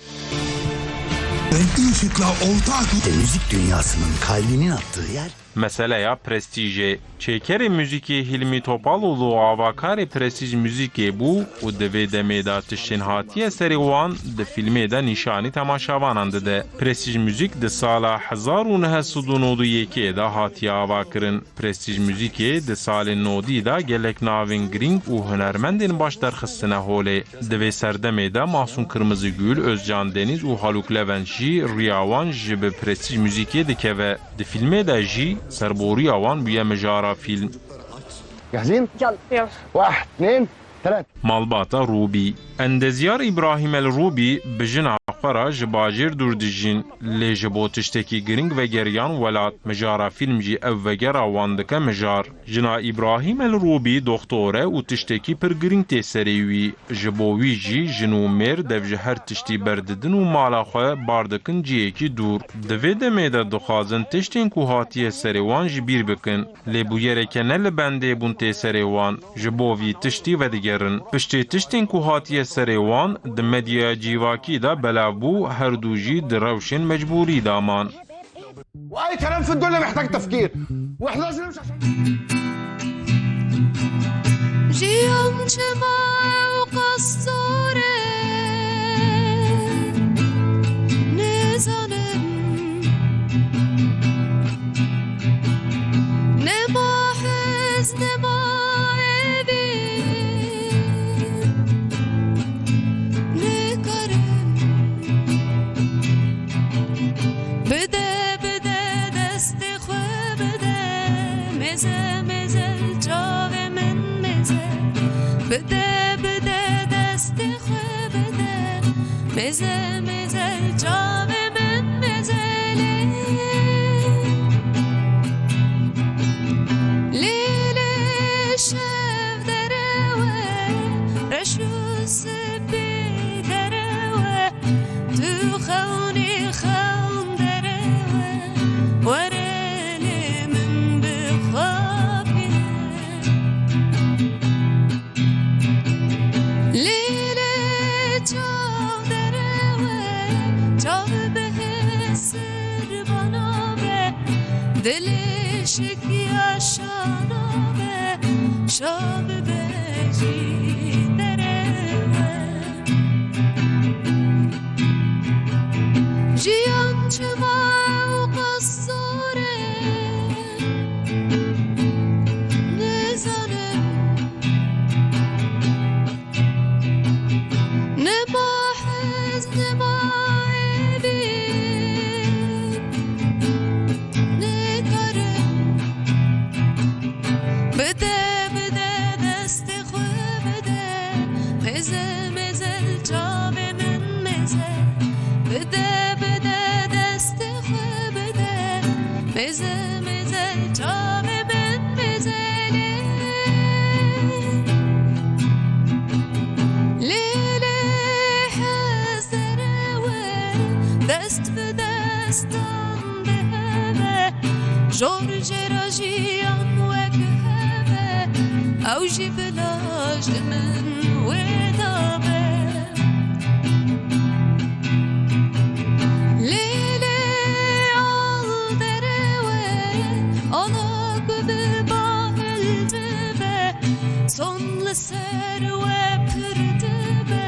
Ben iyi fikra ortak. Müzik dünyasının kalbinin attığı yer. Meseleya prestîjê. Çêkerê muzîkê Hilmî Topaloğlu avakarê prestîj muzîkê bû û di vê demê de tiştên hatiye serê wan di fîlmê de nîşanî temaşevanan dide. Prestîj muzîk di sala hezar û neh sed û nod û yekê de hatiye avakirin. Prestîj muzîkê di salên nodî de gelek navên girîng û hunermendên baş derxistine holê. Di vê serdemê de Masûm Kırmızıgül, Özcan Deniz û Haluk Levent jî riya wan ji bi prestîj muzîkê dikeve. Di fîlmê de jî serboriya wan bûye mijara fîlm. جاهزين؟ يلا. واحد، اثنين، ثلاثة. Malbata Rûbî. Endezyar Îbrahîm El Rûbî bi jina xwe re ji bajêr dûr dijîn, lê ji bo tiştekî girîng vegeriyan welat. Mijara fîlm jî ev vegera wan dike mijar. Jina Îbrahîm El Rûbî doxtor e û tiştekî pir girîng tê serê wî. Ji bo wî jî jin û mêr dev ji her tiştî berdidin û mala xwe bar dikin cihekî dûr. Di vê demê de dixwazin tiştên ku hatiye serê wan ji bîr bikin. Lê bûyereke ne li bendê bûn tê serê wan. Ji bo vî tiştî vedigerin. Piştê tiştên ku hatiye serê wan di medyaya civakî de belav bû, her du jî di rewşên mecbûrî de man. واي كلام في الدنيا محتاج تفكير. واحنا لازم نمشي عشان Jiyan çima ew qas zor e, nizanim. Nema hez, nema evî, nikarim. Bide, bide, destê xwe bide, mêze, mêze, çavê min mêze. Bide, bide, destê xwe bide, mêze, mêze, çavê min mêze lê. Lê, lê, şev derew e, reş û spî derew e. Tu xewnî xewn derew e, were lê min bixapîne. Lê, lê, çav derew e, çav bihêsir bana be, dilê şikiya şana be, şav be jî derew e. Jiyan çima ew qas zor e, nizanim. Nema hez, nema evî, nikarim. Bide, bide, destê xwe bide, mêze, mêze, çavê min mêze. Bide, bide, destê xwe bide, mêze, mêze, çavê min mêze lê. Lê, lê, hez derew e, dest bi destan diheve, jor jê re jiyan wek heve, ew jî bila ji min wê dabe. Lê, lê, al derew e, ala ku bi bahil dibe, son li ser we pir dibe,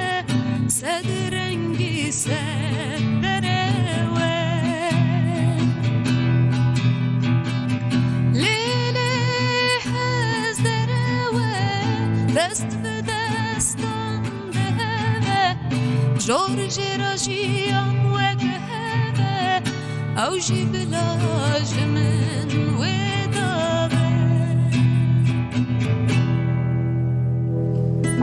sed rengî sed derew e. Lê, lê, hez derew e, dest bi destan diheve, jor jê re jiyan wek heve, ew jî bila ji min wê dabe.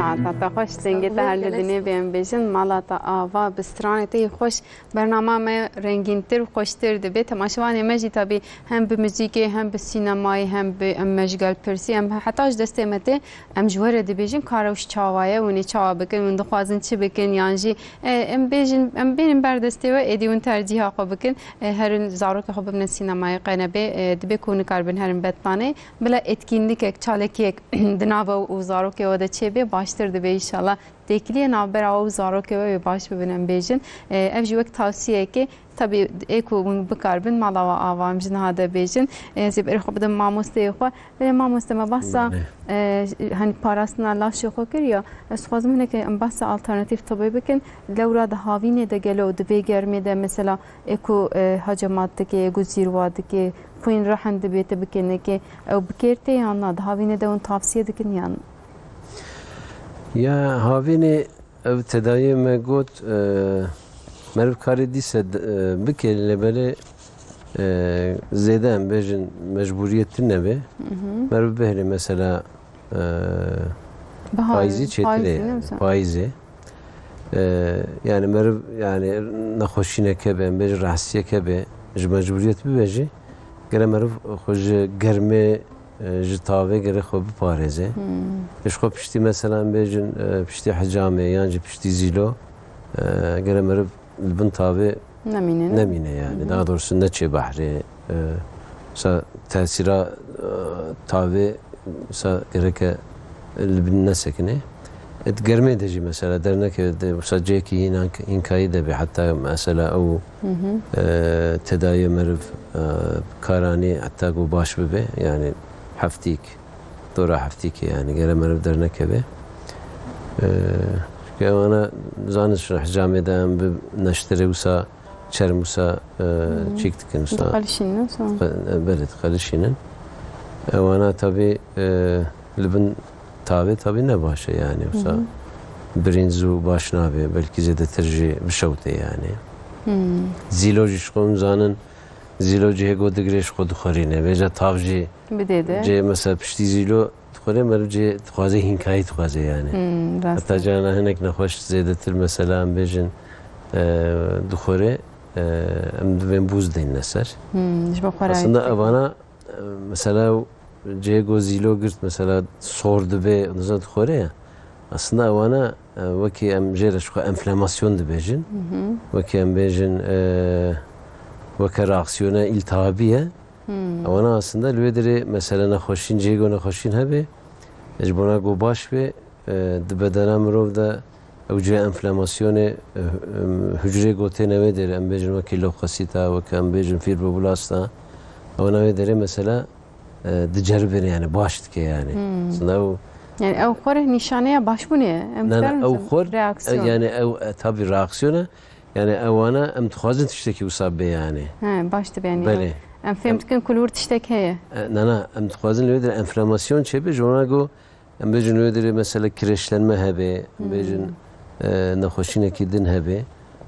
Mala te xweş, dengê te her li dinê bê em bêjin. Mala te ava bi stranê te yê xweş. Bernama me rengîntir û xweştir dibe. Temaşevanê me jî tabî hem bi muzîkê, hem bi sînemayê, hem bi em me ji gelpirsî, em heta ji destê me tê, em ji we re dibêjin, kara ew ji çawa ye, hûn ê çawa bikin, hûn dixwazin çi bikin, yan jî, e, em bêjin, em bênin ber destê we, êdî hûn tercîha xwe bikin. E, herin zarokê xwe bibine sînemayê, qe nebe, e, dibe ku hûn nikaribin herin betlanê. Bila etkinlikek, çalakiyek di nava û zarokê we de çêbe, baştir dibe înşallah. Têkiliyê navbera we û zarokê we wê baş bibin, em bêjin. E, ev jî wek tavsiyekê, tabî ê ku hûn bikaribin, mala we ava, em ji niha de bêjin. E, ez ê berê xwe bidim mamosteyê xwe. Belê mamoste, me behsa, Belê. e, hani parastina laşê xwe kir ya. Ez dixwazim hinek em behsa alternatîf tibê bikin. Lewra di havînê de gelo di vê germê de mesela ê ku, e, hacemat dike, ê ku zîrwa dike, xwîn rehn dibê te bikinekê, ew bi kêr tê yan na? Di havînê de hûn tavsiye dikin yan? Ya havînê ev tedayê me got, e, meriv karê dîse d-, e, bike, lê belê, e, zêde em bêjin mecbûriyet tune be. Hı hı. Meriv bihêle mesela, e, Biharê, payîzî çêtir e payîzî, ne yani, mesela? Payîzê. E, yani meriv yani nexweşîneke be, em bêjin rahatsiyeke be, ji mecbûriyet bibe jî, gere meriv xwe ji germê, e, ji tavê gere xwe biparêze. Hmm. Ji xwe piştî mesela em bêjin, e, piştî hicamê yan jî piştî zîlo, e, gere meriv li bin tavê Nemîne, ne? nemîne yani. Hı hı. Daha doğrusu neçê behrê, e, sa tesîra, e, tavê sa gereke li bin nesekine. Et germê de jî mesela derneke de wisa cihekî hînan-, hînkayî de be, heta mesela ew, Hı hı. e, tedayê meriv, e, karanî heta ku baş bibe, yani heftîk, dora heftîkê yani gere meriv dernekeve. E, çünkü ewana zanin şuna hicamê de em bi neşterê wisa çerm wisa, e, Hı. çîk dikin wisa. Dixelişînin, wisa. Xwe-, e, belê dixelişînin. Ewana tabî, e, li bin tavê tabî ne baş e yani wisa. Hı hı. Birîn zû baş nabe, belkî zêdetir jî bişewtê yani. Hı. Zîlo jî ji xwe hûn zanin, zîlo cihê got digirê ji xwe dixwerîne. Vêca tav jî Bidê de. cihê mesela piştî zîlo dixwere, meriv cihê dixwaze hînkayî dixwaze yani. Hı, rast Heta e. carna hinek nexweş zêdetir mesela em bêjin, e, dixwere, e, em divên bûz deyne ser. Hı, ji bo xwe Aslında rayî evana, e, mesela cihê ku zîlo girt mesela sor dibe, ondan sonra dixwere ya. Aslında ewana, e, wekî em jê re ji xwe enflamasyon dibêjin. Hı hı. Wekî em bêjin, e, weke reaksiyona îltihabî ye. Hmm. Ewana aslında li wê derê mesela nexweşîn, cihê ku nexweşîn hebe, ji bona ku baş be, e, di bedena mirov de ew cihê enflamasyonê, e, em, hucrê ku têne wê derê, em bêjin wekî leukocyta, wekî em bêjin fibroblasta, ewana wê derê mesela, e, diceribin yani, baş dike yani. Hmm. Aslında ew Yani ew xwe re nîşaneya başbûnê ye. Em Ne, ne, dikarin ew mesela xwe, reaksiyon. e, yani ew, e, tabii reaksiyona, yani ewana em dixwazin tiştekî wisa bê yani. He, baş dibe yani. Belê. Em fêm Em dikin ku li wir tiştek heye. E, ne, ne, em dixwazin li wê derê enflamasyon çêbe, ji wana ku em bêjin li wê derê mesela kireçlenme hebe, em bêjin, Hmm. e, nexweşînekî din hebe.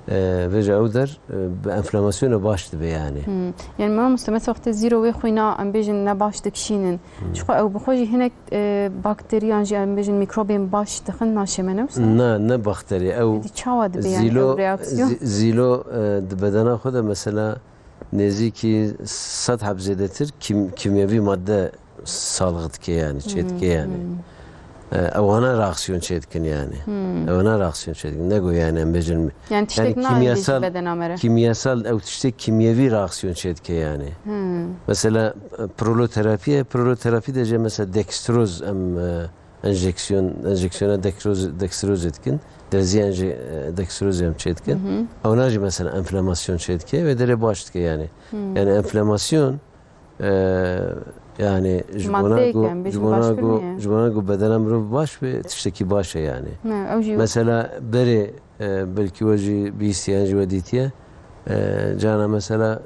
E, vêca ew der, e, bi enflamasyona baş dibe yani. Hmm. Yani mamoste, mesela wextê zîro wê xwîna, em bêjin, ne baş dikişînin. Hmm. Ji xwe ew bi xwe jî hinek, e, bakteriyan jî, em bêjin, mîkrobên baş dixin, naşême ne wisa? Na, ne bakterî. Ew Êdî çawa dibe yani zîlo, ew reaksiyon? zî-, zîlo, e, di bedena xwe de mesela nêzîkî sed heb zêdetir kîm-, kîmyevî madde salix dike yani, çêdike yani. Hmm. E, ewana reaksiyon çêdikin yani. Hmm. Ewana reaksiyon çêdikin. Ne go yani em bêjin. Yani tiştek Yani nayê kimyasal, bedena me re. kimyasal ew tiştek kîmyevî reaksiyon çêdike yani. Hmm. Mesela, e, proloterapiye, proloterapi de jê mesela dextroz em, e, enjeksiyon, enjeksiyona dextroz, dextrozê dikin. Derziya enje-, e, dextrozê em çêdikin. Hı hı. Ewana jî mesela enflamasyon çêdike ve derê baş dike yani. Hmm. Yani enflamasyon, e, yani ji bona Maddeyek ku, em bêjin ji bona baş ku, kirine. ji bona ku bedena mirov baş be, tiştekî baş e yani. Ne, ew jî Mesela berê, e, belkî we jî bihîstiye yan jî we dîtiye, e, cana mesela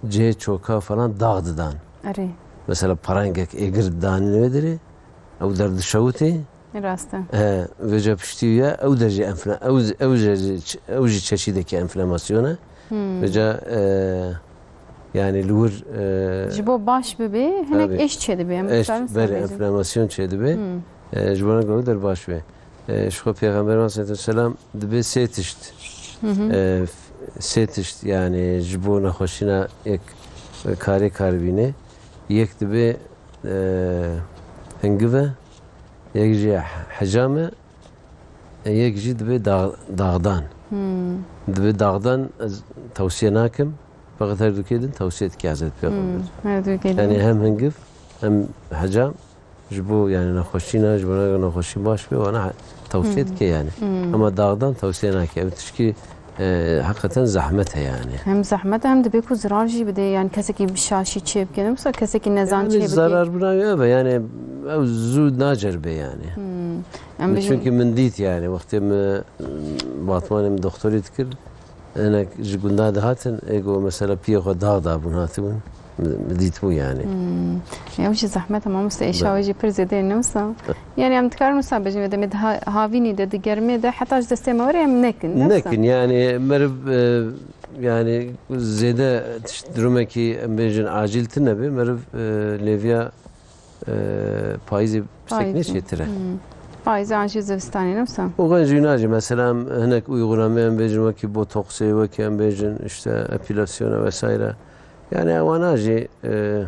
cihê çoka falan dax didan. Erê. Mesela perengek êgir didanî wê derê, ew derdişewitê. Rast e. He, vêca piştî ya, ew der jî enfla-, ew, ew jî, ew jî çeşîdekî enflamasyone. Hmm. Vêca, e, yani li wir, e, Ji bo baş bibe, hinek Tabii. eş çêdibe, em Eş, dikarin belê, sê bêjin. enflamasyon çêdibe. Hmm. E, ji bona ku ew der baş be. E, ji xwe Pêxember aleyhisselatu vesselam dibê sê tişt. E, sê tişt, yani ji bo nexweşîna yek, e, karê karbînê, yek dibê, e, hingiv e, yek jî hecam e, e, yek jî dibê dağ-, dağdan. Dibê dağdan ez tewsiye nakim, feqet her dukê din tewsiye dike Hezret Pêxember. Her dukê din. Yani hem hingiv, hem hecam, ji bo, yani, nexweşîna, ji bo nexweşî baş be, wana tewsiye dike, yani. Ama dağdan tewsiye nake. Ev tişkî, e, heqeten zehmet e, yani. Hem zehmet e, hem dibê ku zirar jî bide, yani, kesekî bi şaşî çê bike, ne wisa kesekî nezan çê bike. Yani, zarar buna yok be, yani, ew zû nacer be, yani. Em bijin- Çünkü min dît, yani, wextê min, Batmanê min doktorî dikir, hinek ji gunda dihatin, ê ku mesela piyê xwe dax dabûn hatibûn, mi, mi dîtibû yani. Hmm. Ew jî zehmet e mamoste, êşa wê jî pir zêde ye, ne wisa? Yani em dikarin wisa bêjin, wê demê di ha-, havînî de, di germê de, heta ji destê me were em nekin, ne wisa? Nekin, yani meriv, e, yani zêde tişt durumekî em bêjin acîl tune be, meriv, e, lêviya e, payîzê pirsek ne çêtir e. Hmm. Payîzê an jî zivistanê ne wisa? O xwe jî nace. Mesela em hinek uygulame em bêjin wekî botoksê, wekî em bêjin işte epilasyona vesaire. Yani ewana jî, e,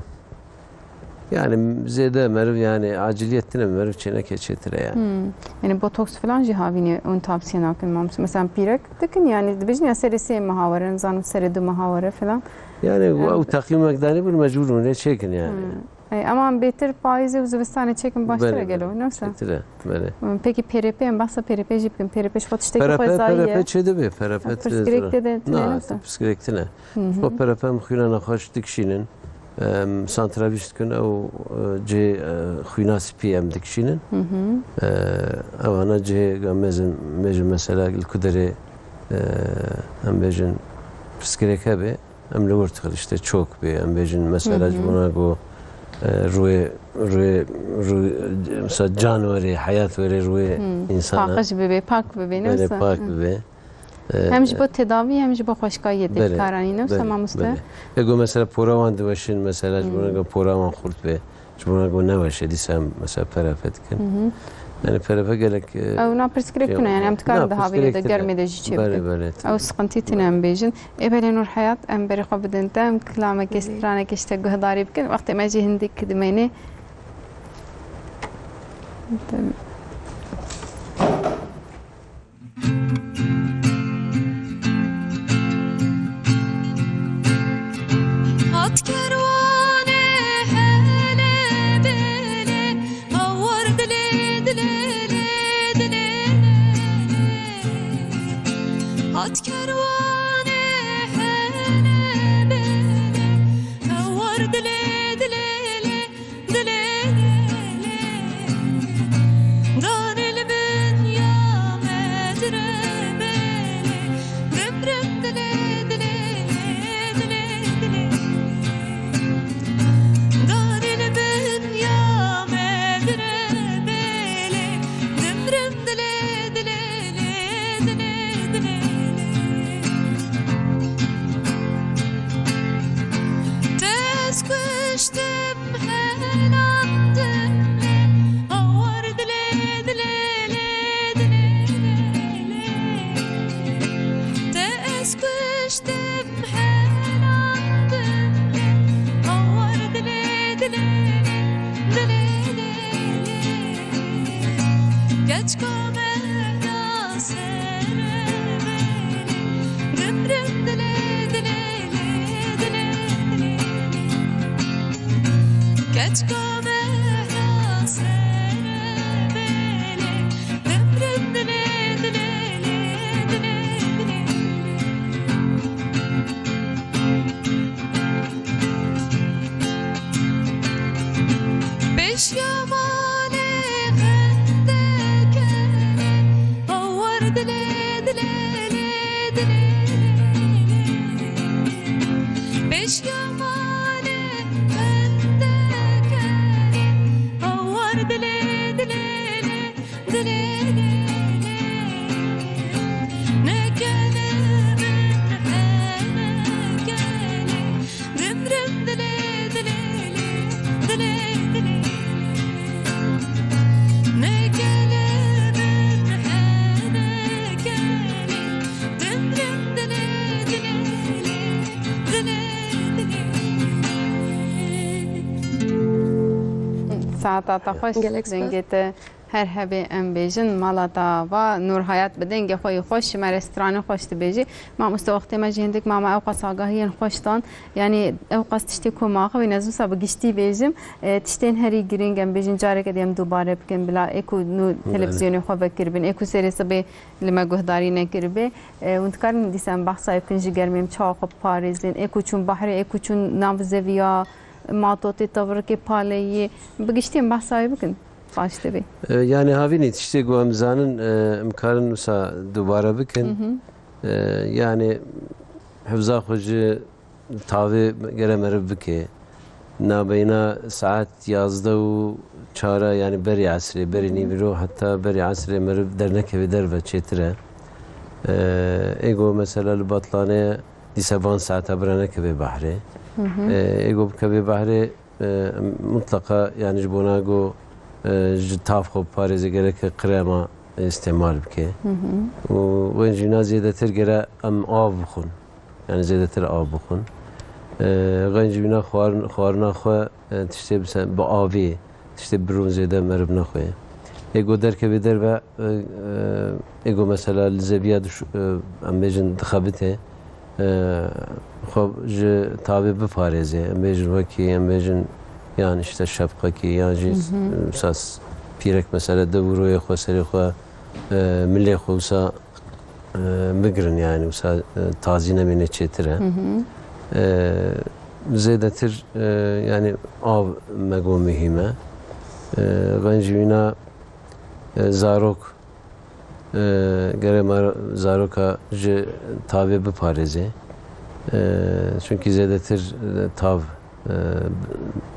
yani zêde meriv yani aciliyet tine meriv çêneke çêtir e yani. Hmm. Yani botoks falan jî havînê hûn tavsiye nakin mamoste. Mesela pîrek dikin yani dibêjin ya serê sê meha were, nizanim serê du meha were falan. Yani ew teqîmek danî bir mecbur min rê çêkin yani. Hmm. E, ama bêtir payîzê û zivistanê çêkin baştir e gelo, ne wisa? Belê, belê. Peki P R P, em behsa P R P jî bikin. P R P ji xwe tiştekî xwezayî ye. P R P, P R P çêdibe, P R P pirsgirêk tê de tune, ne wisa? Pirsgirêk tune. Ji xwe P R P em xwîna nexweş dikişînin. Em, santralîş dikin, ew, e, cihê, e, xwîna spî em dikişînin. E, ewana cihê, em bêjin, bêjin mesela li ku derê, e, em bêjin pirsgirêk hebe. Em li wir dixin, işte çok bê, em bêjin mesela ji bona ku, e, rûyê, rûyê, rûyê, mesela can were, heyat were rûyê insana. Paqij bibe, pak bibe, ne wisa? Belê, pak bibe. E, hem ji bo tedavî, hem ji bo xweşkayiyê tê bikaranî, ne wisa mamoste? Belê. Ego mesela pora wan diweşin, mesela ji bona ku pora wan xurt be. Ji bo ku neweşe, dîsa em mesela P R P dikin. Yani P R P gelek, e, ew na pirsgirêk tune, yani em dikarin di havînê de, germê de jî çê bikin. Belê, belê, tabii. Ew siqintî tune em bêjin. Ê belê Nûrheyat, em berê xwe bidin te, em kilamekê, stranekê ji te guhdarî bikin. Wextê me jî hindik dimênê. Hat kerwanê hele bele, hawar dilê, dilê, dilê. Hat kerwanê hele bele, hawar dilê, dilê, dilê. Dilê lê lê, danê li bin ya me dire belê, dimrim dilê dilê lê, dilê dilê. Danê li bin ya me dire belê, dimrim dilê dilê lê, dilê dilê lê. Te ez kuştim. Helandimê, hawar dilê, dilê, lê, dilê, lê, lê. Te ez kuştim, helandimê, hawar dilê, dilê, lê, dilê, lê, lê. Keçka mehra ser belê, dimrim dilê, dilê, lê, dilê, dilê, lê. Keçka mehra ser belê, dimrim dilê, dilê, lê, dilê, dilê, lê. Pêşiya malê xendekenê, hawar dilê, dilê, lê, dilê, lê, lê. Pêşiya malê xendekenê, hawar dilê, dilê, lê, dilê, lê, lê. Nekene min henekenê, dimrim dilê, dilê, lê, dilê, dilê, lê. Saeta te xweş, Gelek spas. Dengê te her hebê em bêjin, mala te ava, Nûrhayat bi dengê xwe yî xweş, ji me re stranê xweş dibêjî. Mamoste, wextê me jî hindik mama, ew qas agahiyên xweş dan. Yanî ew qas tiştê ku maxivîn ez wisa bi giştî bêjim. E, tiştên herî girîng em bêjin, careke dî em dubare bikin, bila ê ku nû Belê. Televîzyonê xwe vekiribin, ê ku serê sibê li me guhdarî nekiribe. E, hûn dikarin dîsa em behsa wê bikin, ji germê em çawa xwe biparêzin, ê ku çûn behrê, ê ku çûn nav zeviya, matotê, tevirikê, paleyî, bi giştî em behsa wê bikin, baş dibe. E, yani havînî tiştê ku em zanin, e, em karin wisa dubare bikin. Hı hı. E, yani hifza xwe ji tavê gere meriv bike. Nabeyna saet yazdeh û çara, yani berî esrê, berî nîvîro heta berî esrê meriv dernekevê derve çêtir e. E, ê ku mesela li Batlanê dîse van saeta bira nekeve behrê. Hı hı. E, ê ku bikeve behrê, e, mutlaka yani ji bona ku, e, ji tav xwe parêze gereke krema îstêmal bike. Hı hı. Û wên jîna zêdetir gere em av bixwin. Yani zêdetir av bixwin. E, wên jîna xwarin-, xwarina xwe, e, tiştê bi se-, bi avê, tiştê bi rûn zêde meriv nexwe. Ê ku derkeve derve, e, e, ê ku mesela li zeviya diş-, e, em bêjin dixebite, e, xwe ji tavê biparêze. Em bêjin wekî, em bêjin yan işte şefqekî, yan jî, Hı hı. e, wisa pîrek mesela dev û royê xwe, serê xwe, e, milê xwe wisa, e, bigirin yani, wisa, e, tazî nemîne çêtir e. Hı hı. E, zêdetir, e, yani av me got muhîm e. E, wên jî wîna, e, zarok, e, gere me zaroka ji tavê biparêze. E, çunkî zêdetir, e, tav, e,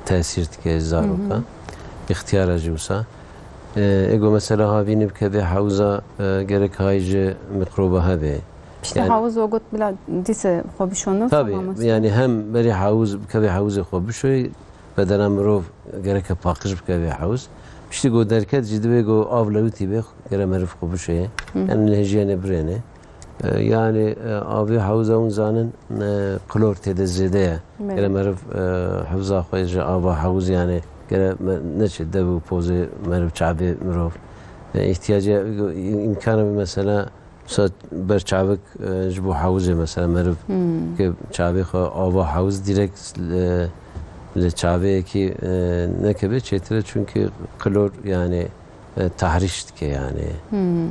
tesîr dike ji zaroka. Hı hı. Îxtiyara jî wisa. E, ê ku mesela havînî bikeve hewza, e, gerek hay ji mikroba hebe. Piştî Yani hewz we got bila dîse xwe bişone, Tabii, mamoste. Yani hem berî hewz, bikeve hewzê xwe bişoyê, bedena mirov gereke paqij bike vê hewz. Piştî ku derket jî divê ku av lewitî bê, gere meriv xwe bişoyê. Hı. Em li hêjiyê ne birêne. E, yani, e, avê hewza hûn zanin, e, klor tê de zêde ye. Belê. Gere meriv, e, hewza xwe ji ava hewz yani gere me-, neçe dev û pozê meriv çavê mirov. E, ihtiyacê, îmkana bir mesela Wisa ber çavik, e, ji bo hewzê mesela meriv Hmm. ke çavê xwe ava hewz direkt li, li çavê yekî, e, nekeve çêtir e, çunkî klor yani, e, tahrîş dike yani. Hmm. E,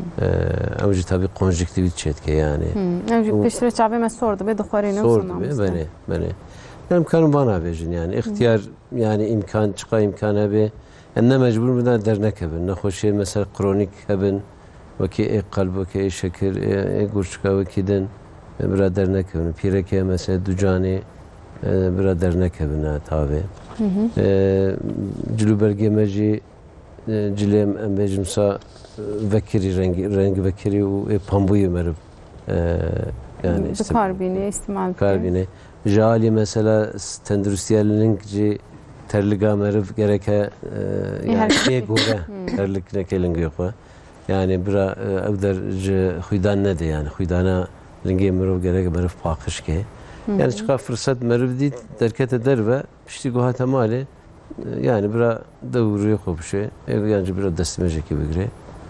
ew jî tabii konjüktivît çêdike yani. Hmm. Ew jî Û piştre çavê me sor dibe, dixwarîne Sor wisa dibe, mamoste. Belê, belê. Em karin vana bêjin yani. Hmm. Îxtiyar yani îmkan, çiqa îmkan hebe, em ne mecbûr bin dernekevin. Nexweşiyê mesela kronik hebin, wekî ê qelb, wekî ê şekir, ê, ê gurçika wekî din, e, bira dernekevin. Pîrekê mesela ducanê, e, bira dernekevin tavê. Hı hı. E, cilûbergê me jî, e, cilê em, em bêjin sa, e, vekirî, rengî, reng vekirî û ê pambûyê meriv, e, yani Bi îstim-, kar bîne, îstimal bike. Kar bîne. Ji alî mesela s-, tenduristiya ling jî terliga meriv gereke, e, Ê yani her tê gore Hmm. terlik neke lingê xwe. Yani bira, e, ew der ji xwîdan nede yani. Xwîdana lingê mirov gerek meriv paqij ke. Hı hı. Yani çiqa firsat meriv dît derkete derve, piştî ku hate malê, e, yani bira dev û rûyê xwe bişê, e, yan jî bira destmêjekê bigire.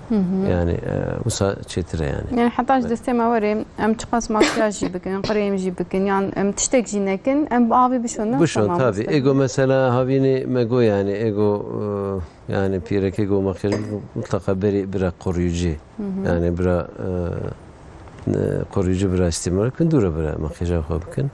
Hı hı. Yani, e, wisa çêtir e yani. Yani heta ji destê me were, em çiqas makyaj jî bikin, krêm jî bikin, yan em tiştek jî nekin, em bi avê bişon, ne Bişon, wisa tabii. mamoste? Ê ku mesela havînê me got yani, ê ku, e, Yani pîrekê ku makyaj mutlaka berî bira koruyucu. Hı hı. Yani bira, e, e, koruyucu bira îstîmal bikin, dûre bira makyaja xwe bikin.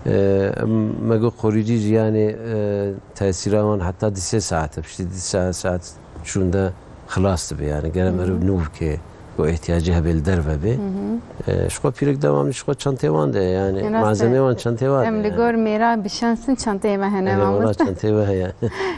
E, em, me got koruyucu jî yani, e, tesîra wan heta di sê saet, piştî di sê saet şûnde xilas dibe. Yani gere meriv Hı hı. nû bike ku ihtiyacê hebe li derve bê. Hı hı. E, ji xwe pîrek devamlı ji xwe çantê wan de yani. E, rast e. Malzemê wan çantê wan de Em li yani. gor mêra bi şans in çanteyê me hene Erê, wala mamoste. çanteyê we heye.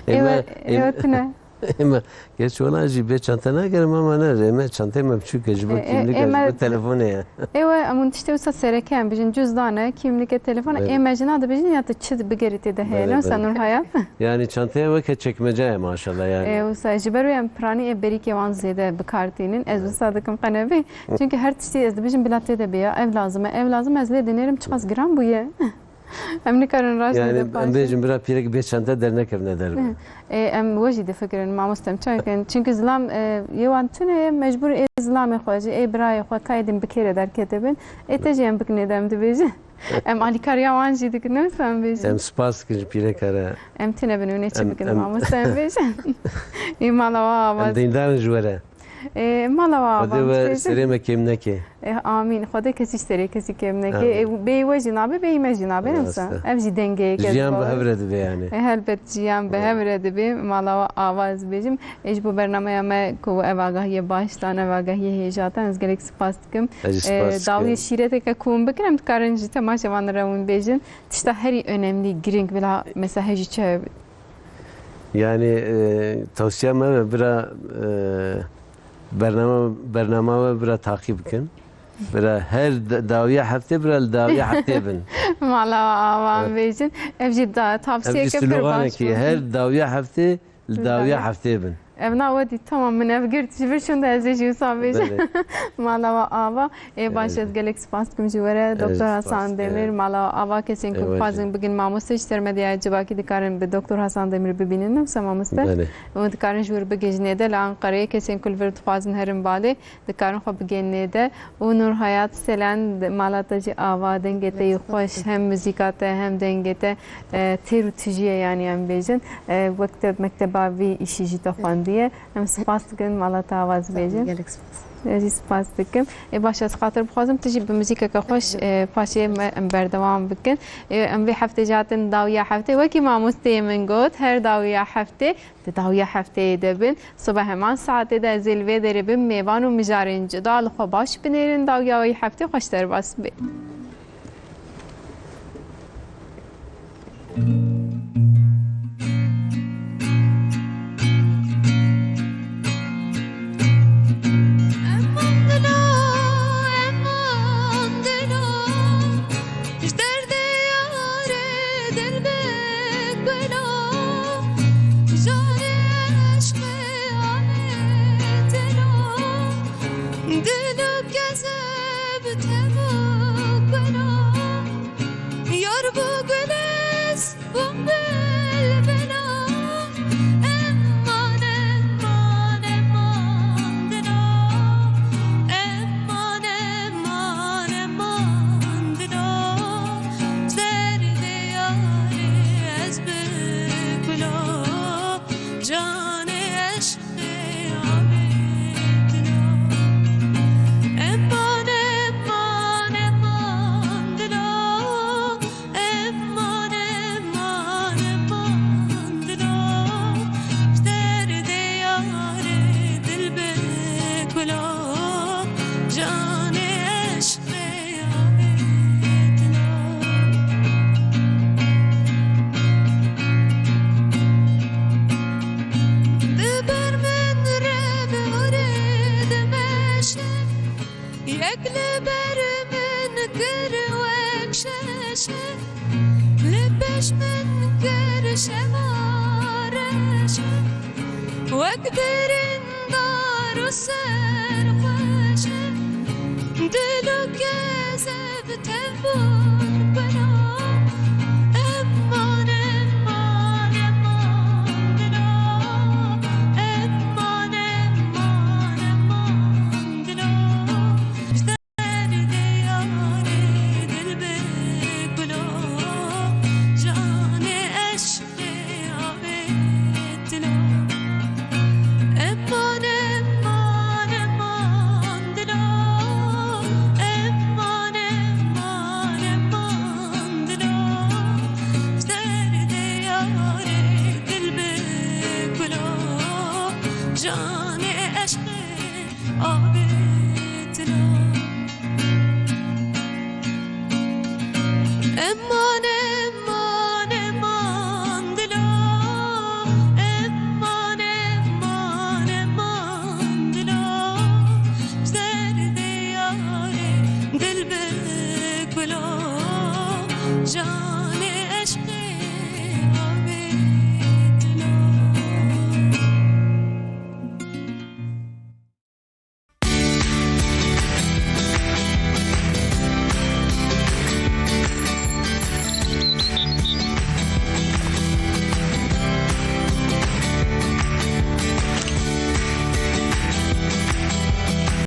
Ê Ê me, we, ê ê we tune. Ê me, geç wala jî bê çante nagere mama ne, ê me çanteyê me biçûk e, ji bo E, e, kîmlik e, e, ji me bo telefonê ye. Ê we, em hûn tiştê wisa sereke em bijin, cüzdan e, kîmlik e, telefon e, Evet. ê me jina dibijin ya tu çi bigerî tê de heye, Belê, ne wisa belê. Nurhayat? Yani çanteyê weke çekmece ye maşallah yani. Ê wisa ji ber wê em piranî ê berîkê wan zêde bi kar tînin, ez Evet. wisa dikim qenevî. Çünkü her tiştî ez dibijim bila tê de bêya, ev lazim e, ev lazim e, ez lê dinêrim çiqas giran bûye. Em nikarin raştê Yani, de em paşin. bêjin bira pîrek bê çente dernekevine derve. E, em we jî difikirin, mamoste, em çakin. Çünkü zilam, e, yê wan tune ye, mecbur ê zilamê xwe jî, ê birayê xwe ka êdîn bi kêre derketibin. Ê te jî em bikin ê de em dibêjin. Em alîkariya wan jî dikin, ne wisa em bêjin? Em spas dikin ji pîreka re. Em tune bin û ne çi Em, bikin, em mamoste, em bêjin. Ê mala wa Em avaz. dîndarin ji we re. E, mala wa Xwedê avaz we bêjin. serê me kêm neke. E, amîn. Xwedê kesî ji serê kesî kêm neke. Amîn. E, bêyî we jî nabe, bêyî me jî nabe, ne wisa? Rast e. Ev jî dengê yek e. Jiyan bi hev re dibe yani. E, helbet jiyan bi hev re dibe. Mala wa ava ez bêjim. E, ji bo bernameya me ku ev agahiyê baş dan, ev agahiyê hêja dan, ez gelek spas dikim. Ez jî E, spas dikim. dawiyê şîreteke ku hûn bikin, em dikarin ji temaşevan re hûn bêjin. Tişta herî önemli, girîng bila mesela hejî çi hebe? Yani, e, tavsiya me ve bira, e, bernama, bernama ve bira takip bikin. Bira her da-, dawiya heftê bira li dawiya heftê bin. Mala wa avan Evet. bêjin. Ev jî da-, Ev jî tavsiyeke pir baş sloganekî bû. her dawiya heftê li Li dawiya dawiya. heftê bin. Ev na we dî tamam min ev girt ji vir şûnde ez ê jî wisa bêjim. Belê. Mala wa ava. Ê baş Belê. ez gelek spas dikim ji we re. Ez Doktor spas Hasan dikim. Demir, mala wa ava kesên ku Ê we jî. dixwazin bigin mamoste ji ser medyaya civakî dikarin bi Doktor Hasan Demir bibînin. Ne wisa mamoste? Belê. Hûn dikarin ji wir bigihîjin ê de li Anqereyê kesên ku li vir dixwazin herin balê. Dikarin xwe bigihînin ê de. Û Nûrhayat Selen, mala te jî ava, dengê te yî xweş, hem muzîka te, hem dengê te, e, têr û tijî ye, yanî em bêjin. E, wek te mekteba vî îşî jî te xwendiye. Em spas dikin, mala te ava ez bêjim. Gelek spas. Ez jî spas dikim. Ê baş ez xatir bixwazim, tu jî bi muzîkeke xweş, e, paşê me em berdewam bikin. E, em vê heftê jî hatin dawiya heftê. Wekî mamosteyê min got, her dawiya heftê Di dawiya hefteyê de bin. Sibe heman saetê de ez ê li vê derê bim, mêvan û mijarên cuda li xwe baş binêrin, dawiya wê heftê xweş derbas bê. Ji derdê yarê dil bi gula, jarê eşqê amê dila. Dil û kezeb tev û gula, yar bû gulêz bû bilbila. Eman, eman, eman dila. Eman, eman, eman dila. Derdê yarê ez bi gula, canê eşqê amê dila. Eman, eman, eman dila. Eman, eman, eman dila, ji derdê yarê dil bi gula, canê eşqê amê dila. Bi ber min re bi orê dimeşe. Yek li ber min kir wek şeşe, li pêş min kir şeva reşe. Wek birîndar û serxweşe, dil û kezeb tev bûn bila. Eman, eman, eman dila. Eman, eman, eman dila. Ji derdê yarê dil bi gula, canê eşqê avê dila. Eman, eman, eman dila. Eman, eman, eman dila. Ji derdê yarê dil bi gula, canê eşqê avê